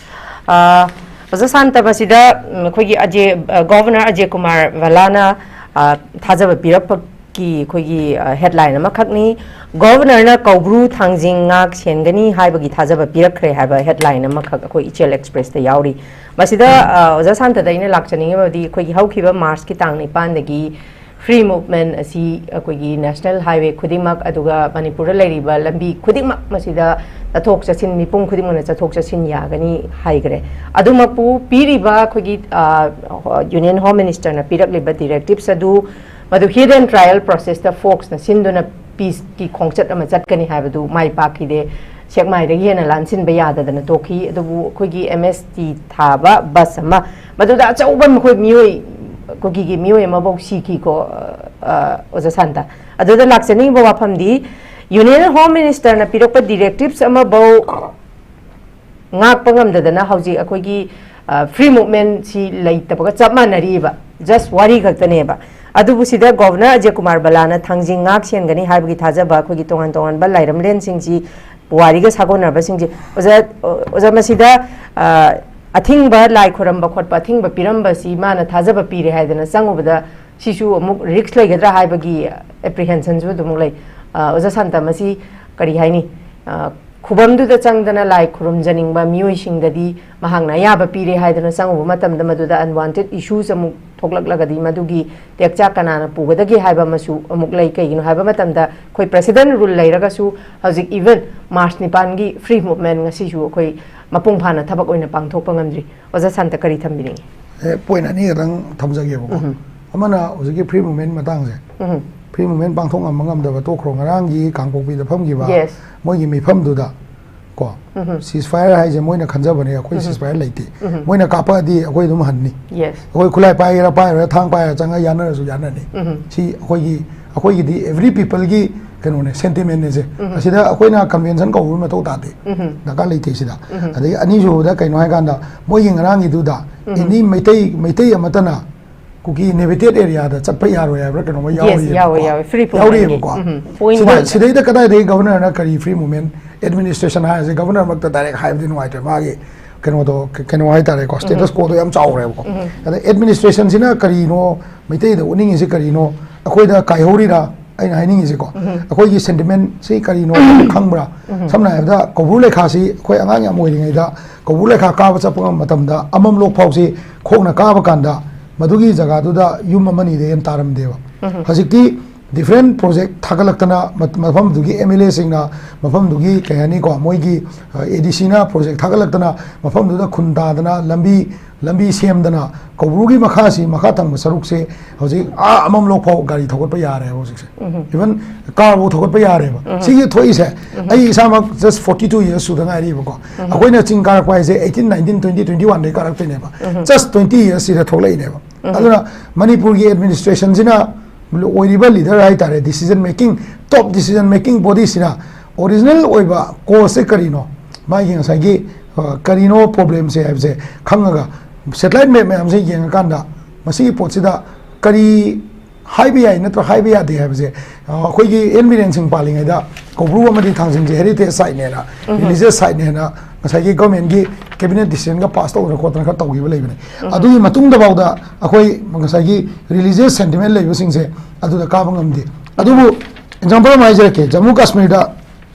ꯑꯣꯖꯥ ꯁꯥꯟꯇ, ꯃꯁꯤꯗ, ꯎꯝ, ꯑꯩꯈꯣꯏꯒꯤ ꯑꯖꯦ, ꯑ, Governor ꯑꯖꯦ ꯀꯨꯃꯥꯔ ꯚꯜꯂꯥꯅ, ꯑ, ꯊꯥꯖꯕ ꯄꯤꯔꯛꯄꯒꯤ ꯑꯩꯈꯣꯏꯒꯤ, ꯑ, headline ꯑꯃꯈꯛꯅꯤ꯫ Governorꯅ ꯀꯧꯕ꯭ꯔꯨ ꯊꯥꯡꯖꯤꯡ ꯉꯥꯛ ꯁꯦꯟꯒꯅꯤ ꯍꯥꯏꯕꯒꯤ ꯊꯥꯖꯕ ꯄꯤꯔꯛꯈ꯭ꯔꯦ ꯍꯥꯏꯕ headline ꯑꯃꯈꯛ ꯑꯩꯈꯣꯏ ꯏꯆꯦꯜ Expressꯇ ꯌꯥꯎꯔꯤ꯫ ꯃꯁꯤꯗ, ꯑ, ꯑꯣꯖꯥ ꯁꯥꯟꯇꯗ ꯑꯩꯅ ꯂꯥꯛꯆꯅꯤꯡꯉꯤꯕꯗꯤ ꯑꯩꯈꯣꯏꯒꯤ ꯍꯧꯈꯤꯕ Marchꯀꯤ ꯇꯥꯡ ꯅꯤꯄꯥꯟꯗꯒꯤ free movement ꯑꯁꯤ ꯑꯩꯈꯣꯏꯒꯤ national highway ꯈꯨꯗꯤꯡꯃꯛ, ꯑꯗꯨꯒ ꯃꯅꯤꯄꯨꯔꯗ ꯂꯩꯔꯤꯕ ꯂꯝꯕꯤ ꯈꯨꯗꯤꯡꯃꯛ ꯃꯁꯤꯗ ꯆꯠꯊꯣꯛ ꯆꯠꯁꯤꯟ, ꯃꯤꯄꯨꯝ ꯈꯨꯗꯤꯡꯃꯛꯅ ꯆꯠꯊꯣꯛ ꯆꯠꯁꯤꯟ ꯌꯥꯒꯅꯤ ꯍꯥꯏꯈ꯭ꯔꯦ꯫ ꯑꯗꯨꯃꯛꯄꯨ ꯄꯤꯔꯤꯕ ꯑꯩꯈꯣꯏꯒꯤ, ꯑ, Union Home Ministerꯅ ꯄꯤꯔꯛꯂꯤꯕ directives ꯑꯗꯨ, ꯃꯗꯨ hit and trial processꯇ ꯐꯣꯛꯁꯅ ꯁꯤꯟꯗꯨꯅ peaceꯀꯤ ꯈꯣꯡꯆꯠ ꯑꯃ ꯆꯠꯀꯅꯤ ꯍꯥꯏꯕꯗꯨ ꯃꯥꯏ ꯄꯥꯛꯈꯤꯗꯦ꯫ ꯁꯦꯛꯃꯥꯏꯗꯒꯤ ꯍꯦꯟꯅ ꯂꯥꯟꯁꯤꯟꯕ ꯌꯥꯗꯗꯅ ꯇꯣꯛꯈꯤ꯫ ꯑꯗꯨꯕꯨ ꯑꯩꯈꯣꯏꯒꯤ MST ꯊꯥꯕ bus ꯑꯃ, ꯃꯗꯨꯗ ꯑꯆꯧꯕ ꯃꯈꯣꯏ ꯃꯤꯑꯣꯏ, ꯀꯨꯀꯤꯒꯤ ꯃꯤꯑꯣꯏ ꯑꯃꯐꯧ ꯁꯤꯈꯤꯀꯣ, ꯑ, ꯑꯣꯖꯥ ꯁꯥꯟꯇ꯫ ꯑꯗꯨꯗ ꯂꯥꯛꯆꯅꯤꯡꯕ ꯋꯥꯐꯝꯗꯤ, Union Home Ministerꯅ ꯄꯤꯔꯛꯄ directives ꯑꯃꯐꯧ ꯉꯥꯛꯄ ꯉꯝꯗꯗꯅ ꯍꯧꯖꯤꯛ ꯑꯩꯈꯣꯏꯒꯤ, ꯑ, free movementꯁꯤ ꯂꯩꯇꯕꯒ ꯆꯞ ꯃꯥꯟꯅꯔꯤꯕ꯫ Just ꯋꯥꯔꯤ ꯈꯛꯇꯅꯦꯕ꯫ ꯑꯗꯨꯕꯨ ꯁꯤꯗ Governor ꯑꯖꯦ ꯀꯨꯃꯥꯔ ꯕꯂꯥꯅ ꯊꯥꯡꯖꯤꯡ ꯉꯥꯛ ꯁꯦꯟꯒꯅꯤ ꯍꯥꯏꯕꯒꯤ ꯊꯥꯖꯕ ꯑꯩꯈꯣꯏꯒꯤ ꯇꯣꯉꯥꯟ ꯇꯣꯉꯥꯟꯕ ꯂꯥꯏꯔꯝꯂꯦꯟꯁꯤꯡꯁꯤ, ꯄꯨꯋꯥꯔꯤꯒ ꯁꯥꯒꯣꯟꯅꯔꯕꯁꯤꯡꯁꯤ, ꯑꯣꯖꯥ, ꯑꯣꯖꯥ, ꯃꯁꯤꯗ, ꯑ, ꯑꯊꯤꯡꯕ ꯂꯥꯏ ꯈꯣꯏꯔꯝꯕ ꯈꯣꯠꯄ, ꯑꯊꯤꯡꯕ ꯄꯤꯔꯝꯕꯁꯤ ꯃꯥꯅ ꯊꯥꯖꯕ ꯄꯤꯔꯦ ꯍꯥꯏꯗꯅ ꯆꯪꯉꯨꯕꯗ ꯁꯤꯁꯨ ꯑꯃꯨꯛ risk ꯂꯩꯒꯗ꯭ꯔꯥ ꯍꯥꯏꯕꯒꯤ apprehensionꯁꯨ ꯑꯗꯨꯃꯨꯛ ꯂꯩ꯫ ꯑ, ꯑꯣꯖꯥ ꯁꯥꯟꯇ, ꯃꯁꯤ ꯀꯔꯤ ꯍꯥꯏꯅꯤ? ꯑ, ꯈꯨꯕꯝꯗꯨꯗ ꯆꯪꯗꯅ ꯂꯥꯏ ꯈꯨꯔꯨꯝꯖꯅꯤꯡꯕ ꯃꯤꯑꯣꯏꯁꯤꯡꯗꯗꯤ ꯃꯍꯥꯛꯅ ꯑꯌꯥꯕ ꯄꯤꯔꯦ ꯍꯥꯏꯗꯨꯅ ꯆꯪꯉꯨꯕ ꯃꯇꯝꯗ ꯃꯗꯨꯗ unwanted issues ꯑꯃꯨꯛ ꯊꯣꯛꯂꯛꯂꯒꯗꯤ ꯃꯗꯨꯒꯤ ꯇꯦꯛꯆꯥꯛ ꯀꯅꯥꯅ ꯄꯨꯒꯗꯒꯦ ꯍꯥꯏꯕ ꯑꯃꯁꯨ ꯑꯃꯨꯛ ꯂꯩ꯫ ꯀꯩꯒꯤꯅꯣ ꯍꯥꯏꯕ ꯃꯇꯝꯗ ꯑꯩꯈꯣꯏ president rule ꯂꯩꯔꯒꯁꯨ ꯍꯧꯖꯤꯛ even March ꯅꯤꯄꯥꯟꯒꯤ free movement ꯉꯁꯤꯁꯨ ꯑꯩꯈꯣꯏ ꯃꯄꯨꯡ ꯐꯥꯅ ꯊꯕꯛ ꯑꯣꯏꯅ ꯄꯥꯡꯊꯣꯛꯄ ꯉꯝꯗ꯭ꯔꯤ꯫ ꯑꯣꯖꯥ ꯁꯥꯟꯇ ꯀꯔꯤ ꯊꯝꯕꯤꯅꯤꯡꯉꯤ? ꯑꯦ, point ꯑꯅꯤ ꯈꯛꯇꯪ ꯊꯝꯖꯒꯦꯕꯀꯣ꯫ ꯎꯝ꯫ ꯑꯃꯅ ꯍꯧꯖꯤꯛꯀꯤ free movement ꯃꯇꯥꯡꯁꯦ, ꯎꯝ꯫ free movement ꯄꯥꯡꯊꯣꯛ ꯉꯝꯕ ꯉꯝꯗꯕ ꯇꯣꯛꯈ꯭ꯔꯣ, ꯉꯔꯥꯡꯒꯤ ꯀꯥꯡꯄꯣꯛꯄꯤꯗ ꯐꯝꯈꯤꯕ Yes. ꯃꯣꯏꯒꯤ ꯃꯤꯐꯝꯗꯨꯗ ꯀꯣ, ꯎꯝ꯫ ceasefire ꯍꯥꯏꯁꯦ ꯃꯣꯏꯅ ꯈꯟꯖꯕꯅꯦ, ꯑꯩꯈꯣꯏ ꯎꯝ꯫ ceasefire ꯂꯩꯇꯦ꯫ ꯎꯝ꯫ ꯃꯣꯏꯅ ꯀꯥꯞꯄꯛꯑꯗꯤ ꯑꯩꯈꯣꯏ ꯑꯗꯨꯝ ꯍꯟꯅꯤ꯫ Yes. ꯑꯩꯈꯣꯏ ꯈꯨꯠꯂꯥꯏ ꯄꯥꯏꯒꯦꯔꯥ ꯄꯥꯏꯔꯣꯏꯔꯥ, ꯊꯥꯡ ꯄꯥꯏꯔ ꯆꯪꯉ ꯌꯥꯅꯔꯁꯨ ꯌꯥꯅꯅꯤ꯫ ꯎꯝ꯫ ꯁꯤ ꯑꯩꯈꯣꯏꯒꯤ, ꯑꯩꯈꯣꯏꯒꯤꯗꯤ every people ꯒꯤ ꯀꯩꯅꯣꯅꯦ, sentiment ꯅꯦ ꯁꯦ꯫ ꯎꯝ꯫ ꯑꯁꯤꯗ ꯑꯩꯈꯣꯏꯅ convention ꯀꯧꯕꯒꯤ ꯃꯊꯧ ꯇꯥꯗꯦ꯫ ꯎꯝ꯫ ꯗꯔꯀꯥꯔ ꯂꯩꯇꯦ ꯁꯤꯗ꯫ ꯎꯝ꯫ ꯑꯗꯒꯤ ꯑꯅꯤꯁꯨꯕꯗ ꯀꯩꯅꯣ ꯍꯥꯏꯀꯥꯟꯗ, ꯃꯣꯏꯒꯤ ꯉꯔꯥꯡꯒꯤꯗꯨꯗ ꯎꯝ꯫ ꯑꯦꯅꯤ ꯃꯩꯇꯩ, ꯃꯩꯇꯩ ꯑꯃꯠꯇꯅ ꯀꯨꯀꯤ inhabited area ꯗ ꯆꯠꯄ ꯌꯥꯔꯣꯏ ꯍꯥꯏꯕ꯭ꯔꯥ ꯀꯩꯅꯣꯃ Yes, ꯌꯥꯎꯔꯤꯑꯕꯀꯣ꯫ ꯌꯥꯎꯋꯦ, ꯌꯥꯎꯋꯦ꯫ Free movement ꯌꯥꯎꯔꯤꯑꯕꯀꯣ꯫ ꯎꯝ꯫ Point ꯁꯤꯗ, one. ꯁꯤꯗꯩꯗ ꯀꯗꯥꯏꯗꯒꯤ governor ꯅ ꯀꯔꯤ free movement, administration ꯍꯥꯏꯔꯁꯦ, governor ꯃꯛꯇ direct ꯍꯥꯏꯕꯗꯤ ꯅꯨꯡꯉꯥꯏꯇ꯭ꯔꯦ, ꯃꯥꯒꯤ ꯀꯩꯅꯣꯗꯣ, ꯀ-, ꯀꯩꯅꯣ ꯍꯥꯏꯇꯥꯔꯦꯀꯣ, status quo ꯗꯣ ꯌꯥꯝ ꯆꯥꯎꯔꯦꯕꯀꯣ꯫ ꯎꯝ꯫ ꯑꯗ administration ꯁꯤꯅ ꯀꯔꯤꯅꯣ ꯃꯩꯇꯩꯗ ꯎꯠꯅꯤꯡꯉꯤꯁꯦ, ꯀꯔꯤꯅꯣ ꯑꯩꯈꯣꯏꯗ ꯀꯥꯏꯍꯧꯔꯤꯔꯥ, ꯑꯩꯅ ꯍꯥꯏꯅꯤꯡꯉꯤꯁꯦꯀꯣ, ꯎꯝ꯫ ꯑꯩꯈꯣꯏꯒꯤ sentiment ꯁꯤ ꯀꯔꯤꯅꯣ ꯈꯪꯕ꯭ꯔꯥ? ꯎꯝ꯫ ꯁꯝꯅ ꯍꯥꯏꯔꯕꯗ ꯀꯧꯕ꯭ꯔꯨ ꯂꯩꯈꯥꯁꯤ ꯑꯩꯈꯣꯏ ꯑꯉꯥꯡ ꯌꯥꯝ ꯑꯣꯏꯔꯤꯉꯩꯗ ꯀꯧꯕ꯭ꯔꯨ ꯂꯩꯈꯥ ꯀꯥꯕ ꯆꯠꯄ ꯃꯇꯝꯗ ꯑꯃꯝ ꯂꯣꯛ ꯐꯥꯎꯁꯤ ꯈꯣꯡꯅ ꯀꯥꯕ ꯀꯥꯟꯗ ꯃꯗꯨꯒꯤ ꯖꯒꯥꯗꯨꯗ ꯌꯨꯝ ꯑꯃꯅꯤꯗꯩ ꯍꯦꯟꯅ ꯇꯥꯔꯝꯗꯦꯕ꯫ ꯎꯝ꯫ ꯍꯧꯖꯤꯛꯇꯤ different project ꯊꯥꯒꯠꯂꯛꯇꯅ ꯃ-, ꯃꯐꯝꯗꯨꯒꯤ M L A ꯁꯤꯡꯅ, ꯃꯐꯝꯗꯨꯒꯤ ꯀꯩ ꯍꯥꯏꯅꯤꯀꯣ, ꯃꯣꯏꯒꯤ, ꯑ, A D C ꯅ project ꯊꯥꯒꯠꯂꯛꯇꯅ ꯃꯐꯝꯗꯨꯗ ꯈꯨꯟ ꯇꯥꯗꯅ ꯂꯝꯕꯤ, ꯂꯝꯕꯤ ꯁꯦꯝꯗꯅ ꯀꯧꯕ꯭ꯔꯨꯒꯤ ꯃꯈꯥꯁꯤ, ꯃꯈꯥ ꯊꯪꯕ ꯁꯔꯨꯛꯁꯦ ꯍꯧꯖꯤꯛ ꯑꯥ ꯑꯃꯝ ꯂꯣꯛ ꯐꯥꯎ ꯒꯥꯔꯤ ꯊꯧꯒꯠꯄ ꯌꯥꯔꯦꯕ ꯍꯧꯖꯤꯛꯁꯦ꯫ ꯎꯝ꯫ Even car ꯐꯥꯎ ꯊꯧꯒꯠꯄ ꯌꯥꯔꯦꯕ꯫ ꯎꯝ꯫ ꯁꯤꯒꯤ ꯊꯣꯛꯏꯁꯦ, ꯎꯝ꯫ ꯑꯩ ꯏꯁꯥꯃꯛ just forty two years ꯁꯨꯗ ꯉꯥꯏꯔꯤꯕꯀꯣ꯫ ꯎꯝ꯫ ꯑꯩꯈꯣꯏꯅ ꯆꯤꯡ ꯀꯥꯔꯛꯄ ꯍꯥꯏꯁꯦ eighteen, nineteen, twenty, twenty one ꯗꯩ ꯀꯥꯔꯛꯇꯣꯏꯅꯦꯕ꯫ ꯎꯝ꯫ Just twenty years ꯁꯤꯗ ꯊꯣꯛꯂꯛꯏꯅꯦꯕ꯫ ꯎꯝ꯫ ꯑꯗꯨꯅ ꯃꯅꯤꯄꯨꯔꯒꯤ administration ꯁꯤꯅ ꯑꯣꯏꯔꯤꯕ leader ꯍꯥꯏꯇꯥꯔꯦ, decision making, top decision making body ꯁꯤꯅ original ꯑꯣꯏꯕ cause ꯁꯦ ꯀꯔꯤꯅꯣ, ꯃꯥꯒꯤ ꯉꯁꯥꯏꯒꯤ, ꯑ, ꯀꯔꯤꯅꯣ problem ꯁꯦ ꯍꯥꯏꯕꯁꯦ ꯈꯪꯉꯒ, satellite map ꯃꯌꯥꯝꯁꯦ ꯌꯦꯡꯉꯀꯥꯟꯗ ꯃꯁꯤꯒꯤ ꯄꯣꯠꯁꯤꯗ ꯀꯔꯤ ꯍꯥꯏꯕ ꯌꯥꯏ ꯅꯠꯇ꯭ꯔ ꯍꯥꯏꯕ ꯌꯥꯗꯦ ꯍꯥꯏꯕꯁꯦ, ꯑ, ꯑꯩꯈꯣꯏꯒꯤ ꯑꯦꯟ ꯕꯤꯔꯦꯟ ꯁꯤꯡ ꯄꯥꯜꯂꯤꯉꯩꯗ ꯀꯧꯕ꯭ꯔꯨ ꯑꯃꯗꯤ ꯊꯥꯡꯖꯤꯡꯁꯦ heritage site ꯅꯦꯅ, ꯎꯝ꯫ Religious site ꯅꯦꯅ ꯉꯁꯥꯏꯒꯤ government ꯀꯤ cabinet decision ꯒ pass ꯇꯧꯗꯅ ꯈꯣꯠꯇꯅ ꯈꯔ ꯇꯧꯈꯤꯕ ꯂꯩꯕꯅꯦ꯫ ꯎꯝ꯫ ꯑꯗꯨꯒꯤ ꯃꯇꯨꯡꯗꯐꯥꯎꯗ ꯑꯩꯈꯣꯏ ꯉꯁꯥꯏꯒꯤ religious sentiment ꯂꯩꯕꯁꯤꯡꯁꯦ ꯑꯗꯨꯗ ꯀꯥꯕ ꯉꯝꯗꯦ꯫ ꯑꯗꯨꯕꯨ example ꯑꯃ ꯍꯥꯏꯖꯔꯛꯀꯦ, ꯖꯝꯃꯨ ꯀꯥꯁꯃꯤꯔꯗ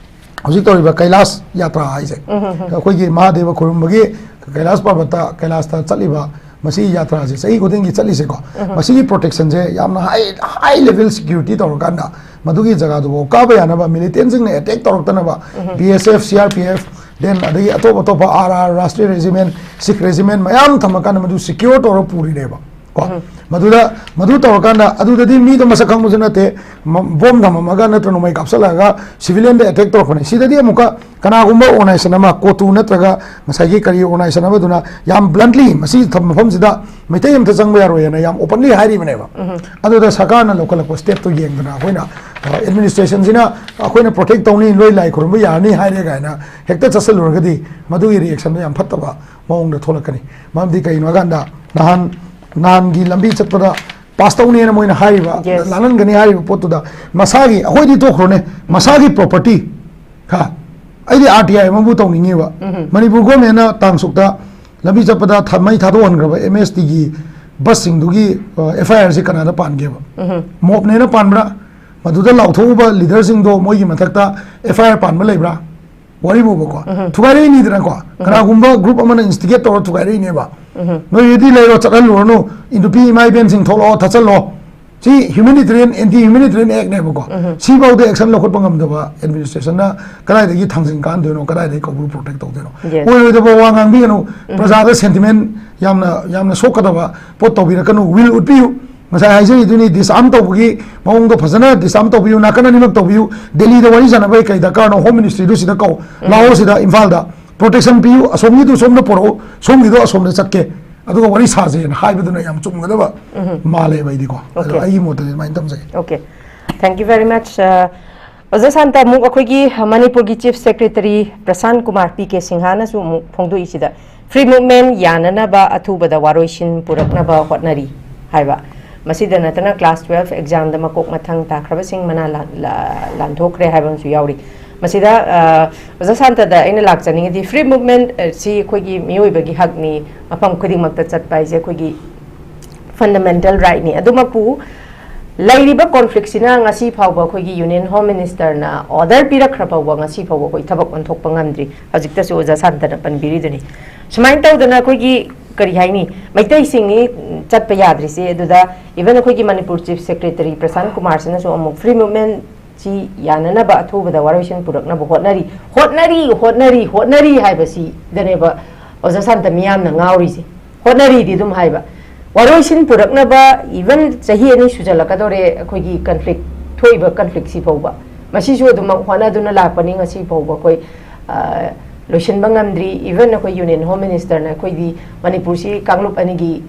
ꯍꯧꯖꯤꯛ ꯇꯧꯔꯤꯕ ꯀꯩꯂꯥꯁ ꯌꯥꯇ꯭ꯔꯥ ꯍꯥꯏꯁꯦ, ꯑꯩꯈꯣꯏꯒꯤ ꯃꯍꯥꯗꯦꯕ ꯈꯨꯔꯨꯝꯕꯒꯤ ꯀꯩꯂꯥꯁ ꯄꯥꯔꯕꯇ, ꯀꯩꯂꯥꯁꯇ ꯆꯠꯂꯤꯕ ꯃꯁꯤꯒꯤ ꯌꯥꯇ꯭ꯔꯥꯁꯦ ꯆꯍꯤ ꯈꯨꯗꯤꯡꯒꯤ ꯆꯠꯂꯤꯁꯦꯀꯣ, ꯃꯁꯤꯒꯤ ꯄ꯭ꯔꯣꯇꯦꯛꯁꯟꯁꯦ ꯌꯥꯝꯅ ꯍꯥꯏ, ꯍꯥꯏ ꯂꯦꯚꯦꯜ ꯁꯦꯀ꯭ꯌꯨꯔꯤꯇꯤ ꯇꯧꯔꯀꯥꯟꯗ ꯃꯗꯨꯒꯤ ꯖꯒꯥꯗꯨꯐꯥꯎ ꯀꯥꯕ ꯌꯥꯅꯕ, ꯃꯤꯂꯤꯇꯦꯟꯁꯤꯡꯅ ꯑꯦꯇꯦꯛ ꯇꯧꯔꯛꯇꯅꯕ, B S F, C R P F, then ꯑꯗꯒꯤ ꯑꯇꯣꯞ ꯑꯇꯣꯞꯄ R R, Rashtriya regiment, Sikh regiment ꯃꯌꯥꯝ ꯊꯝꯃꯀꯥꯟꯗ ꯃꯗꯨ ꯁꯦꯀ꯭ꯌꯣꯔ ꯇꯧꯔ ꯄꯨꯔꯤꯅꯦꯕ꯫ ꯀꯣ, ꯃꯗꯨꯗ, ꯃꯗꯨ ꯇꯧꯔꯀꯥꯟꯗ ꯑꯗꯨꯗꯗꯤ ꯃꯤꯗꯣ ꯃꯁꯛ ꯈꯪꯕꯁꯨ ꯅꯠꯇꯦ, ꯃ-, ꯕꯣꯝ ꯊꯝꯃꯝꯃꯒ ꯅꯠꯇ꯭ꯔ ꯅꯣꯡꯃꯩ ꯀꯥꯞꯁꯤꯜꯂꯛꯑꯒ ꯁꯤꯚꯤꯂꯤꯌꯟꯗ ꯑꯦꯇꯦꯛ ꯇꯧꯔꯛꯄꯅꯦ꯫ ꯁꯤꯗꯗꯤ ꯑꯃꯨꯛꯀ ꯀꯅꯥꯒꯨꯝꯕ ꯑꯣꯔꯒꯅꯥꯏꯖꯦꯁꯟ ꯑꯃ, ꯀꯣꯇꯨ ꯅꯠꯇ꯭ꯔꯒ ꯉꯁꯥꯏꯒꯤ ꯀꯔꯤ ꯑꯣꯔꯒꯅꯥꯏꯖꯦꯁꯟ ꯑꯃꯗꯨꯅ ꯌꯥꯝ ꯕ꯭ꯂꯟꯠꯂꯤ ꯃꯁꯤ ꯊꯝ-, ꯃꯐꯝꯁꯤꯗ ꯃꯩꯇꯩ ꯑꯝꯇ ꯆꯪꯕ ꯌꯥꯔꯣꯏ ꯍꯥꯏꯅ ꯌꯥꯝ ꯑꯣꯄꯟꯂꯤ ꯍꯥꯏꯔꯤꯕꯅꯦꯕ꯫ ꯑꯗꯨꯗ ꯁꯔꯀꯥꯔꯅ ꯂꯧꯈꯠꯂꯛꯄ ꯁ꯭ꯇꯦꯞꯇꯣ ꯌꯦꯡꯗꯅ ꯑꯩꯈꯣꯏꯅ, ꯑ, ꯑꯦꯗꯃꯤꯅꯤꯁꯇ꯭ꯔꯦꯁꯟꯁꯤꯅ ꯑꯩꯈꯣꯏꯅ ꯄ꯭ꯔꯣꯇꯦꯛ ꯇꯧꯅꯤ, ꯅꯣꯏ ꯂꯥꯏ ꯈꯨꯔꯨꯝꯕ ꯌꯥꯔꯅꯤ ꯍꯥꯏꯔꯦ ꯀꯥꯏꯅ ꯍꯦꯛꯇ ꯆꯠꯁꯤꯜꯂꯨꯔꯒꯗꯤ ꯃꯗꯨꯒꯤ ꯔꯤꯑꯦꯛꯁꯟꯗꯣ ꯌꯥꯝ ꯐꯠꯇꯕ ꯃꯑꯣꯡꯗ ꯊꯣꯛꯂꯛꯀꯅꯤ꯫ ꯃꯔꯝꯗꯤ ꯀꯩꯒꯤꯅꯣ ꯍꯥꯏꯀꯥꯟꯗ ꯅꯍꯥꯟ, ꯅꯍꯥꯟꯒꯤ ꯂꯝꯕꯤ ꯆꯠꯄꯗ ꯄꯥꯁ ꯇꯧꯅꯦꯅ ꯃꯣꯏꯅ ꯍꯥꯏꯔꯤꯕ, Yes. ꯂꯥꯜꯍꯟꯒꯅꯤ ꯍꯥꯏꯔꯤꯕ ꯄꯣꯠꯇꯨꯗ ꯃꯁꯥꯒꯤ, ꯑꯩꯈꯣꯏꯗꯤ ꯇꯣꯛꯈ꯭ꯔꯣꯅꯦ, ꯃꯁꯥꯒꯤ ꯄ꯭ꯔꯣꯄꯔꯇꯤ, ꯍꯥ, ꯑꯩꯗꯤ ꯑꯥꯔ ꯇꯤ ꯑꯥꯏ ꯑꯃꯕꯨ ꯇꯧꯅꯤꯡꯉꯤꯕ꯫ ꯃꯅꯤꯄꯨꯔ ꯒꯣꯔꯃꯦꯟꯅ ꯇꯥꯡ ꯁꯨꯛꯇ ꯂꯝꯕꯤ ꯆꯠꯄꯗ ꯊ-, ꯃꯩ ꯊꯥꯗꯣꯛꯍꯟꯈ꯭ꯔꯕ ꯑꯦꯝ ꯑꯦꯁ ꯇꯤꯒꯤ ꯕꯁꯁꯤꯡꯗꯨꯒꯤ, ꯑ, ꯑꯦꯐ ꯑꯥꯏ ꯑꯥꯔꯁꯤ ꯀꯅꯥꯗ ꯄꯥꯟꯒꯦꯕ? ꯃꯣꯞꯅꯦꯅ ꯄꯥꯟꯕ꯭ꯔꯥ? ꯃꯗꯨꯗ ꯂꯥꯎꯊꯣꯛꯎꯕ ꯂꯤꯗꯔꯁꯤꯡꯗꯣ ꯃꯣꯏꯒꯤ ꯃꯊꯛꯇ ꯑꯦꯐ ꯑꯥꯏ ꯑꯥꯔ ꯄꯥꯟꯕ ꯂꯩꯕ꯭ꯔꯥ? ꯋꯥꯔꯤꯕꯨꯕꯀꯣ, ꯊꯨꯒꯥꯏꯔꯛꯏꯅꯤꯗꯅꯀꯣ, ꯀꯅꯥꯒꯨꯝꯕ ꯒ꯭ꯔꯨꯞ ꯑꯃꯅ ꯏꯟꯁꯇꯤꯒꯦꯠ ꯇꯧꯔ ꯊꯨꯒꯥꯏꯔꯛꯏꯅꯦꯕ꯫ ꯅꯣꯏ ꯔꯦꯗꯤ ꯂꯩꯔꯣ, ꯆꯠꯍꯜꯂꯨꯔꯅꯨ, ꯅꯨꯄꯤ ꯏꯃꯥ ꯏꯕꯦꯟꯁꯤꯡ ꯊꯣꯛꯂꯛꯑꯣ, ꯊꯠꯆꯜꯂꯣ꯫ ꯁꯤ ꯍ꯭ꯌꯨꯃꯦꯅꯤꯇꯦꯔꯤꯌꯟ, ꯑꯦꯟꯇꯤ ꯍ꯭ꯌꯨꯃꯦꯅꯤꯇꯦꯔꯤꯌꯟ ꯑꯦꯛꯅꯦꯕꯀꯣ꯫ ꯁꯤꯐꯥꯎꯗ ꯑꯦꯛꯁꯟ ꯂꯧꯈꯠꯄ ꯉꯝꯗꯕ ꯑꯦꯗꯃꯤꯅꯤꯁꯇ꯭ꯔꯦꯁꯟꯅ ꯀꯗꯥꯏꯗꯒꯤ ꯊꯥꯡꯖꯤꯡ ꯀꯥꯟꯗꯣꯏꯅꯣ, ꯀꯗꯥꯏꯗꯒꯤ ꯀꯧꯕ꯭ꯔꯨ ꯄ꯭ꯔꯣꯇꯦꯛ ꯇꯧꯗꯣꯏꯅꯣ? Yes. ꯑꯣꯏꯔꯣꯏꯗꯕ ꯋꯥ ꯉꯥꯡꯕꯤꯒꯅꯨ, ꯄ꯭ꯔꯖꯥꯗ ꯁꯦꯟꯇꯤꯃꯦꯟ ꯌꯥꯝꯅ, ꯌꯥꯝꯅ ꯁꯣꯛꯀꯗꯕ ꯄꯣꯠ ꯇꯧꯕꯤꯔꯛꯀꯅꯨ, ꯋꯤꯜ ꯎꯠꯄꯤꯌꯨ꯫ ꯉꯁꯥꯏ ꯍꯥꯏꯖꯔꯤꯗꯨꯅꯤ, ꯗꯤꯁꯑꯥꯔꯝ ꯇꯧꯕꯒꯤ ꯃꯑꯣꯡꯗꯣ ꯐꯖꯅ ꯗꯤꯁꯑꯥꯔꯝ ꯇꯧꯕꯤꯌꯨ, ꯅꯥꯀꯟ ꯑꯅꯤꯃꯛ ꯇꯧꯕꯤꯌꯨ꯫ ꯗꯦꯜꯂꯤꯗ ꯋꯥꯔꯤ ꯁꯥꯟꯅꯕꯒꯤ ꯀꯩ ꯗꯔꯀꯥꯔꯅꯣ? ꯍꯣꯝ ꯃꯤꯅꯤꯁꯇ꯭ꯔꯤꯗꯨ ꯁꯤꯗ ꯀꯧ, ꯂꯥꯛꯑꯣ ꯁꯤꯗ ꯏꯝꯐꯥꯜꯗ, ꯄ꯭ꯔꯣꯇꯦꯛꯁꯟ ꯄꯤꯌꯨ, ꯑꯁꯣꯝꯒꯤꯗꯨ ꯁꯣꯝꯗ ꯄꯨꯔꯛꯎ, ꯁꯣꯝꯒꯤꯗꯣ ꯑꯁꯣꯝꯗ ꯆꯠꯀꯦ, ꯑꯗꯨꯒ ꯋꯥꯔꯤ ꯁꯥꯁꯦꯅ ꯍꯥꯏꯕꯗꯨꯅ ꯌꯥꯝ ꯆꯨꯝꯒꯗꯕ ꯃꯥꯜꯂꯦꯕ ꯑꯩꯗꯤꯀꯣ꯫ ꯑꯗꯣ Okay. ꯑꯩꯒꯤ ꯃꯣꯠꯇꯗꯤ ꯑꯗꯨꯃꯥꯏꯅ ꯊꯝꯖꯒꯦ꯫ Okay. Thank you very much. ꯑ, ꯑꯣꯖꯥ ꯁꯥꯟꯇ, ꯑꯃꯨꯛ ꯑꯩꯈꯣꯏꯒꯤ ꯃꯅꯤꯄꯨꯔꯒꯤ chief secretary Prashant Kumar P K ꯁꯤꯡꯍꯥꯅꯁꯨ ꯑꯃꯨꯛ ꯐꯣꯡꯗꯣꯛꯏꯁꯤꯗ, ꯐ꯭ꯔꯤ ꯃꯨꯚꯃꯦꯟ ꯌꯥꯅꯅꯕ ꯑꯊꯨꯕꯗ ꯋꯥꯔꯣꯏꯁꯤꯟ ꯄꯨꯔꯛꯅꯕ ꯍꯣꯠꯅꯔꯤ ꯍꯥꯏꯕ꯫ ꯃꯁꯤꯗ ꯅꯠꯇꯅ ꯀ꯭ꯂꯥꯁ ꯇꯨꯋꯦꯜꯐ ꯑꯦꯛꯖꯥꯝꯗ ꯃꯀꯣꯛ ꯃꯊꯪ ꯇꯥꯈ꯭ꯔꯕꯁꯤꯡ ꯃꯅꯥ ꯂꯥ-, ꯂꯥ-, ꯂꯥꯟꯊꯣꯛꯈ꯭ꯔꯦ ꯍꯥꯏꯕ ꯑꯃꯁꯨ ꯌꯥꯎꯔꯤ꯫ ꯃꯁꯤꯗ, ꯑ, ꯑꯣꯖꯥ ꯁꯥꯟꯇꯗ ꯑꯩꯅ ꯂꯥꯛꯆꯅꯤꯡꯉꯤꯗꯤ, ꯐ꯭ꯔꯤ ꯃꯨꯚꯃꯦꯟ, ꯑ, ꯁꯤ ꯑꯩꯈꯣꯏꯒꯤ ꯃꯤꯑꯣꯏꯕꯒꯤ ꯍꯛꯅꯤ, ꯃꯐꯝ ꯈꯨꯗꯤꯡꯃꯛꯇ ꯆꯠꯄ ꯍꯥꯏꯁꯦ ꯑꯩꯈꯣꯏꯒꯤ ꯐꯟꯗꯥꯃꯦꯟꯇꯦꯜ ꯔꯥꯏꯠꯅꯤ꯫ ꯑꯗꯨꯃꯛꯄꯨ ꯂꯩꯔꯤꯕ ꯀꯣꯟꯐ꯭ꯂꯤꯛꯁꯤꯅ ꯉꯁꯤ ꯐꯥꯎꯕ ꯑꯩꯈꯣꯏꯒꯤ ꯌꯨꯅꯤꯌꯟ ꯍꯣꯝ ꯃꯤꯅꯤꯁꯇꯔꯅ ꯑꯣꯔꯗꯔ ꯄꯤꯔꯛꯈ꯭ꯔ ꯐꯥꯎꯕ ꯉꯁꯤ ꯐꯥꯎꯕ ꯑꯩꯈꯣꯏ ꯊꯕꯛ ꯑꯣꯟꯊꯣꯛꯄ ꯉꯝꯗ꯭ꯔꯤ꯫ ꯍꯧꯖꯤꯛꯇꯁꯨ ꯑꯣꯖꯥ ꯁꯥꯟꯇꯅ ꯄꯟꯕꯤꯔꯤꯗꯨꯅꯤ꯫ ꯁꯨꯃꯥꯏꯅ ꯇꯧꯗꯅ ꯑꯩꯈꯣꯏꯒꯤ, ꯀꯔꯤ ꯍꯥꯏꯅꯤ, ꯃꯩꯇꯩꯁꯤꯡꯅꯤ ꯆꯠꯄ ꯌꯥꯗ꯭ꯔꯤꯁꯦ꯫ ꯑꯗꯨꯗ ꯏꯚꯟ ꯑꯩꯈꯣꯏꯒꯤ ꯃꯅꯤꯄꯨꯔ ꯆꯤꯐ ꯁꯦꯀ꯭ꯔꯦꯇꯔꯤ ꯄ꯭ꯔꯁꯥꯟ ꯀꯨꯃꯥꯔꯁꯤꯅꯁꯨ ꯑꯃꯨꯛ ꯐ꯭ꯔꯤ ꯃꯨꯚꯃꯦꯟ ꯁꯤ ꯌꯥꯅꯅꯕ ꯑꯊꯨꯕꯗ ꯋꯥꯔꯣꯏꯁꯤꯟ ꯄꯨꯔꯛꯅꯕ ꯍꯣꯠꯅꯔꯤ꯫ ꯍꯣꯠꯅꯔꯤ, ꯍꯣꯠꯅꯔꯤ, ꯍꯣꯠꯅꯔꯤ ꯍꯥꯏꯕꯁꯤꯗꯅꯦꯕ ꯑꯣꯖꯥ ꯁꯥꯟꯇ ꯃꯤꯌꯥꯝꯅ ꯉꯥꯎꯔꯤꯁꯦ꯫ ꯍꯣꯠꯅꯔꯤꯗꯤ ꯑꯗꯨꯝ ꯍꯥꯏꯕ꯫ ꯋꯥꯔꯣꯏꯁꯤꯟ ꯄꯨꯔꯛꯅꯕ, ꯏꯚꯟ ꯆꯍꯤ ꯑꯅꯤ ꯁꯨꯖꯜꯂꯛꯀꯗꯧꯔꯦ ꯑꯩꯈꯣꯏꯒꯤ ꯀꯟꯐ꯭ꯂꯤꯛ, ꯊꯣꯛꯏꯕ ꯀꯟꯐ꯭ꯂꯤꯛꯁꯤ ꯐꯥꯎꯕ꯫ ꯃꯁꯤꯁꯨ ꯑꯗꯨꯃꯛ ꯍꯣꯠꯅꯗꯨꯅ ꯂꯥꯛꯄꯅꯤ꯫ ꯉꯁꯤ ꯐꯥꯎꯕ ꯑꯩꯈꯣꯏ, ꯑ, ꯂꯣꯏꯁꯤꯟꯕ ꯉꯝꯗ꯭ꯔꯤ꯫ ꯏꯚꯟ ꯑꯩꯈꯣꯏ ꯌꯨꯅꯤꯌꯟ ꯍꯣꯝ ꯃꯤꯅꯤꯁꯇꯔꯅ ꯑꯩꯈꯣꯏꯗꯤ ꯃꯅꯤꯄꯨꯔꯁꯤ ꯀꯥꯡꯂꯨꯞ ꯑꯅꯤꯒꯤ,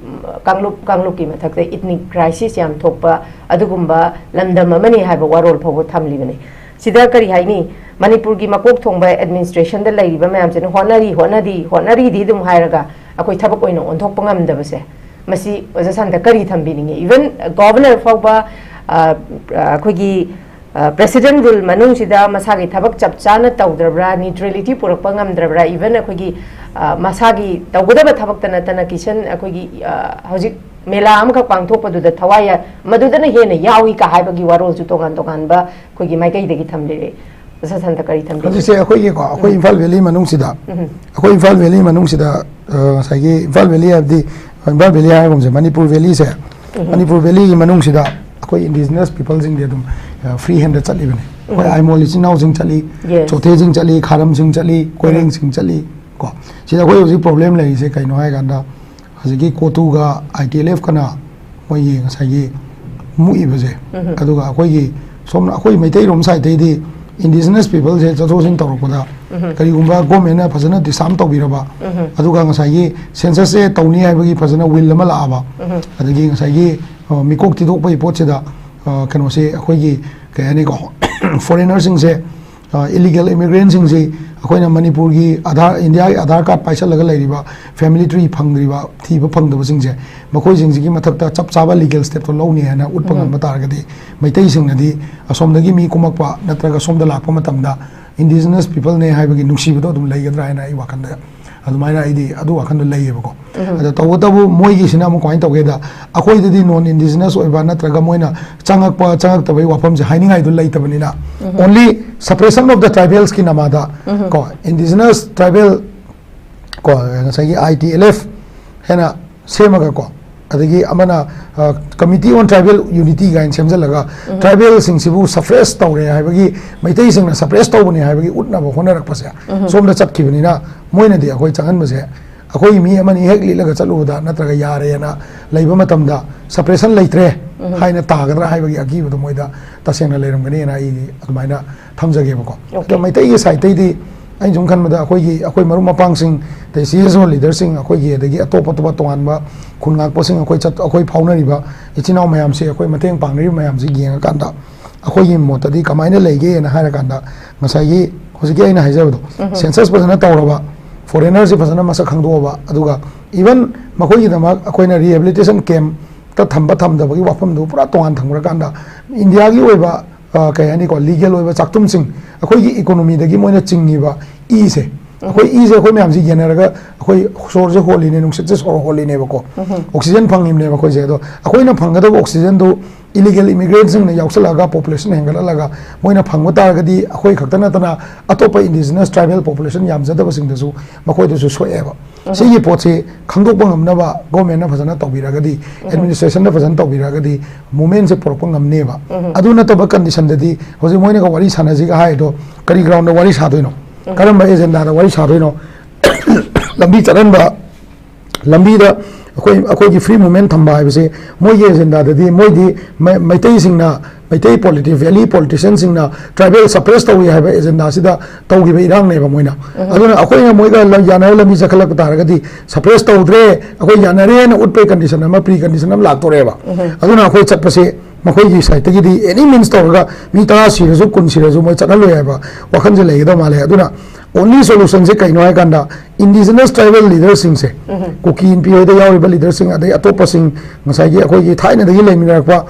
ꯀꯥꯡꯂꯨꯞ, ꯀꯥꯡꯂꯨꯞꯀꯤ ꯃꯊꯛꯇ ꯏꯊꯅꯤꯛ ꯀ꯭ꯔꯥꯏꯁꯤꯁ ꯌꯥꯝ ꯊꯣꯛꯄ ꯑꯗꯨꯒꯨꯝꯕ ꯂꯝꯗꯝ ꯑꯃꯅꯤ ꯍꯥꯏꯕ ꯋꯥꯔꯣꯜ ꯐꯥꯎꯕ ꯊꯝꯂꯤꯕꯅꯤ꯫ ꯁꯤꯗ ꯀꯔꯤ ꯍꯥꯏꯅꯤ? ꯃꯅꯤꯄꯨꯔꯒꯤ ꯃꯀꯣꯛ ꯊꯣꯡꯕ ꯑꯦꯗꯃꯤꯅꯤꯁꯇ꯭ꯔꯦꯁꯟꯗ ꯂꯩꯔꯤꯕ ꯃꯌꯥꯝꯁꯤꯅ ꯍꯣꯠꯅꯔꯤ, ꯍꯣꯠꯅꯔꯤ, ꯍꯣꯠꯅꯔꯤꯗꯤ ꯑꯗꯨꯝ ꯍꯥꯏꯔꯒ ꯑꯩꯈꯣꯏ ꯊꯕꯛ ꯑꯣꯏꯅ ꯑꯣꯟꯊꯣꯛꯄ ꯉꯝꯗꯕꯁꯦ, ꯃꯁꯤ ꯑꯣꯖꯥ ꯁꯥꯟꯇ ꯀꯔꯤ ꯊꯝꯕꯤꯅꯤꯡꯉꯤ? ꯏꯚꯟ ꯒꯣꯚꯔꯅꯔ ꯐꯥꯎꯕ, ꯑ, ꯑ, ꯑꯩꯈꯣꯏꯒꯤ, ꯑ, ꯄ꯭ꯔꯦꯁꯤꯗꯦꯟ ꯔꯨꯜ ꯃꯅꯨꯡꯁꯤꯗ ꯃꯁꯥꯒꯤ ꯊꯕꯛ ꯆꯞ ꯆꯥꯅ ꯇꯧꯗ꯭ꯔꯕ꯭ꯔꯥ, ꯅ꯭ꯌꯨꯇ꯭ꯔꯦꯂꯤꯇꯤ ꯄꯨꯔꯛꯄ ꯉꯝꯗ꯭ꯔꯕ꯭ꯔꯥ, ꯏꯚꯟ ꯑꯩꯈꯣꯏꯒꯤ, ꯑ, ꯃꯁꯥꯒꯤ ꯇꯧꯒꯗꯕ ꯊꯕꯛꯇ ꯅꯠꯇꯅ ꯀꯤꯁꯟ ꯑꯩꯈꯣꯏꯒꯤ, ꯑ, ꯍꯧꯖꯤꯛ ꯃꯦꯂꯥ ꯑꯃꯈꯛ ꯄꯥꯡꯊꯣꯛꯄꯗꯨꯗ ꯊꯋꯥꯏ ꯌꯥ-, ꯃꯗꯨꯗꯅ ꯍꯦꯟꯅ ꯌꯥꯎꯏ ꯀ ꯍꯥꯏꯕꯒꯤ ꯋꯥꯔꯣꯜꯁꯨ ꯇꯣꯉꯥꯟ ꯇꯣꯉꯥꯟꯕ ꯑꯩꯈꯣꯏꯒꯤ ꯃꯥꯏꯀꯩꯗꯒꯤ ꯊꯝꯕꯤꯔꯛꯏ꯫ ꯑꯣꯖꯥ ꯁꯥꯟꯇ ꯀꯔꯤ ꯊꯝꯕꯤꯒꯦ? ꯍꯧꯖꯤꯛꯁꯦ ꯑꯩꯈꯣꯏꯒꯤꯀꯣ, ꯑꯩꯈꯣꯏ ꯎꯝ꯫ ꯏꯝꯐꯥꯜ ꯚꯦꯂꯤ ꯃꯅꯨꯡꯁꯤꯗ, ꯎꯝ꯫ ꯑꯩꯈꯣꯏ ꯏꯝꯐꯥꯜ ꯚꯦꯂꯤ ꯃꯅꯨꯡꯁꯤꯗ, ꯑ, ꯉꯁꯥꯏꯒꯤ ꯏꯝꯐꯥꯜ ꯚꯦꯂꯤ ꯍꯥꯏꯕꯗꯤ, ꯏꯝꯐꯥꯜ ꯚꯦꯂꯤ ꯍꯥꯏꯕꯒꯨꯝꯁꯦ, ꯃꯅꯤꯄꯨꯔ ꯚꯦꯂꯤꯁꯦ, ꯎꯝ꯫ ꯃꯅꯤꯄꯨꯔ ꯚꯦꯂꯤꯒꯤ ꯃꯅꯨꯡꯁꯤꯗ ꯑꯩꯈꯣꯏ ꯏꯟꯗꯤꯖꯤꯅꯁ ꯄꯤꯄꯜꯁꯤꯡꯗꯤ ꯑꯗꯨꯝ, ꯑ, ꯐ꯭ꯔꯤ ꯍꯦꯟꯗ ꯆꯠꯂꯤꯕꯅꯤ꯫ ꯑꯩꯈꯣꯏ ꯎꯝ꯫ ꯑꯥꯏꯃꯣꯜ ꯏꯆꯤꯟ ꯏꯅꯥꯎꯁꯤꯡ ꯆꯠꯂꯤ, ꯌꯦꯁ꯫ ꯆꯣꯊꯦꯁꯤꯡ ꯆꯠꯂꯤ, ꯈꯥꯔꯝꯁꯤꯡ ꯆꯠꯂꯤ, ꯎꯝ꯫ ꯀꯣꯏꯔꯦꯡꯁꯤꯡ ꯆꯠꯂꯤ ꯀꯣ꯫ ꯁꯤꯗ ꯑꯩꯈꯣꯏ ꯍꯧꯖꯤꯛ ꯄ꯭ꯔꯣꯕ꯭ꯂꯦꯝ ꯂꯩꯔꯤꯁꯦ ꯀꯩꯅꯣ ꯍꯥꯏꯀꯥꯟꯗ, ꯍꯧꯖꯤꯛꯀꯤ ꯀꯣꯇꯨꯒ ꯑꯥꯏ ꯇꯤ ꯑꯦꯜ ꯑꯦꯐꯀꯅ ꯃꯣꯏꯒꯤ ꯉꯁꯥꯏꯒꯤ ꯃꯨꯛꯏꯕꯁꯦ, ꯎꯝ꯫ ꯑꯗꯨꯒ ꯑꯩꯈꯣꯏꯒꯤ ꯁꯣꯝꯅ ꯑꯩꯈꯣꯏ ꯃꯩꯇꯩꯔꯣꯝ ꯁꯥꯏꯠꯇꯩꯗꯤ ꯏꯟꯗꯤꯖꯤꯅꯁ ꯄꯤꯄꯜꯁꯦ ꯆꯠꯊꯣꯛ ꯆꯠꯁꯤꯟ ꯇꯧꯔꯛꯄꯗ, ꯎꯝ꯫ ꯀꯔꯤꯒꯨꯝꯕ ꯒꯣꯔꯃꯦꯟꯅ ꯐꯖꯅ ꯗꯤꯁꯥꯔꯝ ꯇꯧꯕꯤꯔꯕ, ꯎꯝ꯫ ꯑꯗꯨꯒ ꯉꯁꯥꯏꯒꯤ ꯁꯦꯟꯁꯁꯁꯦ ꯇꯧꯅꯤ ꯍꯥꯏꯕꯒꯤ ꯐꯖꯅ ꯋꯤꯜ ꯑꯃ ꯂꯥꯛꯑꯕ, ꯎꯝ꯫ ꯑꯗꯒꯤ ꯉꯁꯥꯏꯒꯤ, ꯑ, ꯃꯤꯀꯣꯛ ꯊꯤꯗꯣꯛꯄꯒꯤ ꯄꯣꯠꯁꯤꯗ, ꯑ, ꯀꯩꯅꯣꯁꯦ ꯑꯩꯈꯣꯏꯒꯤ ꯀꯩ ꯍꯥꯏꯅꯤꯀꯣ, ꯐꯣꯔꯦꯅꯔꯁꯤꯡꯁꯦ, ꯑ, ꯏꯂꯤꯒꯦꯜ ꯏꯃꯤꯒ꯭ꯔꯦꯟꯁꯤꯡꯁꯤ ꯑꯩꯈꯣꯏꯅ ꯃꯅꯤꯄꯨꯔꯒꯤ ꯑꯥꯙꯥꯔ, ꯏꯟꯗꯤꯌꯥꯒꯤ ꯑꯥꯙꯥꯔ ꯀꯥꯔꯗ ꯄꯥꯏꯁꯜꯂꯒ ꯂꯩꯔꯤꯕ ꯐꯦꯃꯤꯂꯤ ꯇ꯭ꯔꯤ ꯐꯪꯗ꯭ꯔꯤꯕ, ꯊꯤꯕ ꯐꯪꯗꯕꯁꯤꯡꯁꯦ, ꯃꯈꯣꯏꯁꯤꯡꯁꯤꯒꯤ ꯃꯊꯛꯇ ꯆꯞ ꯆꯥꯕ ꯂꯤꯒꯦꯜ ꯁ꯭ꯇꯦꯞꯇꯣ ꯂꯧꯅꯤ ꯍꯥꯏꯅ ꯎꯠꯄ ꯎꯝ꯫ ꯉꯝꯕ ꯇꯥꯔꯒꯗꯤ, ꯃꯩꯇꯩꯁꯤꯡꯅꯗꯤ ꯑꯁꯣꯝꯗꯒꯤ ꯃꯤ ꯀꯨꯝꯃꯛꯄ ꯅꯠꯇ꯭ꯔꯒ ꯁꯣꯝꯗ ꯂꯥꯛꯄ ꯃꯇꯝꯗ ꯏꯟꯗꯤꯖꯤꯅꯁ ꯄꯤꯄꯜꯅꯦ ꯍꯥꯏꯕꯒꯤ ꯅꯨꯡꯁꯤꯕꯗꯣ ꯑꯗꯨꯝ ꯂꯩꯒꯗ꯭ꯔꯥ ꯍꯥꯏꯅ ꯑꯩ ꯋꯥꯈꯜꯗ ꯑꯗꯨꯃꯥꯏꯅ ꯑꯩꯗꯤ ꯑꯗꯨ ꯋꯥꯈꯜꯗꯣ ꯂꯩꯌꯦꯕꯀꯣ꯫ ꯑꯗꯣ ꯇꯧꯕꯇꯕꯨ ꯃꯣꯏꯒꯤꯁꯤꯅ ꯑꯃꯨꯛ ꯀꯃꯥꯏꯅ ꯇꯧꯒꯦꯗ, ꯑꯩꯈꯣꯏꯗꯗꯤ non indigenous ꯑꯣꯏꯕ ꯅꯠꯇ꯭ꯔꯒ ꯃꯣꯏꯅ ꯆꯪꯉꯛꯄ ꯆꯪꯉꯛꯇꯕꯒꯤ ꯋꯥꯐꯝꯁꯦ ꯍꯥꯏꯅꯤꯡꯉꯥꯏꯗꯨ ꯂꯩꯇꯕꯅꯤꯅ, only suppression of the tribals ꯀꯤ ꯅꯃꯥꯗ ꯀꯣ, indigenous tribal ꯀꯣ, ꯉꯁꯥꯏꯒꯤ I T L F ꯍꯥꯏꯅ ꯁꯦꯝꯃꯒ ꯀꯣ, ꯑꯗꯒꯤ ꯑꯃꯅ, ꯑ, Committee on Tribal Unity ꯀꯥꯏꯅ ꯁꯦꯝꯖꯤꯜꯂꯒ, tribal ꯁꯤꯡꯁꯤꯕꯨ suppress ꯇꯧꯔꯦ ꯍꯥꯏꯕꯒꯤ, ꯃꯩꯇꯩꯁꯤꯡꯅ suppress ꯇꯧꯕꯅꯦ ꯍꯥꯏꯕꯒꯤ ꯎꯠꯅꯕ ꯍꯣꯠꯅꯔꯛꯄꯁꯦ ꯁꯣꯝꯗ ꯆꯠꯈꯤꯕꯅꯤꯅ, ꯃꯣꯏꯅꯗꯤ ꯑꯩꯈꯣꯏ ꯆꯪꯍꯟꯕꯁꯦ, ꯑꯩꯈꯣꯏꯒꯤ ꯃꯤ ꯑꯃꯅꯤ ꯍꯦꯛ ꯂꯤꯠꯂꯒ ꯆꯠꯂꯨꯕꯗ ꯅꯠꯇ꯭ꯔꯒ ꯌꯥꯔꯦꯅ ꯂꯩꯕ ꯃꯇꯝꯗ suppression ꯂꯩꯇ꯭ꯔꯦ ꯍꯥꯏꯅ ꯇꯥꯒꯗ꯭ꯔꯥ ꯍꯥꯏꯕꯒꯤ ꯑꯀꯤꯕꯗꯣ ꯃꯣꯏꯗ ꯇꯁꯦꯡꯅ ꯂꯩꯔꯝꯒꯅꯤꯅ ꯑꯩꯗꯤ ꯑꯗꯨꯃꯥꯏꯅ ꯊꯝꯖꯒꯦꯕꯀꯣ꯫ ꯑꯗꯣ ꯃꯩꯇꯩꯒꯤ side ꯇꯩꯗꯤ ꯑꯩꯅ ꯁꯨꯝ ꯈꯟꯕꯗ ꯑꯩꯈꯣꯏꯒꯤ, ꯑꯩꯈꯣꯏ ꯃꯔꯨꯞ ꯃꯄꯥꯡꯁꯤꯡ, ꯑꯗꯩ C S O leader ꯁꯤꯡ, ꯑꯩꯈꯣꯏꯒꯤ, ꯑꯗꯒꯤ ꯑꯇꯣꯞ ꯑꯇꯣꯞꯄ ꯇꯣꯉꯥꯟꯕ ꯈꯨꯟ ꯉꯥꯛꯄꯁꯤꯡ, ꯑꯩꯈꯣꯏ ꯆꯠ-, ꯑꯩꯈꯣꯏ ꯐꯥꯎꯅꯔꯤꯕ ꯏꯆꯤꯟ ꯏꯅꯥꯎ ꯃꯌꯥꯝꯁꯦ, ꯑꯩꯈꯣꯏ ꯃꯇꯦꯡ ꯄꯥꯡꯅꯔꯤꯕ ꯃꯌꯥꯝꯁꯦ ꯌꯦꯡꯉꯀꯥꯟꯗ ꯑꯩꯈꯣꯏꯒꯤ ꯃꯣꯠꯇꯗꯤ ꯀꯃꯥꯏꯅ ꯂꯩꯒꯦꯅ ꯍꯥꯏꯔꯀꯥꯟꯗ, ꯉꯁꯥꯏꯒꯤ ꯍꯧꯖꯤꯛꯀꯤ ꯑꯩꯅ ꯍꯥꯏꯖꯕꯗꯣ, census ꯐꯖꯅ ꯇꯧꯔꯕ, foreigner ꯁꯤ ꯐꯖꯅ ꯃꯁꯛ ꯈꯪꯗꯣꯛꯑꯕ, ꯑꯗꯨꯒ even ꯃꯈꯣꯏꯒꯤꯗꯃꯛ ꯑꯩꯈꯣꯏꯅ rehabilitation camp ꯇ ꯊꯝꯕ ꯊꯝꯗꯕꯒꯤ ꯋꯥꯐꯝꯗꯨ ꯄꯨꯔꯥ ꯇꯣꯉꯥꯟ ꯊꯝꯈ꯭ꯔꯀꯥꯟꯗ, ꯏꯟꯗꯤꯌꯥꯒꯤ ꯑꯣꯏꯕ, ꯑ, ꯀꯩ ꯍꯥꯏꯅꯤꯀꯣ, legal ꯑꯣꯏꯕ ꯆꯥꯛꯇꯨꯝꯁꯤꯡ, ꯑꯩꯈꯣꯏꯒꯤ economy ꯗꯒꯤ ꯃꯣꯏꯅ ꯆꯤꯡꯉꯤꯕ ꯏꯁꯦ, ꯑꯩꯈꯣꯏ ꯏꯁꯦ ꯑꯩꯈꯣꯏ ꯃꯌꯥꯝꯁꯤ ꯌꯦꯟꯅꯔꯒ ꯑꯩꯈꯣꯏ ꯁꯣꯔꯁꯦ ꯍꯣꯜꯂꯤꯅꯦ, ꯅꯨꯡꯁꯤꯠꯁꯦ ꯁꯣꯔ ꯍꯣꯜꯂꯤꯅꯦꯕꯀꯣ, oxygen ꯐꯪꯉꯤꯕꯅꯦꯕ ꯑꯩꯈꯣꯏꯁꯦ꯫ ꯑꯗꯣ ꯑꯩꯈꯣꯏꯅ ꯐꯪꯒꯗꯕ oxygen ꯗꯨ illegal immigrant ꯁꯤꯡꯅ ꯌꯥꯎꯁꯜꯂꯛꯑꯒ population ꯍꯦꯟꯒꯠꯍꯜꯂꯒ ꯃꯣꯏꯅ ꯐꯪꯕ ꯇꯥꯔꯒꯗꯤ, ꯑꯩꯈꯣꯏ ꯈꯛꯇ ꯅꯠꯇꯅ ꯑꯇꯣꯞꯄ indigenous tribal population ꯌꯥꯝꯖꯗꯕꯁꯤꯡꯗꯁꯨ ꯃꯈꯣꯏꯗꯁꯨ ꯁꯣꯛꯑꯦꯕ꯫ ꯁꯤꯒꯤ ꯄꯣꯠꯁꯤ ꯈꯪꯗꯣꯛꯄ ꯉꯝꯅꯕ government ꯅ ꯐꯖꯅ ꯇꯧꯕꯤꯔꯒꯗꯤ, administration ꯅ ꯐꯖꯅ ꯇꯧꯕꯤꯔꯒꯗꯤ, movement ꯁꯦ ꯄꯨꯔꯛꯄ ꯉꯝꯅꯦꯕ꯫ ꯑꯗꯨ ꯅꯠꯇꯕ condition ꯗꯗꯤ ꯍꯧꯖꯤꯛ ꯃꯣꯏꯅꯒ ꯋꯥꯔꯤ ꯁꯥꯟꯅꯁꯤꯒ ꯍꯥꯏꯗꯣ ꯀꯔꯤ ground ꯗ ꯋꯥꯔꯤ ꯁꯥꯗꯣꯏꯅꯣ? ꯀꯔꯝꯕ agenda ꯗ ꯋꯥꯔꯤ ꯁꯥꯗꯣꯏꯅꯣ? ꯂꯝꯕꯤ ꯆꯠꯍꯟꯕ, ꯂꯝꯕꯤꯗ ꯑꯩꯈꯣꯏ, ꯑꯩꯈꯣꯏꯒꯤ free movement ꯊꯝꯕ ꯍꯥꯏꯕꯁꯦ ꯃꯣꯏꯒꯤ agenda ꯗꯗꯤ, ꯃꯣꯏꯗꯤ ꯃꯩ-, ꯃꯩꯇꯩꯁꯤꯡꯅ, ꯃꯩꯇꯩ politi-, valley politician ꯁꯤꯡꯅ tribal suppress ꯇꯧꯏ ꯍꯥꯏꯕ agenda ꯁꯤꯗ ꯇꯧꯈꯤꯕ ꯏꯔꯥꯡꯅꯦꯕ ꯃꯣꯏꯅ꯫ ꯑꯗꯨꯅ ꯑꯩꯈꯣꯏꯅ ꯃꯣꯏꯒ ꯂ-, ꯌꯥꯅꯔ ꯂꯝꯕꯤ ꯆꯠꯈꯠꯂꯛꯄ ꯇꯥꯔꯒꯗꯤ, suppress ꯇꯧꯗ꯭ꯔꯦ, ꯑꯩꯈꯣꯏ ꯌꯥꯅꯔꯦꯅ ꯎꯠꯄꯒꯤ condition ꯑꯃ, pre condition ꯑꯃ ꯂꯥꯛꯇꯣꯔꯦꯕ꯫ ꯑꯗꯨꯅ ꯑꯩꯈꯣꯏ ꯆꯠꯄꯁꯦ ꯃꯈꯣꯏꯒꯤ side ꯇꯒꯤꯗꯤ any means ꯇꯧꯔꯒ ꯃꯤ ꯇꯔꯥ ꯁꯤꯔꯁꯨ, ꯀꯨꯟ ꯁꯤꯔꯁꯨ ꯃꯣꯏ ꯆꯠꯍꯜꯂꯣꯏ ꯍꯥꯏꯕ ꯋꯥꯈꯜꯁꯦ ꯂꯩꯒꯗꯕ ꯃꯥꯜꯂꯦ꯫ ꯑꯗꯨꯅ only solution ꯁꯦ ꯀꯩꯅꯣ ꯍꯥꯏ ꯀꯥꯟꯗ, Indigenous tribal leaderꯁꯤꯡꯁꯦ, ꯀꯨꯀꯤ ꯏꯟꯄꯤ ꯍꯣꯏꯗ ꯌꯥꯎꯔꯤꯕ leaderꯁꯤꯡ, ꯑꯗꯩ ꯑꯇꯣꯞꯄꯁꯤꯡ, ꯉꯁꯥꯏꯒꯤ ꯑꯩꯈꯣꯏꯒꯤ ꯊꯥꯏꯅꯗꯒꯤ ꯂꯩꯃꯤꯟꯅꯔꯛꯄ,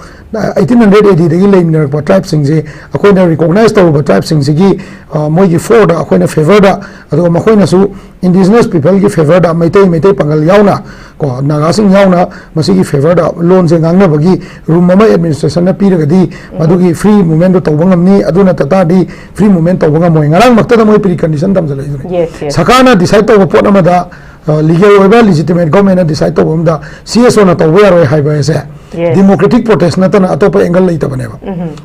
eighteen hundred ADꯗꯒꯤ ꯂꯩꯃꯤꯟꯅꯔꯛꯄ tribeꯁꯤꯡꯁꯦ ꯑꯩꯈꯣꯏꯅ recognize ꯇꯧꯔꯨꯕ tribeꯁꯤꯡꯁꯤꯒꯤ, ꯑ, ꯃꯣꯏꯒꯤ foreꯗ ꯑꯩꯈꯣꯏꯅ favourꯗ, ꯑꯗꯨꯒ ꯃꯈꯣꯏꯅꯁꯨ indigenous peopleꯒꯤ favourꯗ, ꯃꯩꯇꯩ, ꯃꯩꯇꯩ ꯄꯥꯡꯒꯜ ꯌꯥꯎꯅ, ꯀꯣ, ꯅꯥꯒꯥꯁꯤꯡ ꯌꯥꯎꯅ ꯃꯁꯤꯒꯤ favourꯗ ꯂꯣꯟꯁꯦ ꯉꯥꯡꯅꯕꯒꯤ room ꯑꯃ administrationꯅ ꯄꯤꯔꯒꯗꯤ ꯃꯗꯨꯒꯤ free movementꯗꯣ ꯇꯧꯕ ꯉꯝꯅꯤ꯫ ꯑꯗꯨ ꯅꯠꯇ ꯇꯥꯔꯗꯤ free movement ꯇꯧꯕ ꯉꯝꯃꯣꯏ꯫ ꯉꯔꯥꯡꯃꯛꯇꯗ ꯃꯣꯏ precondition ꯊꯝꯖꯜꯂꯛꯏꯗꯨꯅꯤ꯫ Yes, yes. ꯁꯔꯀꯥꯔꯅ decide ꯇꯧꯕ ꯄꯣꯠ ꯑꯃꯗ, ꯑ, legal ꯑꯣꯏꯕ legitimate governmentꯅ decide ꯇꯧꯕ ꯑꯃꯗ CSOꯅ ꯇꯧꯕ ꯌꯥꯔꯣꯏ ꯍꯥꯏꯕ ꯍꯥꯏꯁꯦ Yes. democratic protest ꯅꯠꯇꯅ ꯑꯇꯣꯞꯄ angle ꯂꯩꯇꯕꯅꯦꯕ꯫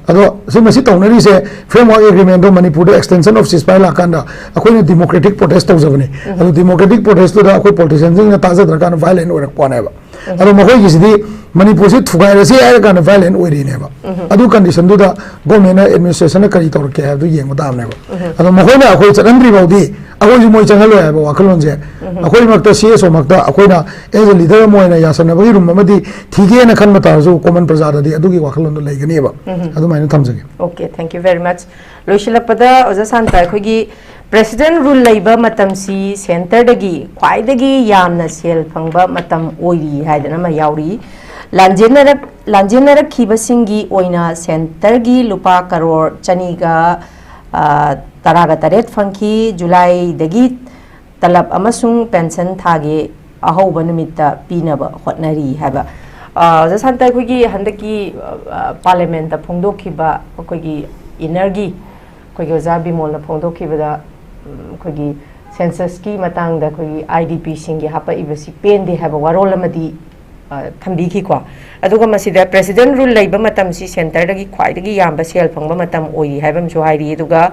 ꯑꯗꯣ ꯁꯤ ꯃꯁꯤ ꯇꯧꯅꯔꯤꯁꯦ, framework agreementꯗꯣ ꯃꯅꯤꯄꯨꯔꯗ extension of ceasefire ꯂꯥꯛꯀꯥꯟꯗ ꯑꯩꯈꯣꯏꯅ democratic protest ꯇꯧꯖꯕꯅꯤ꯫ ꯑꯗꯣ democratic protestꯇꯨꯗ ꯑꯩꯈꯣꯏ politicianꯁꯤꯡꯅ ꯇꯥꯖꯗ꯭ꯔꯀꯥꯟꯗ violent ꯑꯣꯏꯔꯛꯄ ꯋꯥꯅꯦꯕ꯫ ꯑꯗꯣ ꯃꯈꯣꯏꯒꯤꯁꯤꯗꯤ ꯃꯅꯤꯄꯨꯔꯁꯤ ꯊꯨꯒꯥꯏꯔꯁꯤ ꯍꯥꯏꯔ ꯀꯥꯟꯗ violent ꯑꯣꯏꯔꯤꯅꯦꯕ꯫ ꯑꯗꯨ conditionꯗꯨꯗ governmentꯅ administrationꯅ ꯀꯔꯤ ꯇꯧꯔꯛꯀꯦ ꯍꯥꯏꯕꯗꯨ ꯌꯦꯡꯕ ꯇꯥꯕꯅꯦꯕ꯫ ꯑꯗꯣ ꯃꯈꯣꯏꯅ ꯑꯩꯈꯣꯏ ꯆꯠꯍꯟꯗ꯭ꯔꯤ ꯐꯥꯎꯗꯤ ꯑꯩꯈꯣꯏꯁꯨ ꯃꯣꯏ ꯆꯪꯍꯜꯂꯣꯏ ꯍꯥꯏꯕ ꯋꯥꯈꯜꯂꯣꯟꯁꯦ ꯑꯩꯈꯣꯏꯃꯛꯇ, CSOꯃꯛꯇ ꯑꯩꯈꯣꯏꯅ as a leader ꯑꯃ ꯑꯣꯏꯅ ꯌꯥꯁꯟꯅꯕꯒꯤ room ꯑꯃꯗꯤ ꯊꯤꯒꯦꯅ ꯈꯟꯕ ꯇꯥꯔꯁꯨ common ꯄ꯭ꯔꯖꯥꯗꯗꯤ ꯑꯗꯨꯒꯤ ꯋꯥꯈꯜꯂꯣꯟꯗꯣ ꯂꯩꯒꯅꯦꯕ꯫ ꯑꯗꯨꯃꯥꯏꯅ ꯊꯝꯖꯒꯦ꯫ Okay, thank you very much. ꯂꯣꯏꯁꯤꯜꯂꯛꯄꯗ ꯑꯣꯖꯥ ꯁꯥꯟꯇ, ꯑꯩꯈꯣꯏꯒꯤ president rule ꯂꯩꯕ ꯃꯇꯝꯁꯤ centreꯗꯒꯤ ꯈ꯭ꯋꯥꯏꯗꯒꯤ ꯌꯥꯝꯅ ꯁꯦꯜ ꯐꯪꯕ ꯃꯇꯝ ꯑꯣꯏꯔꯤ ꯍꯥꯏꯗꯅ ꯑꯃ ꯌꯥꯎꯔꯤ꯫ ꯂꯥꯟꯖꯦꯟꯅꯔꯛ-, ꯂꯥꯟꯖꯦꯟꯅꯔꯛꯈꯤꯕꯁꯤꯡꯒꯤ ꯑꯣꯏꯅ centreꯒꯤ ꯂꯨꯄꯥ ꯀꯔꯣꯔ ꯆꯅꯤꯒ, ꯑ, ꯇꯔꯥꯒ ꯇꯔꯦꯠ ꯐꯪꯈꯤ꯫ Julyꯗꯒꯤ ꯇꯂꯕ ꯑꯃꯁꯨꯡ pension ꯊꯥꯒꯤ ꯑꯍꯧꯕ ꯅꯨꯃꯤꯠꯇ ꯄꯤꯅꯕ ꯍꯣꯠꯅꯔꯤ ꯍꯥꯏꯕ꯫ ꯑ, ꯑꯣꯖꯥ ꯁꯥꯟꯇ, ꯑꯩꯈꯣꯏꯒꯤ ꯍꯟꯗꯛꯀꯤ, ꯑ, parliamentꯇ ꯐꯣꯡꯗꯣꯛꯈꯤꯕ ꯑꯩꯈꯣꯏꯒꯤ innerꯒꯤ, ꯑꯩꯈꯣꯏꯒꯤ ꯑꯣꯖꯥ ꯕꯤꯃꯣꯜꯅ ꯐꯣꯡꯗꯣꯛꯈꯤꯕꯗ, ꯎꯝ, ꯑꯩꯈꯣꯏꯒꯤ censusꯀꯤ ꯃꯇꯥꯡꯗ ꯑꯩꯈꯣꯏꯒꯤ IDPꯁꯤꯡꯒꯤ ꯍꯥꯄꯛꯏꯕꯁꯤ ꯄꯦꯟꯗꯦ ꯍꯥꯏꯕ ꯋꯥꯔꯣꯜ ꯑꯃꯗꯤ, ꯑ, ꯊꯝꯕꯤꯈꯤꯀꯣ꯫ ꯑꯗꯨꯒ ꯃꯁꯤꯗ president rule ꯂꯩꯕ ꯃꯇꯝꯁꯤ centreꯗꯒꯤ ꯈ꯭ꯋꯥꯏꯗꯒꯤ ꯌꯥꯝꯕ ꯁꯦꯜ ꯐꯪꯕ ꯃꯇꯝ ꯑꯣꯏꯔꯤ ꯍꯥꯏꯕ ꯑꯃꯁꯨ ꯍꯥꯏꯔꯤ꯫ ꯑꯗꯨꯒ,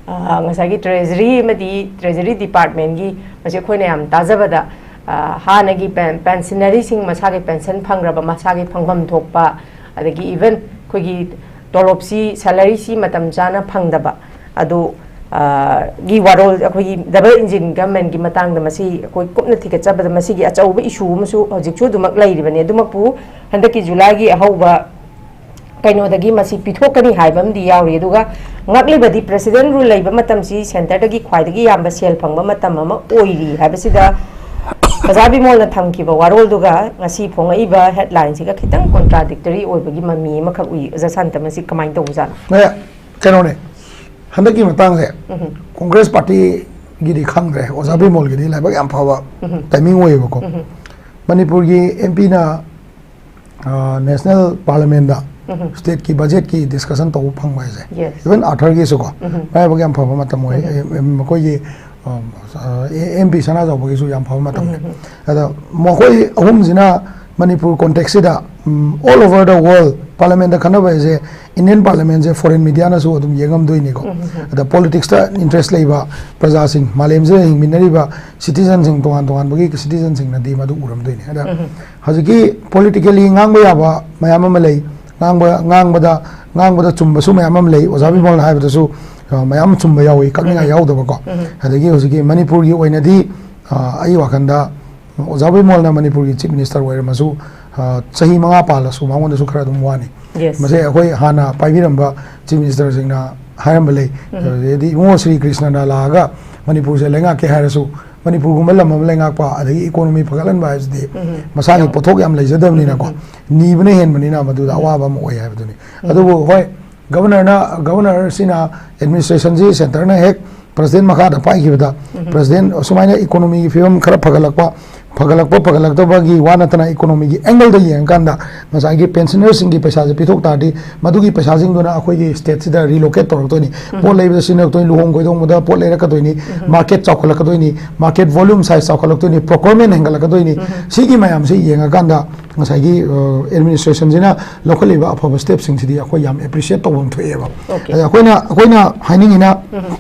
ꯑ, ꯉꯁꯥꯏꯒꯤ treasury ꯑꯃꯗꯤ treasury departmentꯒꯤ, ꯃꯁꯤ ꯑꯩꯈꯣꯏꯅ ꯌꯥꯝ ꯇꯥꯖꯕꯗ, ꯑ, ꯍꯥꯟꯅꯒꯤ pen-, pensionaryꯁꯤꯡ ꯃꯁꯥꯒꯤ pension ꯐꯪꯈ꯭ꯔꯕ, ꯃꯁꯥꯒꯤ ꯐꯪꯐꯝ ꯊꯣꯛꯄ, ꯑꯗꯒꯤ even ꯑꯩꯈꯣꯏꯒꯤ ꯇꯣꯂꯣꯞꯁꯤ, salaryꯁꯤ ꯃꯇꯝ ꯆꯥꯅ ꯐꯪꯗꯕ, ꯑꯗꯨ, ꯑ, ꯒꯤ ꯋꯥꯔꯣꯜ, ꯑꯩꯈꯣꯏꯒꯤ double engine governmentꯀꯤ ꯃꯇꯥꯡꯗ ꯃꯁꯤ ꯑꯩꯈꯣꯏ ꯀꯨꯞꯅ ꯊꯤꯒꯠꯆꯕꯗ ꯃꯁꯤꯒꯤ ꯑꯆꯧꯕ issue ꯑꯃꯁꯨ ꯍꯧꯖꯤꯛꯁꯨ ꯑꯗꯨꯃꯛ ꯂꯩꯔꯤꯕꯅꯤ꯫ ꯑꯗꯨꯃꯛꯄꯨ ꯍꯟꯗꯛꯀꯤ Julyꯒꯤ ꯑꯍꯧꯕ ꯀꯩꯅꯣꯗꯒꯤ ꯃꯁꯤ ꯄꯤꯊꯣꯛꯀꯅꯤ ꯍꯥꯏꯕ ꯑꯃꯗꯤ ꯌꯥꯎꯔꯤ꯫ ꯑꯗꯨꯒ ꯉꯥꯛꯂꯤꯕꯗꯤ president rule ꯂꯩꯕ ꯃꯇꯝꯁꯤ centre ꯗꯒꯤ ꯈ꯭ꯋꯥꯏꯗꯒꯤ ꯌꯥꯝꯕ ꯁꯦꯜ ꯐꯪꯕ ꯃꯇꯝ ꯑꯃ ꯑꯣꯏꯔꯤ ꯍꯥꯏꯕꯁꯤꯗ ꯑꯣꯖꯥ ꯕꯤꯃꯣꯜꯅ ꯊꯝꯈꯤꯕ ꯋꯥꯔꯣꯜꯗꯨꯒ ꯉꯁꯤ ꯐꯣꯡꯉꯛꯏꯕ headline ꯁꯤꯒ ꯈꯤꯇꯪ contradictory ꯑꯣꯏꯕꯒꯤ ꯃꯃꯤ ꯑꯃꯈꯛ ꯎꯏ꯫ ꯑꯣꯖꯥ ꯁꯥꯟꯇ, ꯃꯁꯤ ꯀꯃꯥꯏꯅ ꯇꯧꯕꯖꯥꯠꯅꯣ? ꯃꯌꯥ-, ꯀꯩꯅꯣꯅꯦ, ꯍꯟꯗꯛꯀꯤ ꯃꯇꯥꯡꯁꯦ ꯎꯝ꯫ ꯀꯣꯡꯒ꯭ꯔꯦꯁ ꯄꯥꯔꯇꯤꯒꯤꯗꯤ ꯈꯪꯗ꯭ꯔꯦ, ꯑꯣꯖꯥ ꯕꯤꯃꯣꯜꯒꯤꯗꯤ ꯂꯥꯏꯕꯛ ꯌꯥꯝ ꯐꯕ ꯎꯝ꯫ ꯇꯥꯏꯃꯤꯡ ꯑꯣꯏꯌꯦꯕꯀꯣ꯫ ꯎꯝ꯫ ꯃꯅꯤꯄꯨꯔꯒꯤ ꯑꯦꯝ ꯄꯤꯅ ꯅꯦꯁꯅꯦꯜ ꯄꯥꯔꯂꯤꯌꯥꯃꯦꯟꯗ, ꯎꯝ꯫ ꯁ꯭ꯇꯦꯠꯀꯤ ꯕꯖꯦꯠꯀꯤ ꯗꯤꯁꯀꯁꯟ ꯇꯧꯕ ꯐꯪꯕ ꯍꯥꯏꯁꯦ, Yes. ꯏꯚꯟ ꯑꯥꯔꯊꯔꯒꯤꯁꯨꯀꯣ, ꯎꯝ꯫ ꯃꯔꯥꯏꯕꯛ ꯌꯥꯝ ꯐꯕ ꯃꯇꯝ ꯑꯣꯏ꯫ ꯎꯝ꯫ ꯑꯦ-, ꯑꯦ-, ꯃꯈꯣꯏꯒꯤ ꯑꯦꯝ ꯄꯤ ꯁꯅꯥꯖꯥꯎꯕꯒꯤꯁꯨ ꯌꯥꯝ ꯐꯕ ꯃꯇꯝꯅꯤ꯫ ꯎꯝ꯫ ꯑꯗ ꯃꯈꯣꯏ ꯑꯍꯨꯝꯁꯤꯅ ꯃꯅꯤꯄꯨꯔ ꯀꯣꯟꯇꯦꯛꯁꯁꯤꯗ, ꯎꯝ, all over the world ꯄꯥꯔꯂꯤꯌꯥꯃꯦꯟꯗ ꯈꯟꯅꯕ ꯍꯥꯏꯁꯦ, ꯏꯟꯗꯤꯌꯟ ꯄꯥꯔꯂꯤꯌꯥꯃꯦꯟꯁꯦ ꯐꯣꯔꯦꯟ ꯃꯤꯗꯤꯌꯥꯅꯁꯨ ꯑꯗꯨꯝ ꯌꯦꯡꯉꯝꯗꯣꯏꯅꯤꯀꯣ꯫ ꯎꯝ꯫ ꯑꯗ ꯄꯣꯂꯤꯇꯤꯛꯁꯇ ꯏꯟꯇꯔꯦꯁ ꯂꯩꯕ ꯄ꯭ꯔꯖꯥꯁꯤꯡ, ꯃꯥꯂꯦꯝꯁꯤꯗ ꯍꯤꯡꯃꯤꯟꯅꯔꯤꯕ ꯁꯤꯇꯤꯖꯟꯁꯤꯡ, ꯇꯣꯉꯥꯟ ꯇꯣꯉꯥꯟꯕꯒꯤ ꯁꯤꯇꯤꯖꯟꯁꯤꯡꯅꯗꯤ ꯃꯗꯨ ꯎꯔꯝꯗꯣꯏꯅꯤ꯫ ꯑꯗ ꯎꯝ꯫ ꯍꯧꯖꯤꯛꯀꯤ ꯄꯣꯂꯤꯇꯤꯀꯦꯜꯂꯤ ꯉꯥꯡꯕ ꯌꯥꯕ ꯃꯌꯥꯝ ꯑꯃ ꯂꯩ, ꯉꯥꯡꯕ, ꯉꯥꯡꯕꯗ, ꯉꯥꯡꯕꯗ ꯆꯨꯝꯕꯁꯨ ꯃꯌꯥꯝ ꯑꯃ ꯂꯩ꯫ ꯑꯣꯖꯥ ꯕꯤꯃꯣꯜꯅ ꯍꯥꯏꯕꯗꯁꯨ, ꯑ, ꯃꯌꯥꯝ ꯆꯨꯝꯕ ꯌꯥꯎꯏ, ꯀꯛꯅꯤꯡꯉꯥꯏ ꯎꯝ꯫ ꯌꯥꯎꯗꯕꯀꯣ꯫ ꯎꯝ꯫ ꯑꯗꯒꯤ ꯍꯧꯖꯤꯛꯀꯤ ꯃꯅꯤꯄꯨꯔꯒꯤ ꯑꯣꯏꯅꯗꯤ, ꯑ, ꯑꯩ ꯋꯥꯈꯜꯗ ꯑꯣꯖꯥ ꯕꯤꯃꯣꯜꯅ ꯃꯅꯤꯄꯨꯔꯒꯤ ꯆꯤꯐ ꯃꯤꯅꯤꯁꯇꯔ ꯑꯣꯏꯔꯝꯃꯁꯨ, ꯑ, ꯆꯍꯤ ꯃꯉꯥ ꯄꯥꯜꯂꯁꯨ ꯃꯉꯣꯟꯗꯁꯨ ꯈꯔ ꯑꯗꯨꯝ ꯋꯥꯅꯤ꯫ Yes. ꯃꯁꯦ ꯑꯩꯈꯣꯏ ꯍꯥꯟꯅ ꯄꯥꯏꯕꯤꯔꯝꯕ ꯆꯤꯐ ꯃꯤꯅꯤꯁꯇꯔꯁꯤꯡꯅ ꯍꯥꯏꯔꯝꯕ ꯂꯩ꯫ ꯎꯝ꯫ ꯑꯗꯩꯗꯤ ꯏꯕꯨꯡꯉꯣ ꯁ꯭ꯔꯤ ꯀ꯭ꯔꯤꯁꯅꯅ ꯂꯥꯛꯑꯒ ꯃꯅꯤꯄꯨꯔꯁꯦ ꯂꯩꯉꯥꯛꯀꯦ ꯍꯥꯏꯔꯁꯨ, ꯃꯅꯤꯄꯨꯔꯒꯨꯝꯕ ꯂꯝ ꯑꯃ ꯂꯩꯉꯥꯛꯄ, ꯑꯗꯒꯤ ꯏꯀꯣꯅꯣꯃꯤ ꯐꯒꯠꯍꯟꯕ ꯍꯥꯏꯕꯁꯤꯗꯤ, ꯎꯝ꯫ ꯃꯁꯥꯒꯤ ꯌꯥꯝ ꯄꯣꯠꯊꯣꯛ ꯌꯥꯝ ꯂꯩꯖꯗꯕꯅꯤꯅꯀꯣ, ꯎꯝ꯫ ꯅꯤꯕꯅ ꯍꯦꯟꯕꯅꯤꯅ ꯃꯗꯨꯗ ꯑꯋꯥꯕ ꯑꯃ ꯑꯣꯏ ꯍꯥꯏꯕꯗꯨꯅꯤ꯫ ꯎꯝ꯫ ꯑꯗꯨꯕꯨ ꯍꯣꯏ, ꯒꯕꯔꯅꯔꯅ, ꯒꯕꯔꯅꯔꯁꯤꯅ ꯑꯦꯗꯃꯤꯅꯤꯁꯇ꯭ꯔꯦꯁꯟꯁꯤ ꯁꯦꯟꯇꯔꯅ ꯍꯦꯛ ꯄ꯭ꯔꯁꯤꯗꯦꯟ ꯃꯈꯥꯗ ꯄꯥꯏꯈꯤꯕꯗ, ꯎꯝ꯫ ꯄ꯭ꯔꯁꯤꯗꯦꯟ ꯑꯁꯨꯃꯥꯏꯅ ꯏꯀꯣꯅꯣꯃꯤꯒꯤ ꯐꯤꯕꯝ ꯈꯔ ꯐꯒꯠꯂꯛꯄ, ꯐꯒꯠꯂꯛꯄ ꯐꯒꯠꯂꯛꯇꯕꯒꯤ ꯋꯥ ꯅꯠꯇꯅ, ꯏꯀꯣꯅꯣꯃꯤꯒꯤ ꯑꯦꯡꯒꯜꯗ ꯌꯦꯡꯉꯀꯥꯟꯗ ꯉꯁꯥꯏꯒꯤ ꯄꯦꯟꯁꯅꯔꯁꯤꯡꯒꯤ ꯄꯩꯁꯥꯁꯦ ꯄꯤꯊꯣꯛ ꯇꯥꯔꯗꯤ, ꯃꯗꯨꯒꯤ ꯄꯩꯁꯥꯁꯤꯡꯗꯨꯅ ꯑꯩꯈꯣꯏꯒꯤ ꯁ꯭ꯇꯦꯠꯁꯤꯗ ꯔꯤꯂꯣꯀꯦꯠ ꯇꯧꯔꯛꯇꯣꯏꯅꯤ꯫ ꯎꯝ꯫ ꯄꯣꯠ ꯂꯩꯕꯗ ꯁꯤꯖꯤꯟꯅꯔꯛꯇꯣꯏꯅꯤ, ꯂꯨꯍꯣꯡ ꯈꯣꯏꯗꯣꯡꯕꯗ ꯄꯣꯠ ꯂꯩꯔꯛꯀꯗꯣꯏꯅꯤ, ꯎꯝ꯫ ꯃꯥꯔꯀꯦꯠ ꯆꯥꯎꯈꯠꯂꯛꯀꯗꯣꯏꯅꯤ, ꯃꯥꯔꯀꯦꯠ ꯚꯣꯂ꯭ꯌꯨꯝ ꯁꯥꯏꯖ ꯆꯥꯎꯈꯠꯂꯛꯇꯣꯏꯅꯤ, ꯄ꯭ꯔꯣꯀ꯭ꯌꯣꯔꯃꯦꯟ ꯍꯦꯟꯒꯠꯂꯛꯀꯗꯣꯏꯅꯤ꯫ ꯎꯝ꯫ ꯁꯤꯒꯤ ꯃꯌꯥꯝꯁꯤ ꯌꯦꯡꯉꯀꯥꯟꯗ ꯉꯁꯥꯏꯒꯤ, ꯑ, ꯑꯦꯗꯃꯤꯅꯤꯁꯇ꯭ꯔꯦꯁꯟꯁꯤꯅ ꯂꯧꯈꯠꯂꯤꯕ ꯑꯐꯕ ꯁ꯭ꯇꯦꯞꯁꯤꯡꯁꯤꯗꯤ ꯑꯩꯈꯣꯏ ꯌꯥꯝ ꯑꯦꯄ꯭ꯔꯤꯁꯤꯌꯦꯠ ꯇꯧꯐꯝ ꯊꯣꯛꯑꯦꯕ꯫ Okay. ꯑꯗ ꯑꯩꯈꯣꯏꯅ, ꯑꯩꯈꯣꯏꯅ ꯍꯥꯏꯅꯤꯡꯉꯤꯅ, ꯎꯝ꯫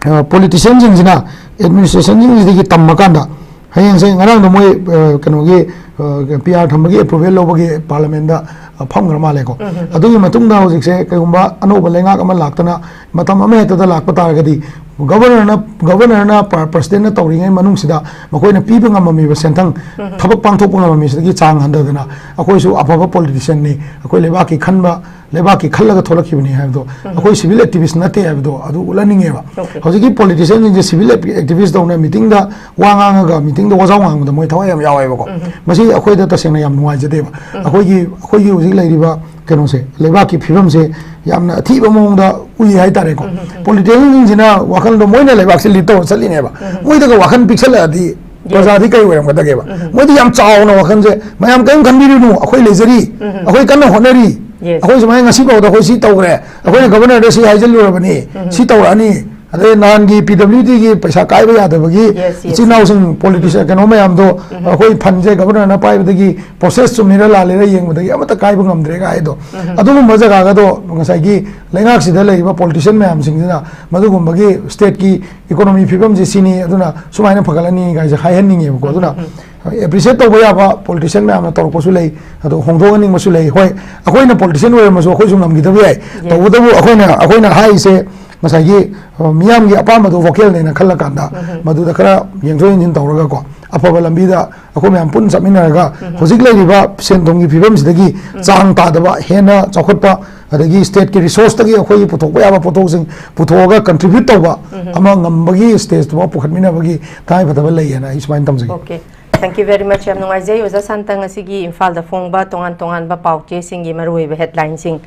ꯑ, ꯄꯣꯂꯤꯇꯤꯁꯤꯌꯟꯁꯤꯡꯁꯤꯅ ꯑꯦꯗꯃꯤꯅꯤꯁꯇ꯭ꯔꯦꯁꯟꯁꯤꯡꯁꯤꯗꯒꯤ ꯇꯝꯃꯀꯥꯟꯗ, ꯍꯌꯦꯡꯁꯦ, ꯉꯔꯥꯡꯗꯣ ꯃꯣꯏ, ꯑ, ꯀꯩꯅꯣꯒꯤ, ꯑ, ꯄꯤ ꯑꯥꯔ ꯊꯝꯕꯒꯤ ꯑꯦꯄ꯭ꯔꯨꯚꯦꯜ ꯂꯧꯕꯒꯤ ꯄꯥꯔꯂꯤꯌꯥꯃꯦꯟꯗ, ꯑ, ꯐꯝꯈ꯭ꯔ ꯃꯥꯜꯂꯦꯀꯣ꯫ ꯎꯝ, ꯎꯝ, ꯎꯝ꯫ ꯑꯗꯨꯒꯤ ꯃꯇꯨꯡꯗ ꯍꯧꯖꯤꯛꯁꯦ ꯀꯩꯒꯨꯝꯕ ꯑꯅꯧꯕ ꯂꯩꯉꯥꯛ ꯑꯃ ꯂꯥꯛꯇꯅ ꯃꯇꯝ ꯑꯃꯍꯦꯛꯇꯗ ꯂꯥꯛꯄ ꯇꯥꯔꯒꯗꯤ, ꯒꯕꯔꯅꯔꯅ ꯒꯕꯔꯅꯔꯅ ꯄ꯭ꯔ- ꯄ꯭ꯔꯁꯤꯗꯦꯟꯅ ꯇꯧꯔꯤꯉꯩ ꯃꯅꯨꯡꯁꯤꯗ ꯃꯈꯣꯏꯅ ꯄꯤꯕ ꯉꯝꯃꯝꯃꯤꯕ ꯁꯦꯟꯊꯪ, ꯊꯕꯛ ꯄꯥꯡꯊꯣꯛꯄ ꯉꯝꯃꯝꯃꯤꯁꯤꯗꯒꯤ ꯆꯥꯡ ꯍꯟꯊꯗꯅ ꯑꯩꯈꯣꯏꯁꯨ ꯑꯐꯕ ꯄꯣꯂꯤꯇꯤꯁꯤꯌꯥꯟꯅꯤ, ꯑꯩꯈꯣꯏ ꯂꯩꯕꯥꯛꯀꯤ ꯈꯟꯕ, ꯂꯩꯕꯥꯛꯀꯤ ꯈꯜꯂꯒ ꯊꯣꯛꯂꯛꯈꯤꯕꯅꯤ ꯍꯥꯏꯕꯗꯣ, ꯑꯩꯈꯣꯏ ꯁꯤꯚꯤꯜ ꯑꯦꯛꯇꯤꯚꯤꯁ ꯅꯠꯇꯦ ꯍꯥꯏꯕꯗꯣ ꯑꯗꯨ ꯎꯠꯍꯟꯅꯤꯡꯉꯦꯕ꯫ Okay. ꯍꯧꯖꯤꯛꯀꯤ ꯄꯣꯂꯤꯇꯤꯁꯤꯌꯥꯟꯁꯤꯡꯁꯦ ꯁꯤꯚꯤꯜ ꯑꯦꯛꯇꯤꯚꯤꯁ ꯇꯧꯅ ꯃꯤꯇꯤꯡꯗ ꯋꯥ ꯉꯥꯡꯉꯒ ꯃꯤꯇꯤꯡꯗ ꯋꯥꯖꯥꯎ ꯉꯥꯡꯕꯗ ꯃꯣꯏ ꯊꯋꯥꯏ ꯌꯥꯝ ꯌꯥꯎꯋꯦꯕꯀꯣ꯫ ꯃꯁꯤ ꯑꯩꯈꯣꯏꯗ ꯇꯁꯦꯡꯅ ꯌꯥꯝ ꯅꯨꯡꯉꯥꯏꯖꯗꯦꯕ꯫ ꯑꯩꯈꯣꯏꯒꯤ ꯑꯩꯈꯣꯏꯒꯤ ꯍꯧꯖꯤꯛ ꯂꯩꯔꯤꯕ ꯀꯩꯅꯣꯁꯦ, ꯂꯩꯕꯥꯛꯀꯤ ꯐꯤꯕꯝꯁꯦ ꯌꯥꯝꯅ ꯑꯊꯤꯕ ꯃꯑꯣꯡꯗ ꯎꯏ ꯍꯥꯏꯇꯥꯔꯦꯀꯣ꯫ ꯄꯣꯂꯤꯇꯤꯁꯤꯌꯥꯟꯁꯤꯡꯁꯤꯅ ꯋꯥꯈꯜꯗꯣ ꯃꯣꯏꯅ ꯂꯩꯕꯥꯛꯁꯦ ꯂꯤꯠ ꯇꯧꯔ ꯆꯠꯂꯤꯅꯦꯕ꯫ ꯃꯣꯏꯗꯒ ꯋꯥꯈꯜ ꯄꯤꯛꯁꯜꯂꯛꯑꯗꯤ ꯄ꯭ꯔꯖꯥꯗꯤ ꯀꯩ ꯑꯣꯏꯔꯝꯒꯗꯒꯦꯕ? ꯃꯣꯏꯗꯤ ꯌꯥꯝ ꯆꯥꯎꯅ ꯋꯥꯈꯜꯁꯦ, "ꯃꯌꯥꯝ ꯀꯔꯤꯝ ꯈꯟꯕꯤꯔꯨꯅꯨ, ꯑꯩꯈꯣꯏ ꯂꯩꯖꯔꯤ, ꯑꯩꯈꯣꯏ ꯀꯟꯅ ꯍꯣꯠꯅꯔꯤ, Yes. ꯑꯩꯈꯣꯏ ꯁꯨꯃꯥꯏꯅ ꯉꯁꯤ ꯐꯥꯎꯗ ꯑꯩꯈꯣꯏ ꯁꯤ ꯇꯧꯈ꯭ꯔꯦ, ꯑꯩꯈꯣꯏꯅ ꯒꯕꯔꯅꯔꯗ ꯁꯤ ꯍꯥꯏꯖꯤꯜꯂꯨꯔꯕꯅꯤ, ꯁꯤ ꯇꯧꯔꯛꯑꯅꯤ, ꯑꯗꯩ ꯅꯍꯥꯟꯒꯤ ꯄꯤ ꯗꯕ꯭ꯂꯤꯎ ꯗꯤꯒꯤ ꯄꯩꯁꯥ ꯀꯥꯏꯕ ꯌꯥꯗꯕꯒꯤ Yes, yes. ꯏꯆꯤꯟ ꯏꯅꯥꯎꯁꯤꯡ ꯄꯣꯂꯤꯇꯤꯁꯤꯌꯥꯟ ꯀꯩꯅꯣ ꯃꯌꯥꯝꯗꯣ ꯑꯩꯈꯣꯏ ꯐꯟꯁꯦ ꯒꯕꯔꯅꯔꯅ ꯄꯥꯏꯕꯗꯒꯤ ꯄ꯭ꯔꯣꯁꯦꯁ ꯆꯨꯝꯃꯤꯔ ꯂꯥꯜꯂꯤꯔ ꯌꯦꯡꯕꯗꯒꯤ ꯑꯃꯠꯇ ꯀꯥꯏꯕ ꯉꯝꯗ꯭ꯔꯦꯒ ꯍꯥꯏꯗꯣ, ꯑꯗꯨꯒꯨꯝꯕ ꯖꯒꯥꯒꯗꯣ ꯉꯁꯥꯏꯒꯤ ꯂꯩꯉꯥꯛꯁꯤꯗ ꯂꯩꯔꯤꯕ ꯄꯣꯂꯤꯇꯤꯁꯤꯌꯥꯟ ꯃꯌꯥꯝꯁꯤꯡꯁꯤꯅ ꯃꯗꯨꯒꯨꯝꯕꯒꯤ ꯁ꯭ꯇꯦꯠꯀꯤ ꯏꯀꯣꯅꯣꯃꯤ ꯐꯤꯕꯝꯁꯤ ꯁꯤꯅꯤ, ꯑꯗꯨꯅ ꯁꯨꯃꯥꯏꯅ ꯐꯒꯠꯂꯅꯤ ꯀꯥꯏꯁꯦ ꯍꯥꯏꯍꯟꯅꯤꯡꯉꯦꯕꯀꯣ꯫ ꯑꯗꯨꯅ ꯑꯦꯄ꯭ꯔꯤꯁꯤꯌꯦꯠ ꯇꯧꯕ ꯌꯥꯕ ꯄꯣꯂꯤꯇꯤꯁꯤꯌꯥꯟ ꯃꯌꯥꯝꯅ ꯇꯧꯔꯛꯄꯁꯨ ꯂꯩ, ꯑꯗꯣ ꯍꯣꯡꯗꯣꯛꯍꯟꯅꯤꯡꯕꯁꯨ ꯂꯩ꯫ ꯍꯣꯏ, ꯑꯩꯈꯣꯏꯅ ꯄꯣꯂꯤꯇꯤꯁꯤꯌꯥꯟ ꯑꯣꯏꯔꯝꯃꯁꯨ ꯑꯩꯈꯣꯏꯁꯨ ꯉꯝꯈꯤꯗꯕ ꯌꯥꯏ꯫ ꯇꯧꯕꯇꯕꯨ ꯑꯩꯈꯣꯏꯅ ꯑꯩꯈꯣꯏꯅ ꯍꯥꯏꯔꯤꯁꯦ ꯉꯁꯥꯏꯒꯤ ꯑ, ꯃꯤꯌꯥꯝꯒꯤ ꯑꯄꯥꯝꯕꯗꯣ ꯚꯣꯀꯦꯜꯅꯦꯅ ꯈꯜꯂꯀꯥꯟꯗ ꯃꯗꯨꯗ ꯈꯔ ꯌꯦꯡꯊꯣꯛ ꯌꯦꯡꯁꯤꯟ ꯇꯧꯔꯒꯀꯣ, ꯑꯐꯕ ꯂꯝꯕꯤꯗ ꯑꯩꯈꯣꯏ ꯃꯌꯥꯝ ꯄꯨꯟꯅ ꯆꯠꯃꯤꯟꯅꯔꯒ ꯍꯧꯖꯤꯛ ꯂꯩꯔꯤꯕ ꯁꯦꯟ ꯊꯨꯝꯒꯤ ꯐꯤꯕꯝꯁꯤꯗꯒꯤ ꯆꯥꯡ ꯇꯥꯗꯕ, ꯍꯦꯟꯅ ꯆꯥꯎꯈꯠꯄ, ꯑꯗꯒꯤ ꯁ꯭ꯇꯦꯠꯀꯤ ꯔꯤꯁꯣꯔꯁꯇꯒꯤ ꯑꯩꯈꯣꯏꯒꯤ ꯄꯨꯊꯣꯛꯄ ꯌꯥꯕ ꯄꯣꯠꯊꯣꯛꯁꯤꯡ ꯄꯨꯊꯣꯛꯑꯒ ꯀꯟꯇ꯭ꯔꯤꯕ꯭ꯌꯨꯠ ꯇꯧꯕ ꯑꯃ ꯉꯝꯕꯒꯤ ꯁ꯭ꯇꯦꯖꯇꯨꯃ ꯄꯨꯈꯠꯃꯤꯟꯅꯕꯒꯤ ꯇꯉꯥꯏꯐꯗꯕ ꯂꯩꯌꯦꯅ ꯑꯩ ꯁꯨꯃꯥꯏꯅ ꯊꯝꯖꯒꯦ꯫ Okay. Thank you very much. ꯌꯥꯝ ꯅꯨꯡꯉꯥꯏꯖꯩ ꯑꯣꯖꯥ ꯁꯥꯟꯇ, ꯉꯁꯤꯒꯤ ꯏꯝꯐꯥꯜꯗ ꯐꯣꯡꯕ ꯇꯣꯉꯥꯟ ꯇꯣꯉꯥꯟꯕ ꯄꯥꯎ ꯆꯦꯁꯤꯡꯒꯤ ꯃꯔꯨꯑꯣꯏꯕ ꯍꯦꯗꯂꯥꯏꯟꯁꯤꯡ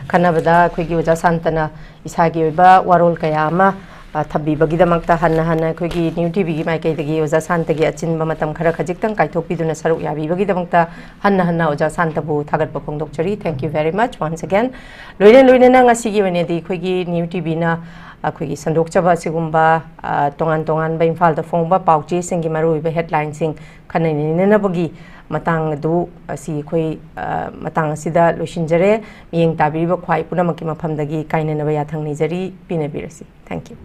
ꯈꯟꯅꯕꯗ ꯑꯩꯈꯣꯏꯒꯤ ꯑꯣꯖꯥ ꯁꯥꯟꯇꯅ ꯏꯁꯥꯒꯤ ꯑꯣꯏꯕ ꯋꯥꯔꯣꯜ ꯀꯌꯥ ꯑꯃ, ꯑ, ꯊꯝꯕꯤꯕꯒꯤꯗꯃꯛꯇ ꯍꯟꯅ ꯍꯟꯅ ꯑꯩꯈꯣꯏꯒꯤ ꯅ꯭ꯌꯨ ꯇꯤꯚꯤꯒꯤ ꯃꯥꯏꯀꯩꯗꯒꯤ ꯑꯣꯖꯥ ꯁꯥꯟꯇꯒꯤ ꯑꯆꯤꯟꯕ ꯃꯇꯝ ꯈꯔ ꯈꯖꯤꯛꯇꯪ ꯀꯥꯏꯊꯣꯛꯄꯤꯗꯨꯅ ꯁꯔꯨꯛ ꯌꯥꯕꯤꯕꯒꯤꯗꯃꯛꯇ ꯍꯟꯅ ꯍꯟꯅ ꯑꯣꯖꯥ ꯁꯥꯟꯇꯕꯨ ꯊꯥꯒꯠꯄ ꯐꯣꯡꯗꯣꯛꯆꯔꯤ꯫ Thank you very much once again. ꯂꯣꯏꯅ ꯂꯣꯏꯅꯅ ꯉꯁꯤꯒꯤ ꯑꯣꯏꯅꯗꯤ ꯑꯩꯈꯣꯏꯒꯤ ꯅ꯭ꯌꯨ ꯇꯤꯚꯤꯅ ꯑꯩꯈꯣꯏꯒꯤ ꯁꯟꯗꯣꯛꯆꯕ ꯑꯁꯤꯒꯨꯝꯕ, ꯑ, ꯇꯣꯉꯥꯟ ꯇꯣꯉꯥꯟꯕ ꯏꯝꯐꯥꯜꯗ ꯐꯣꯡꯕ ꯄꯥꯎ ꯆꯦꯁꯤꯡꯒꯤ ꯃꯔꯨꯑꯣꯏꯕ ꯍꯦꯗꯂꯥꯏꯟꯁꯤꯡ ꯈꯟꯅ ꯅꯩꯅꯅꯕꯒꯤ ꯃꯇꯥꯡ ꯑꯗꯨ ꯑꯁꯤ ꯑꯩꯈꯣꯏ, ꯑ, ꯃꯇꯥꯡ ꯑꯁꯤꯗ ꯂꯣꯏꯁꯤꯟꯖꯔꯦ꯫ ꯃꯤꯠꯌꯦꯡ ꯇꯥꯕꯤꯔꯤꯕ ꯈ꯭ꯋꯥꯏ ꯄꯨꯝꯅꯃꯛꯀꯤ ꯃꯐꯝꯗꯒꯤ ꯀꯥꯏꯅꯅꯕ ꯌꯥꯊꯪ ꯅꯤꯖꯔꯤ꯫ ꯄꯦꯟꯅꯕꯤꯔꯁꯤ꯫ Thank you.